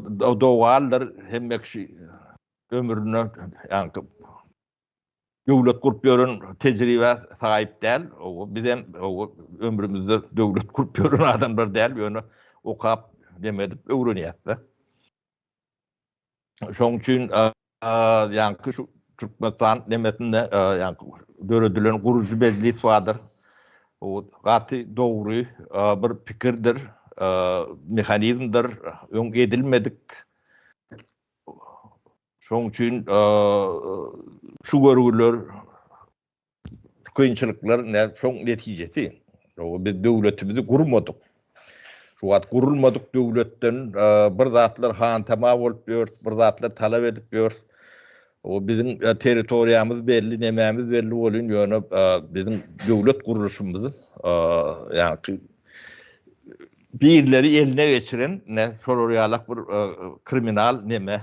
dowaldyr, hemme kişi ömründe ýaňky döwlet gurup ýören tejribä saýyp däl. Hawa, bizem hawa, ömrümizde döwlet gurup ýören adamlar däl, ýöne okap, neme edip öwrenýäs-de. Şoň üçin ýaňky şu Türkmenistan nemesinde ýaňky döredilen gurujy mejlis bardyr. O gaty dogry bir pikirdir, mehanizmdir, öň edilmedik. Şoň üçin şu görgüler Kynçylyklar nä şoň netijesi. Biz döwletimizi gurmadyk. Şu wagt gurulmadyk döwletden bir zatlar hantama bolup ýörüs, bir zatlar talap edip ýörüs. O biziň territoriýamyz belli, nemämiz belli bolýn, ýöne biziň döwlet gurluşymyz ýaňky Birleri eline geçiren ine şolar ýalak bir kriminal neme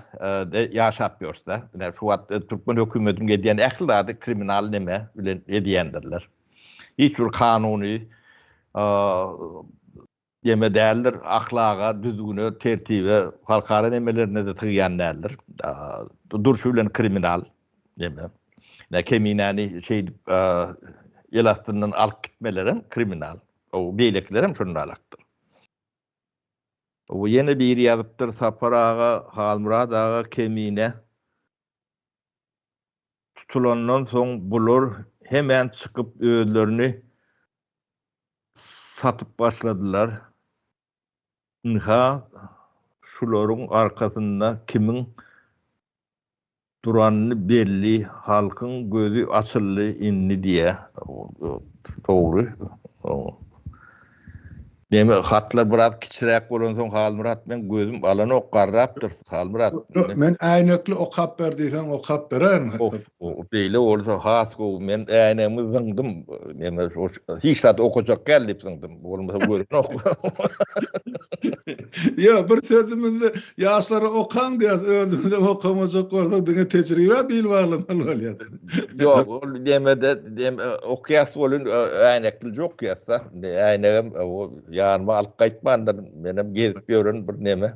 de ýaşap ýörsde. Ine şu wagt türkmen hökümetiniň edýän ähli zady kriminal neme bilen edýändirler. Hiç bir kanuny neme däldir, ahlaga, düzgüne, tertibe, halkara nemelerine-de sygýan däldir. Durşy bilen kriminal neme. Ine Keminäni şeýdip el astyndan alyp gitmelerem kriminal. O beýlekilerem şundalakdyr. O ýene biri ýazypdyr Sapar aga, Halmyrat aga Kemine tutulandan soň bular hemän çykyp özlerini satyp başladylar. Ynha şularyň arkasynda kimiň Duranyny belli halkyň gözi açyldy indi diýä dogry neme hatlar biraz kiçiräk bolansoň Halmyrat meň gözüm alanok garrapdyr Halmyrat Men äýnekli okap ber diýseň okap beräýerin Beýle bolsa has gowy men äýnegimi zyňdym neme hiç zat okajak däl diýip zyňdym bolmasa görenok. Ýok, bir sözümizde ýaşlara okaň diýýäs, özümizem okamajak bolsak diňe tejribä bil baglamaly bolýar. Ýok, ol demede dem okýas welin äýneklije okýas-da. Indi äýnegem o ýanyma alyp gaýtmandyryn. Menem gezip ýören bir neme.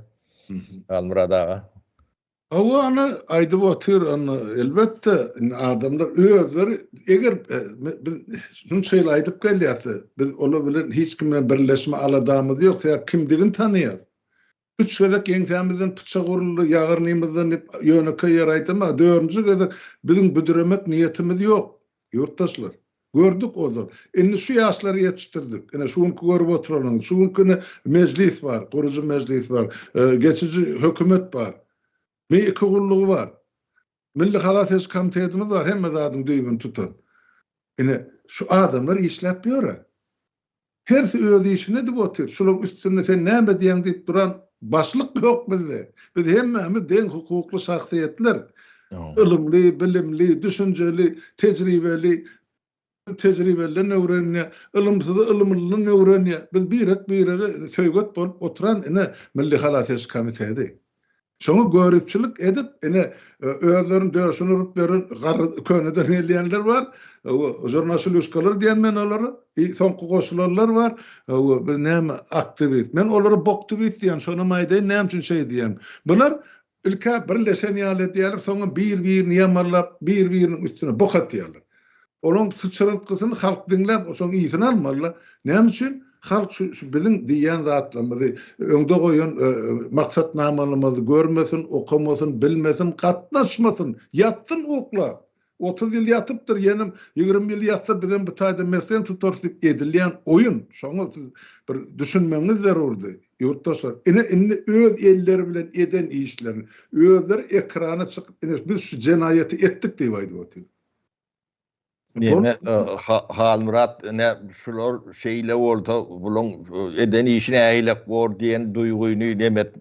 Halmyrat aga. Hawa ana aýdyp otyr ana elbetde indi adamlar özleri eger biz şuny şeýle aýdyp gelýäs biz olar bilen hiç kim bilen birleşme aladamyz ýok sebäp kimdigini tanaýas. Üç gezek ýeňsämizden pyçak uruldy ýagyrnymyzdan diýip ýönekeý ýer aýdama dördünji gezek biziň büdremek niýetimiz ýok ýurtdaşlar. Gördük ozal. Indi şu ýaşlary ýetişdirdik. Ine şu günki görüp oturanyňyz, şu günki ine mejlis bar, gurujy mejlis bar, geçiji hökümet bar. MİK gullugy bar. Milli halas ediş komitetimiz bar, hemme zadyň düýbüni tutan. Ine şu adamlar işläp ýör-ä. Hersi öz işini edip otyr. Şularyň üstünde sen näme edýäň diýip duran başlyk ýok bizde. Biz hemmämiz deň hukukly şahsyýetler. Ylymly, bilimli, düşünjeli, tejribeli, tejribeliden öwrenýär, ylymsyzy ylymlydan öwrenýär. Biz birek-birege söýget bolup oturan ine Milli halas ediş komiteti. Şoňa göripçilik edip, ine, özleriniň döşüni urup ýören garry köneden gelýänler bar. Žurnaşylýuşkalar diýen men olara. Soňky goşulanlar bar. Biz näme aktiwist. Men olara boktiwist diýen, şonam aýdaýyn, näme üçin şeý diýen. Bular ilk-ä birleşen ýaly edýärler, soňam bir-birini ýamarlap, bir-biriniň üstüne bok atýarlar. Olaň syçyrantgysyny halk diňläp, şoň ysyny almaly-la. Näme üçin? Halk şu şu biziň diýýän zatlarymyzy, öňde goýan maksatnamalarymyzy görmesin, okamasyn, bilmesin, gatnaşmasyn, ýatsyn uklap. 30 ýyl ýatypdyr, ýenem 20 ýyl ýatsa bizem bu taýda mesgen tutarys diýip edilýän oýun. Şoňa siz bir düşünmegiňiz zerurdy, ýurtdaşlar. Ine indi öz elleri bilen eden işlerini, özleri ekrana çykyp ine biz şu jenaýaty etdik diýip aýdyp otyr. Neme Halmyrat ine şular şeýle bolsa bulaň eden işi nähilek bor diýen duýgyny nemet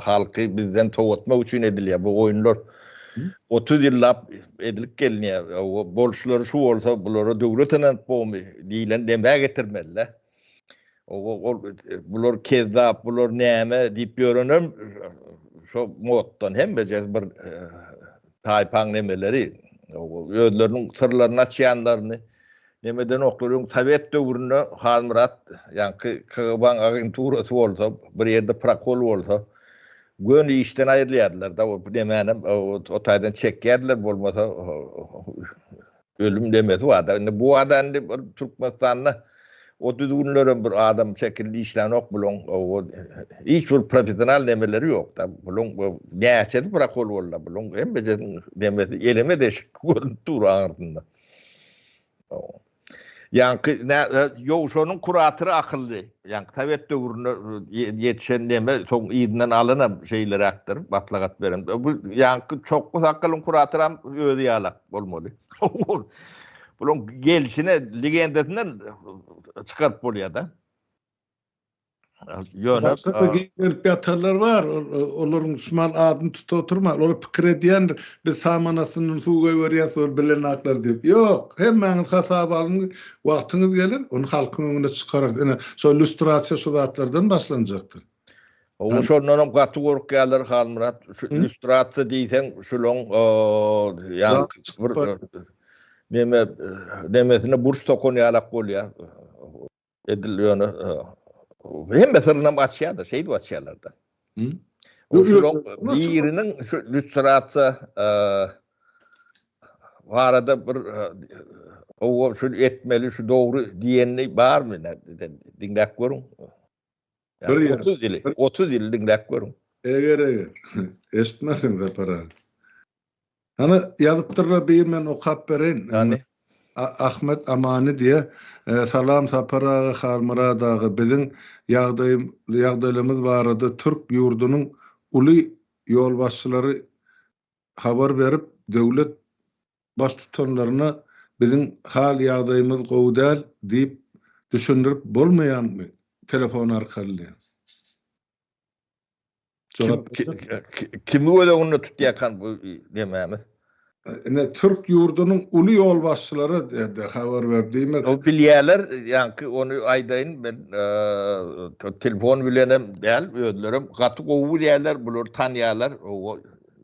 halky bizden sowatmak üçin edilýär bu oýunlar 30 ýyllap edilip gelinýär boluşlary şu bolsa bulara döwlet ynanyp bormy diýlen demä getirmeli Ol bular kezzap, bular näme diýip ýörenem şo moddan hemmejesi bir taýpaň nemeleri, özleriniň syrlaryny açýanlaryny nemedenoklar. Öň sowet döwründe Halmyrat ýaňky KGB-nyň agenturasy bolsa, bir ýerde prokol bolsa, göni işden aýrylýardylar-da, o nemänem o taýdan çekýärdiler, bolmasa Ölüm demesi barda. Indi bu barada indi bir Türkmenistanda o düzgünlerem bir adam şekilli işlänok bulaň hiç bir professional nemeleri ýok-da. Bulaň näçesi prokol boldy bulaň hemmejesiniň nemesi eleme deşik görünip dur aňyrsynda. Ýaňky Ýowşanyň kuratory akylly. Ýaňky sowet döwründe ýetişen neme soň yzyndan alanam şeýleräkdir, maslahat beren. Bu ýaňky çokgy sakgalyň kuratoram özi ýalak bolmaly. Bulaň gelşine legendasyndan çykaryp bolýar-da. Ýöne başga-da gelip ýatanlar bar. Olaryň şumal adyny tutup oturma. Olar pikir edýändir. Biz saman astyndan suw goýberýäs, ol bilenaklar diýip. Ýok, hemmäňiz hasaba alyň, wagtyňyz geler, ony halkyň öňüne çykararys. Ine, şo lýustrasiýa şu zatlardan başlanjakdyr. Hawa, şondanam gaty gorkýarlar Halmyrat. Şu lýustrasiýa diýseň, şulaň ýaňky bir neme nemesine burç sokan ýalak bolýar. Edil ýöne hemme syrynam açýar-da, şeýdip açýarlar-da. Şulaň biriniň şu lýustrasiýa barada bir owa şu etmeli, şu dogry diýeni barmy? Diňläp görüň. Bir ýer. 30 ýyly, 30 ýyl diňläp görüň. Eger eger. Eşitmersiň Sapar aga. Hany ýazypdyrlar bir men okap bereýin. Hany. Ahmet Amany diýe. Salam Sapar aga Halmyrat aga biziň ýagdaýym ýagdaýlarymyz barada türk ýurdunyň uly ýolbaşçylary habar berip döwlet baştutanlaryna biziň hal ýagdaýymyz gowy däl diýip düşündirip bolmaýanmy telefon arkaly diýe. Jogap Kimi göz öňünde tutýarkan bu nemämiz? Ine türk ýurdunyň uly ýolbaşçylary diýdi habar berip diýmek. O bilýärler, ýaňky ony aýdaýyn men telefon bilenem däl, özlerem gaty gowy bilýärler, bulary tanýarlar.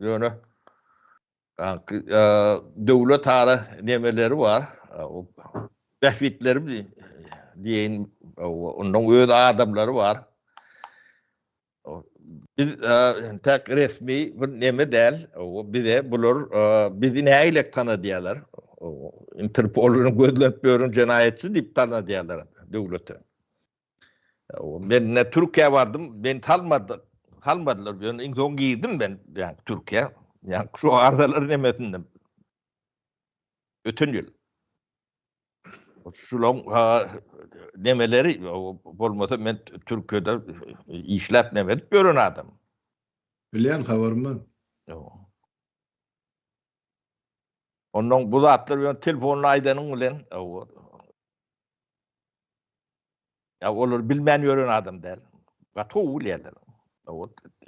Ýöne ýaňky döwlet ara nemeleri bar. Bähbitleri diýeýin, ondan öz adamlary bar. Biz entek resmi bir neme däl. Bize bular bizi nägilek tanadýarlar. Interpol bilen gözlenip ýören jenaýatçy diýip tanadýarlar döwlete. Men ne Türkiýä bardym, men salmady, salmadylar. Ýöne iň soň girdim men ýa Türkiýä. Ýa şu arzalar nemesinden. Öten ýyl. Şulaň nemeleri bolmasa men Türkiýede işläp neme edip ýören adam. Bilýän habarym bar. Ondan bu zatlar bilen telefonda aýdanyň bilen ýa olar bilmän ýören adam däl. Gaty gowy bilýärler.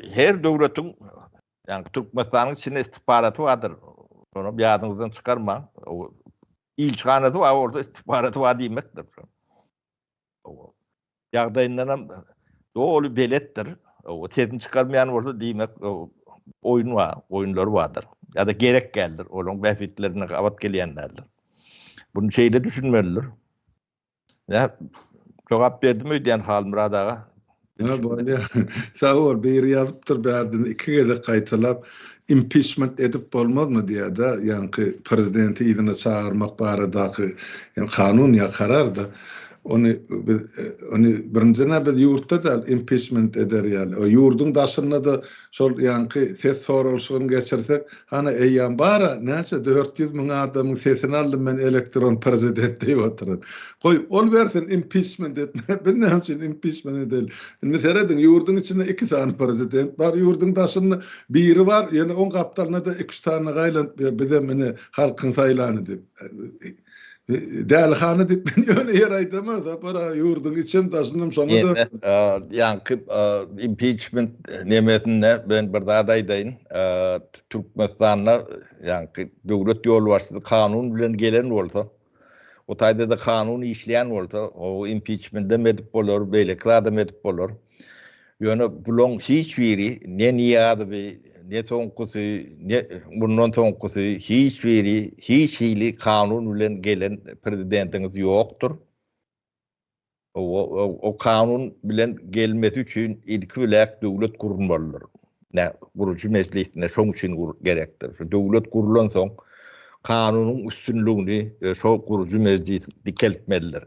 Her döwletiň ýagny Türkmenistanyň içinde istihbaraty bardyr. Şony ýadyňyzdan çykarmaň. Ilçihanasy bar bolsa istihbaraty bar diýmekdir. Ýagdaýyndan hem doly beletdir. Sesini çykarmaýan bolsa diýmek oýun bar, oýunlary bardyr. Ýa-da gerek däldir, olaryň bähbitlerine gabat gelýän däldir. Bunu şeýle düşünmelidir. Ýa jogap berdim öýdýän Halmyrat aga. Ha, bolýar. Sag bol, biri ýazypdyr bärden iki gezek gaýtalap, impiçment edip bolmazmy diýýär-de, ýaňky prezidenti yzyna çagyrmak baradaky kanun ýa karar-da. Ony biz ony birinjiden-ä biz ýurtda däl impiçment eder ýaly. O ýurduň daşynda-da şol ýaňky ses soralyşygyny geçirsek, hany eýýäm bar-a, näçe 400 müň adamyň sesini aldym men elektron prezident diýip oturan. Goý, ol bersin impiçment etme. Biz näme üçin impiçment edeli? Indi serediň, ýurduň içinde iki sany prezident bar, ýurduň daşynda biri bar, ýöne oň gapdalynda-da iki-üç sany gaýlanyp ýör, bizem ine halkyň saýlany diýip. Dälihana diýip men ýöne ýere aýdamok, Sapar aga, ýurduň içem daşynam şoňa döndü. Ýaňky impiçment nemesinde men bir zat aýdaýyn. Türkmenistanda ýaňky döwlet ýolbaşçysy kanun bilen gelen bolsa, o taýda-da kanun işleýän bolsa, o impiçmendem edip bolar, beýleki zadam edip bolar. Ýöne bulaň hiç biri, ne Nyýazowy, ne soňkusy, ne mundan soňkusy, hiç biri hiç hili kanun bilen gelen prezidentiňiz ýokdur. O kanun bilen gelmesi üçin ilki biläk döwlet gurulmalydyr. Nä, gurujy mejlisine şoň üçin gerekdir. Şu döwlet gurulansoň kanunyň üstünligini şo gurujy mejlis dikeltmelidir.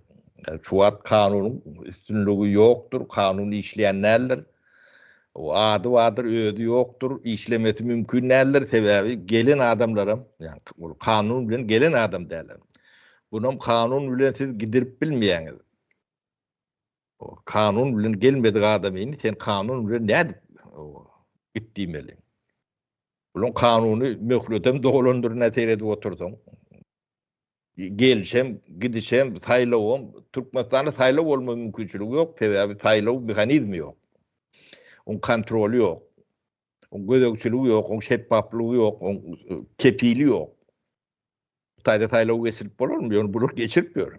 Şu wagt kanunyň üstünligi ýokdur, kanun işleýän däldir. O ady bardyr, özi ýokdur, işlemesi mümkin däldir, sebäbi gelen adamlaram, ýagny ol kanun bilen gelen adam däldir. Bunam kanun bilen siz gidirip bilmeýäňiz. O kanun bilen gelmedik adamyny sen kanun bilen nädip git diýmeli. Bulaň kanuny möhletem dolandyr nä seredip otursaň. Gelişem, gidişem, saýlawam, Türkmenistanda saýlaw bolma mümkinçiligi ýok, sebäbi saýlaw mehanizmi ýok. Oň kontroly ýok. Oň gözegçiligi ýok, oň şepbaplygy ýok, oň kepili ýok. Bu taýda saýlaw geçirip bolarmy? Ýöne bular geçirip ýör.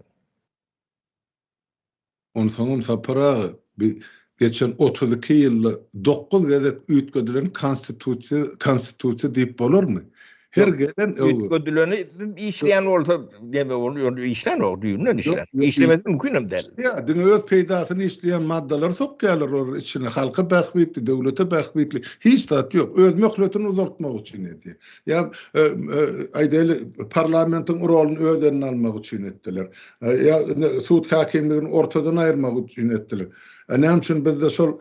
Onsoňam Sapar aga, bi geçen 32 ýylda 9 gezek üýtgedilen konstitusiýa konstitusiýa diýip bolarmy? Her gelen üýtgedileni işleýän bolsa neme ol ýöne işlänok, düýbünden işlän. Işlemesi mümkin hem däl. Ýa diňe öz peýdasyny işleýän maddalary sokýarlar olar içine, halka bähbitli, döwlete bähbitli hiç zat ýok. Öz möhletini uzaltmak üçin edýär. Ýa aýdaýly parlamentiň roluny öz eline almak üçin etdiler. Ýa sud häkimligini ortadan aýyrmak üçin etdiler. Näme üçin bizde şol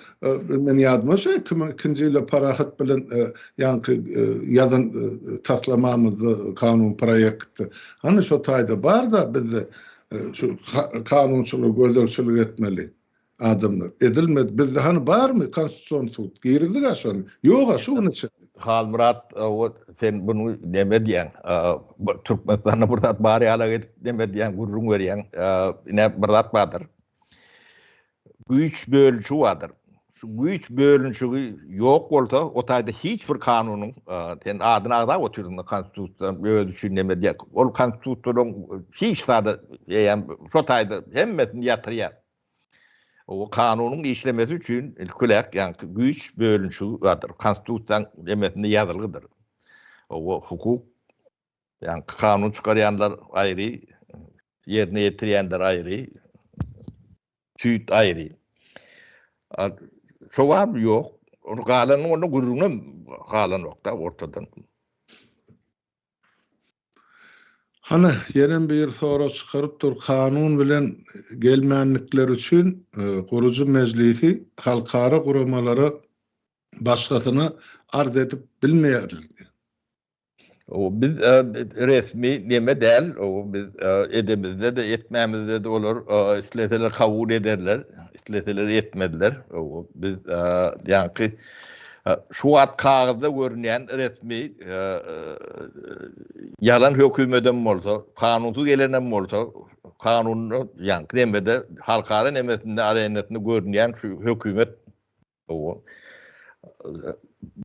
men ýadyma şu 2002-nji ýylda Parahat bilen ýaňky ýazan taslamamyzda kanun proýektde. Hany şo taýda bar-da bizde şu kanunçylyga gözegçilik etmeli. Adamlar. Edilmedi. Bizde hany barmy konstitusion sud? Girizdik-ä şony. Ýog-a şu güne çenli. Halmyrat o sen buny neme diýýäň? Türkmenistanda bir zat bar ýalak edip neme diýýäň, gürrüň berýäň. Ine bir zat bardyr. Güýç bölünişigi bardyr. Şu güýç bölünişigi ýok bolsa, o taýda hiç bir kanunyň sen adyny agzap otyrdyň konstitusiýanyň özi üçin neme diýýäň. Ol konstitusiýalaryň hiç zada eýýäm şo taýda hemmesini ýatyrýar. O kanunyň işlemesi üçin ilkiläk ýaňky güýç bölünişigi bardyr. Konstitusiýanyň nemesinde ýazylgydyr. O hukuk ýaňky kanun çykarýanlar aýry, ýerine ýetirýänler aýry, süýt aýry. Şo barmy? Ýok. Ony galanyny onda gürrüňem galanok-da ortadan. Hany, ýenem bir sorag çykaryp dur, kanun bilen gelmänlikleri üçin gurujy mejlisi halkara guramalara başgasyna arz edip bilmeýärler diýýär. Biz resmi neme däl, biz edemizde-de, etmämizde-de olar isleseler kabul ederler, isleseler etmezler. Biz ýaňky Şu wagt kagyzda görünýän resmi ýalan hökümedem bolsa, kanunsyz gelenem bolsa, kanunda, ýaňky nemede, halkara nemesinde, arenasynda görünýän şu hökümet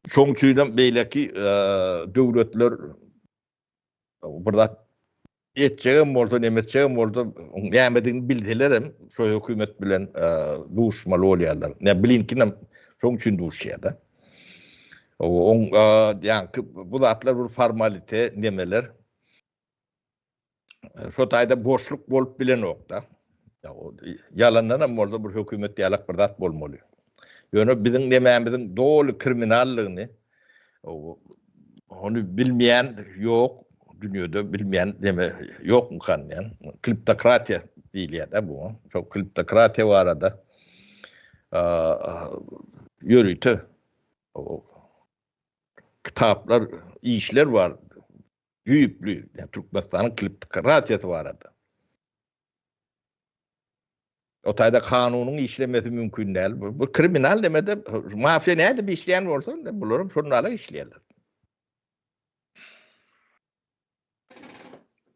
Şoň üçinem beýleki döwletler bir zat etjegem bolsa, neme etjegem bolsa, nämedigini bilselerem şo hökümet bilen duşmaly bolýarlar. Ne Blinkenem şoň üçin duşýar-da. Oň ýaňky bu zatlar bir formalite nemeler. Şo taýda boşluk bolup bilenok-da. Ýalandanam bolsa bir hökümet ýalak bir zat bolmaly. Ýöne biziň nemämiziň doly kriminallygyny ony bilmeýän ýok, dünýede bilmeýän neme ýokmykan diýýän. Kleptokratiýa diýilýär-dä buňa. Şo kleptokratiýa barada ýörite kitaplar, işler bar. Düýpli Türkmenistanyň kleptokratiýasy barada. O taýda kanunyň işlemesi mümkin däl. Bu kriminal nemede mafiýa nädip işleýän bolsa, bularam şonda işleýärler.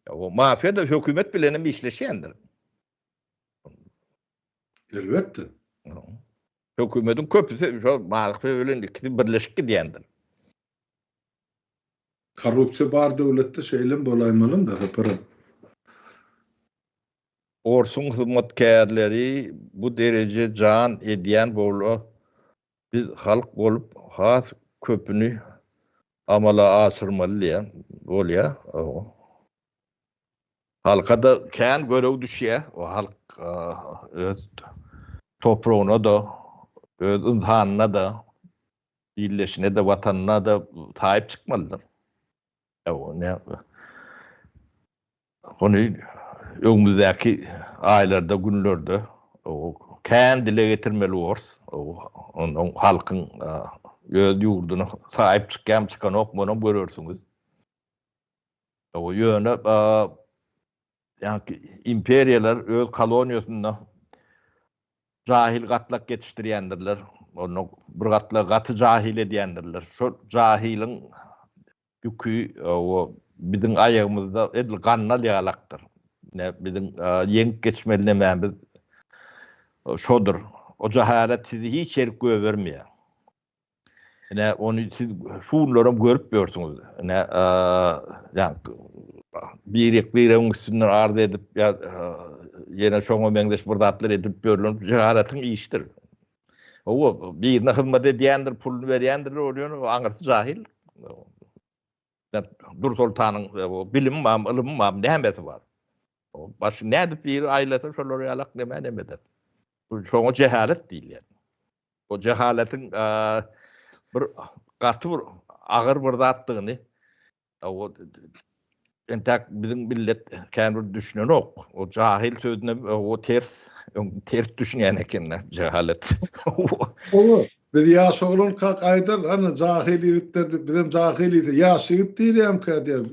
O mafiýa da hökümet bilen hem işleşýändir. Elbetde. Hökümetiň köpüsi şo mafiýa bilen ikisi birleşip gidýändir. Korrupsiýa bar döwletde şeýlem bolaýmalyň-da Sapar. Orsuň hyzmatkärleri bu dereje jan edýän bola biz halk bolup has köpüni amala aşyrmaly diýýän bolýa. Halka-da kän görew düşýär. O halk öz topragyna-da, öz ynsanyna-da, illeşine-de, watanyna-da saýyp çykmalydyr. Ony öňümizdäki aýlarda, günlerde kän dile getirmeli borus. Ondan halkyň öz ýurduna saýyp çykýarmy, çykanokmy, onam görersiňiz. Ýöne ýaňky imperiýalar öz koloniýasynda jahil gatlak ýetişdirýändirler. Onda bir gatlagy gaty jahil edýändirler. Şol jahylyň ýüki biziň aýagymyzda edil gandal ýalakdyr. Ine biziň ýeňip geçmeli nemämiz şodur. O jahalet sizi hiç ýerik göbermeýär. Ine, ony siz şu günlerem görüp ýörsüňiz. Ine, ýa birek-biregiň üstünden arz edip, ýa ýene şoňa meňzeş bir zatlar edip ýörlen jehaletiň işidir. Hawa, birine hyzmat edýändir, puluny berýändir, ol ýöne aňyrsy jahil. Dursoltanyň bilimi barmy, ylymy barmy, nämesi bar? Başy nädip biri aýlasa şolar ýalak näme näme eder. Şoňa jehalet diýilýär. O jehaletiň bir gaty bir agyr bir zatdygyny o entäk biziň millet kän bir düşünenok. O jahil sözüne o ters ters düşünýän ekenler jehalet. Owa, biz ýaş oglankak aýdar, hany jahil ýigitler diýip, bizem jahil ýigit, ýaş ýigit diýilýämkä diýer.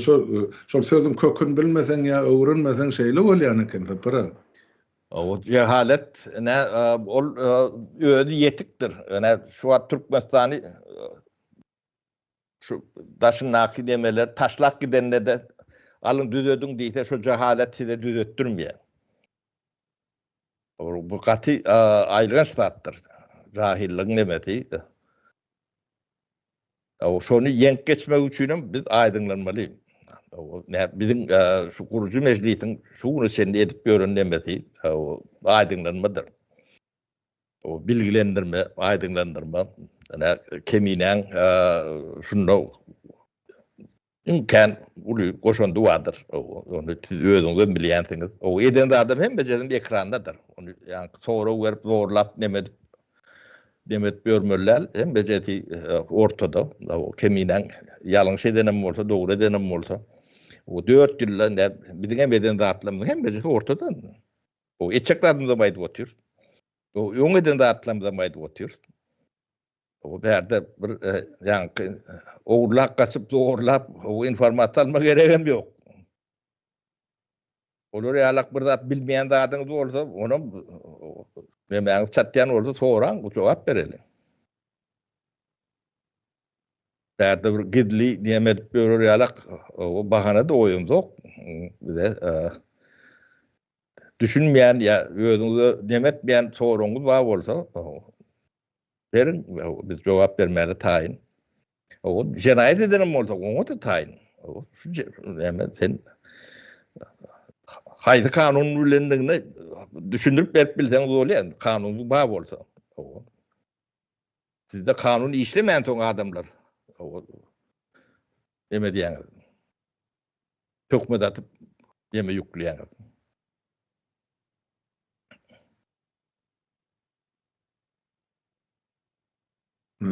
Şol şol sözüň köküni bilmeseň ýa öwrenmeseň şeýle bolýan eken Sapar aga. O jehalet ine ol özi ýetikdir. Ine şu wagt Türkmenistany şu daşyndaky nemeler taşlap gidende-de alyň düzediň diýse şu jehalet size düzetdirmeýär. Bu gaty aýylganç zatdyr. Jahilligiň nemesi. Şony ýeňip geçmek üçinem biz aýdyňlanmaly. Biziň şu gurujy mejlisiň şu güne çenli edip ýören nemesi aýdyňlanmadyr. O bilgilendirme, aýdyňlandyrma. Ine, Keminäň şunda iň kän uly goşandy bardyr. Ony siz özüňizem bilýänsiňiz. O eden zadam hemmejesem ekrandadyr. Ony ýaňky sorag berip, zorlap neme edip neme edip ýörmeli däl. Hemmejesi ortada. O Keminäň ýalňyş edenem bolsa, dogry edenem bolsa, o 4 ýylda indi biziň hem eden zatlarymyzyň hemmejesi ortada. O etjek zadymyzam aýdyp otyr. O öň eden zatlarymyzam aýdyp otyr. O bärde bir ýaňky ogurlap gaçyp zorlap o informasiýa alma geregem ýok. Olar ýalak bir zat bilmeýän zadyňyz bolsa, onam nemäňiz çatýan bolsa soraň, jogap bereli. Bärde bir gizli näme edip ýörer ýalak o bahana da goýamzok. Bize düşünmeýän ýa özüňize neme etmeýän soragyňyz bar bolsa, Beriň, biz jogap bermäge taýyn. O jenaýat edenem bolsa, oňa-da taýyn. Näme sen haýsy kanun bilendigini düşündirip berip bilseňiz bolýar, kanun bar bolsa. Sizde kanun işlemänsoň adamlar neme diýýäňiz? Töhmet atyp neme ýükleýäňiz?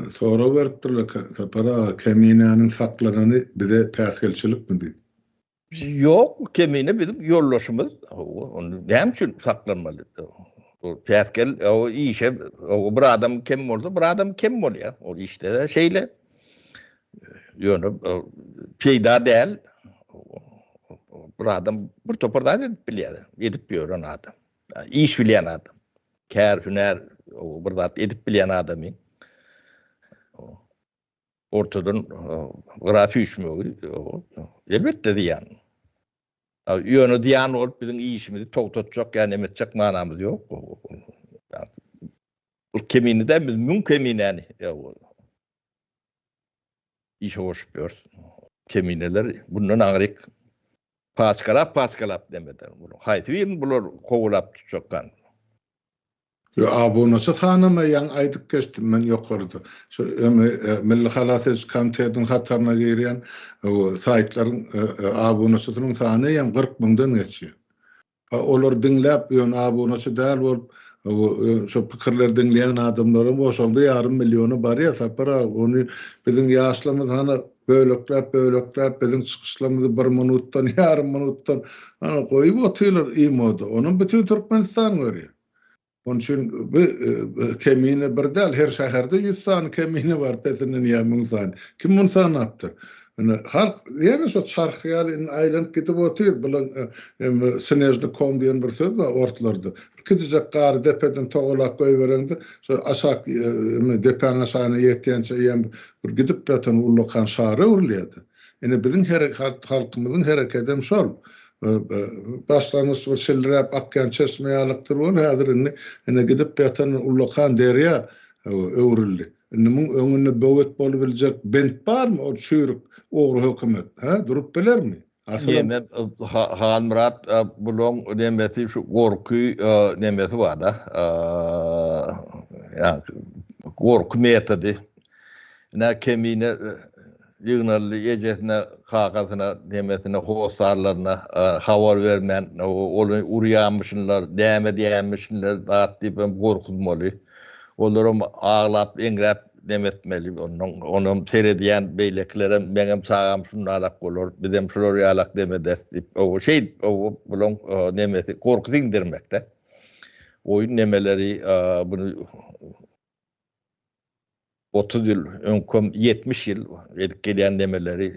Sorag beripdirler Sapar aga, Keminäniň saklanany bize päsgelçilikmi diýip. Ýok, Kemine biziň ýoldaşymyz. Hawa, ony näme üçin saklanmaly? Päsgel, o işe bir adam kem bolsa, bir adam kem bolýar. Ol işde-de şeýle. Ýöne peýda däl. Bir adam bir topar zat edip bilýär, edip ýören adam. Iş bilýän adam. Kär, hünär, bir zat edip bilýän adamy ortadan gyra süýşmegi elbetde zyýan. Ýöne zyýan bolup biziň işimizi togtatjak ýa neme etjek manamyz ýok. Bu kemini däl, biz müň keminäni işe goşup ýörüs. Kemineler bundan aňryk paçkalap-paçkalap neme eder. Haýsy birini bular kowalap tutjakkan? Ýo abunaçy sanama ýaňy aýdyp geçdim men ýokarda. Şu öňi Milli halas ediş komitetiň hataryna girýän saýtlaryň abunaçysynyň sany hem 40 müňden geçýär. Olar diňläp ýöne abunaçy däl bolup şo pikirleri diňleýän adamlaram goşaňda ýarym milliona barýar Sapar aga ony biziň ýaşlarymyz hany bölekläp bölekläp biziň çykyşlarymyzy bir minutdan ýarym minutdan hany goýup otyrlar imoda onam bütin Türkmenistan görýär. Onuň üçin bu kemine bir däl, her şäherde 100 sany kemine bar, pesinden ýa 1000 sany. Kim muny sanapdyr? Ine, halk ýene şo çarh ýaly indi aýlanyp gidip otyr. Bulan snežny kom diýen bir söz bar orslarda. Bir kiçijek gary depeden togalap goýbereňde, şo aşak depäň aşagyna ýetýänçä eýýäm bir gidip ýatan ullakan şara öwrülýär-de. Ine biziň halkymyzyň herekedem şol. Başlangyç bir şildiräp akýan çeşme ýalykdyr bol, häzir indi ine gidip ýatan ullakan derýa öwrüldi. Indi muň öňünde böwet bolubiljek bent barmy ol çüýrük ogry hökümet, hä, durup bilermi? Asylam. Neme Halmyrat bulaň nemesi şu gorky nemesi barda. Ýa gorky metody. Ine kemine ýygnaldy, ejesine, kakasyna, nemesine, hossarlaryna habar bermän, ony urýarmyşynlar, näme edýärmişinler, zat diýip hem gorkuzmaly. Olaram aglap, eňräp neme etmeli. Ondan onam seredýän beýlekilerem meňem çagam şundalak bolar, bizem şular ýalak neme ederis diýip, oba şeýdip, oba bulaň nemesi gorky siňdirmek-de. Oýun nemeleri buny 30 ýyl öňkem 70 ýyl edip gelýän nemeleri,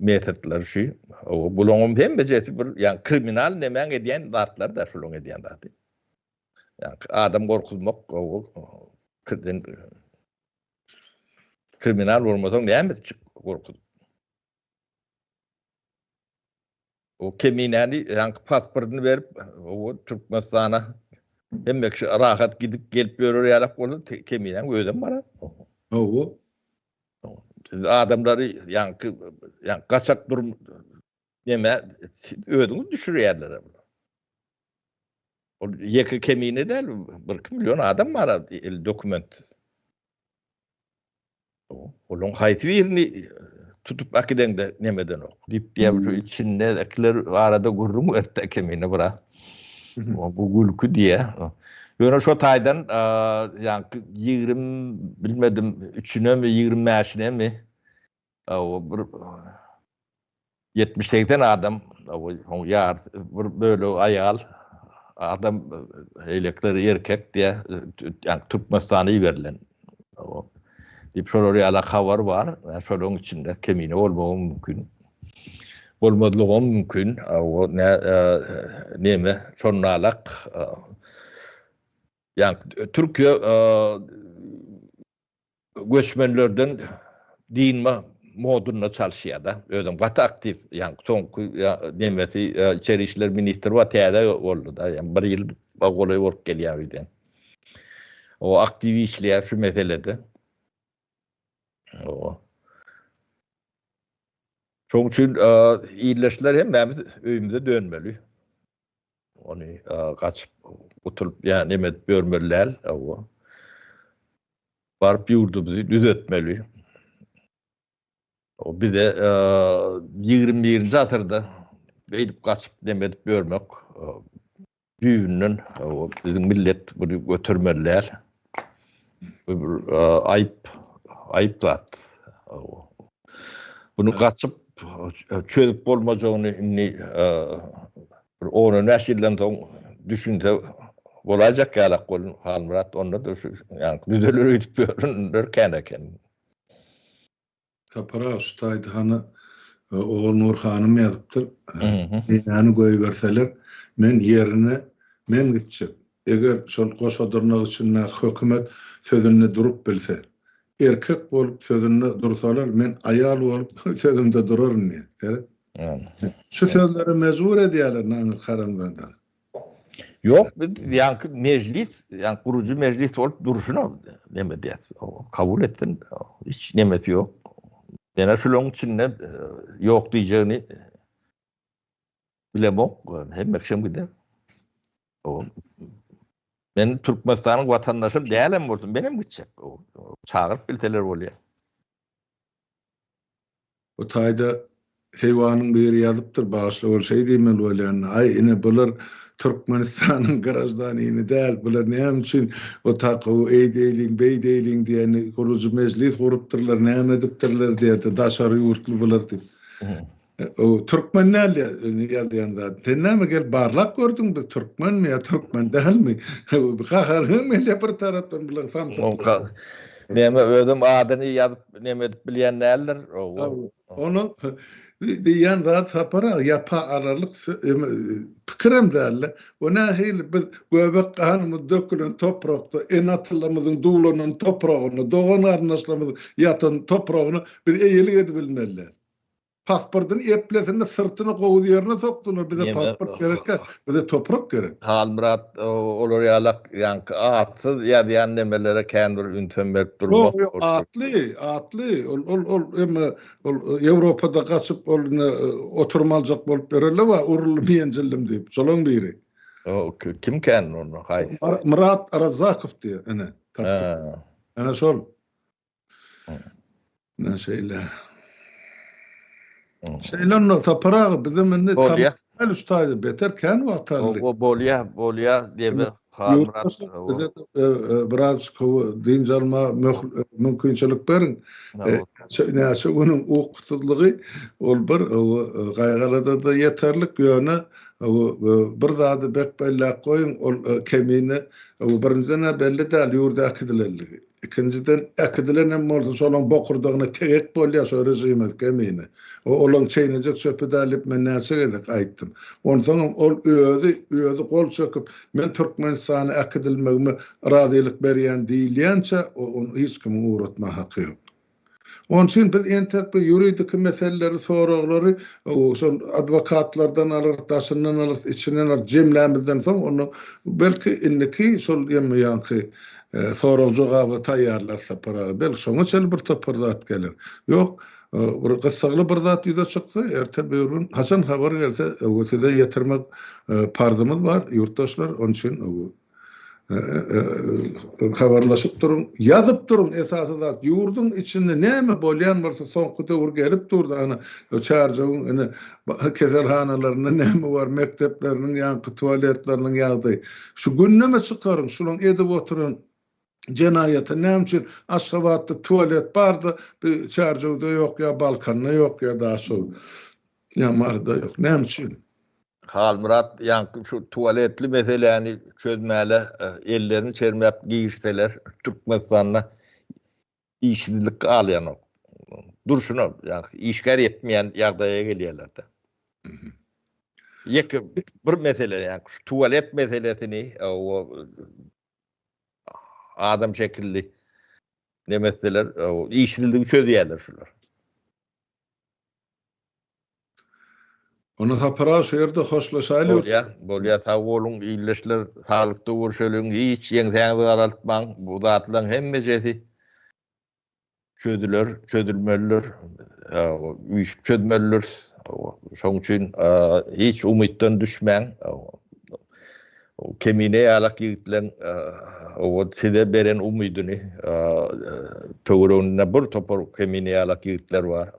metodlary şu. Bulaňam hemmejesi bir, ýagny kriminal nemäň edýän zatlary da şulaň edýän zady. Ýagny adam gorkuzmak, kriminal bolmasaň näme etjek gorkuzyp. O keminäni ýaňky pasportyny berip, o Türkmenistana hemme kişi rahat gidip gelip ýörer ýalak bolsa, keminäň özem barar. Hawa. Siz adamlary ýaňky ýaňky gaçak durum neme özüňiz düşürýärler. Ol ýeke kemine däl, 1-2 million adam bar el dokumentsiz. Olaň haýsy birini tutup äkideňde nemedenok. Diýip diýýär, şu içindekiler barada gürrüň berdi kemine biraz. Bu gülki diýýär. Ýöne şo taýdan ýaňky 20 bilmedim, üçünemi, 25-inemi bir 70-80 adam, oň ýarysy bir bölegi aýal adam, beýlekileri erkek diýýär, ýagny Türkmenistana iberilen. Diýip şolar ýaly habar bar. Şolaryň içinde kemine bolmagam mümkin. Bolmazlygam mümkin. O neme şonalak. Ýagny Türkiýe göçmenlerden dynma modunda çalyşýar-da. Özem gaty aktiw, ýagny soňky nemesi içeri işler ministri bar, täze boldy-da, ýagny bir ýyl golaý bolup gelýär öýden. O aktiw işleýär şu meselede. O. Şonuň üçin ildeşler hemmämiz öýümize dönmeli. Ony gaçyp gutulyp ýa neme edip ýörmeli däl. Hawa. Baryp ýurdumyzy düzetmeli. O bize 21-nji asyrda beýdip gaçyp neme edip ýörmek düýbünden biziň millet muny götermeli däl. Bu bir aýyp. Aýyp zat. Bunu gaçyp çözüp bolmajagyny indi bir on-on bäş ýyldan soň düşünse bolaýjak ýalak welin Halmyrat onda-da şu ýaňky düzeler öýdüp ýörenler kän eken. Sapar aga şu taýda hany Ogulnur hanym ýazypdyr. Enäni goýberseler, men ýerine men gitjek. Eger şol goşa dyrnak içindäki hökümet sözünde durup bilse. Erkek bolup sözünde dursalar, men aýal bolup sözümde duraryn diýýär. Seret. Şu sözlere mejbur edýärler naňyr haramzada. Ýok, biz ýaňky mejlis, ýaňky gurujy mejlis bolup durşuna neme diýýäs. Kabul etsin, hiç nemesi ýok. Ýene şularyň içinde ýok diýjegini bilemok, hemme kişem gider. Men Türkmenistanyň watandaşym dälem bolsam, menem gitjek. Çagyryp bilseler bolýar. Bu taýda heýwanyň biri ýazypdyr, bagyşla ol şeý diýmeli bolýan, aý ine bular Türkmenistanyň graždanini däl, bular näme üçin o takowy eýdeýliň, beýdeýliň diýeni gurujy mejlis gurupdyrlar, näme edipdirler diýýärdi, daşary ýurtly bular diýip. O türkmen däl ýazýan zat. Sen näme gelip barlap gördüň biz türkmenmi ýa türkmen dälmi? Gaharyň gelýär bir tarapdan bular samsyk. Näme özem adyny ýazyp neme edip bilýän däldir. Onu diýýän zat Sapar aga ýapa alarlyk pikirem dälde. O nähili biz göbek ganymyz dökülen toprakda ene-atalarymyzyň duwlanan topragynda dogan-garyndaşlarymyzyň ýatan topragyna biz eýelik edibilmeli däl. Pasportyny eplesinde syrtyny gowuz ýerine sokdular bize pasport gerek däl bize toprak gerek. Halmyrat olar ýalak ýaňky atsyz ýazýan nemelere kän bir ünsem berip durmak. Ýok ýok atly atly ol ol ol emme ol ýewropada gaçyp ol ine oturum aljak bolup ýörenler bar uruldym ýenjildim diýip şolaň biri. O kim kän onda haýsy? Myrat Razzakow diýýär ine tapdym. Ene şol. Ine şeýle. Şeýle onda Sapar aga bizem indi Bolýa. Tam şu taýda beter kän wagt aldy. Owa bolýa, bolýa diýme Halmyrat. Bize biraz dynç alma mümkinçilik beriň. Näçe günüň ukusyzlygy ol bir gaýgalada-da ýeterlik, ýöne bir zady bek belläp goýuň, ol kemine birinjiden-ä belli däl ýurda äkidilenligi. Ikinjiden, äkidilen hem bolsa şolaň bokurdagyna tegek bolýar şo režime kemine. O olaň çeýnejek çöpi däl diýip men näçe gezek aýtdym. Onsoňam ol özi, özi gol çekip, men Türkmenistana äkidilmegime razylyk berýän diýilýänçä, ony hiç kimiň ugratma haky ýok. Onuň üçin biz entek bu ýuridiki meseleleri, soraglary şol adwokatlardan alarys, daşyndan alarys, içinden alarys, jemlämizden soň onda belki indiki şol ýa ýaňky sorag-jogaba taýýarlarys Sapar aga. Belki şoňa çenli bir topar zat geler. Ýok, bir gyssagly bir zat ýüze çyksa, erte bir gün haçan habar gelse, size ýetirmek parzymyz bar, ýurtdaşlar, onuň üçin Habarlaşyp duruň, ýazyp duruň, esasy zat ýurduň içinde näme bolýan bolsa soňky döwür gelip durdy ana Çärjewiň ine keselhanalarynda näme bar, mekdepleriniň ýaňky tualetleriniň ýagdaýy. Şu gündeme çykaryň, şulaň edip oturan jenaýaty näme üçin Aşgabatda tualet barda bu Çärjewde ýok ýa Balkanda ýok ýa Daşoguz ýa Maryda ýok näme üçin? Halmyrat ýaňky şu tualetli meseläni çözmäle ellerini çermäp girişseler Türkmenistanda işsizlik galýanok. Durşuna ýaňky işgär ýetmeýän ýagdaýa gelýärler-de. Ýeke bir mesele ýaňky şu tualet meselesini o adam şekilli neme etseler işsizligi çözýärler şular. Onda Sapar aga şu ýerde hoşlaşaýly. Bolýa, bolýa sag boluň ildeşler saglykda görşeliň hiç ýeňsäňizi garaltmaň bu zatlaň hemmejesi çözüler çözülmelidir üýşüp çözmelidiris şoň üçin hiç umytdan düşmäň kemine ýalak ýigitleň size beren umydyny töwereginde bir topar kemine ýalak ýigitler bar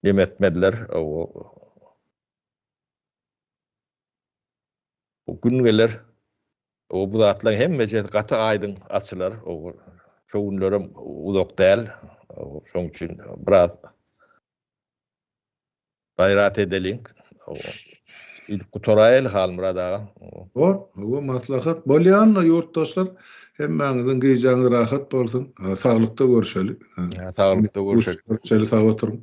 Neme etmediler. O gün geler. O bu zatlaryň hemmesi gaty aýdyň açylar. Şo günlerem uzak däl. Şoň üçin biraz gaýrat edeliň. Idip gutaraýaly Halmyrat aga. Bor, hawa maslahat bolýan-da ýurtdaşlar. Hemmäňiziň gijäňiz rahat bolsun. Saglykda görüşeli. Saglykda görüşeli. Görüşeli sag oturyň.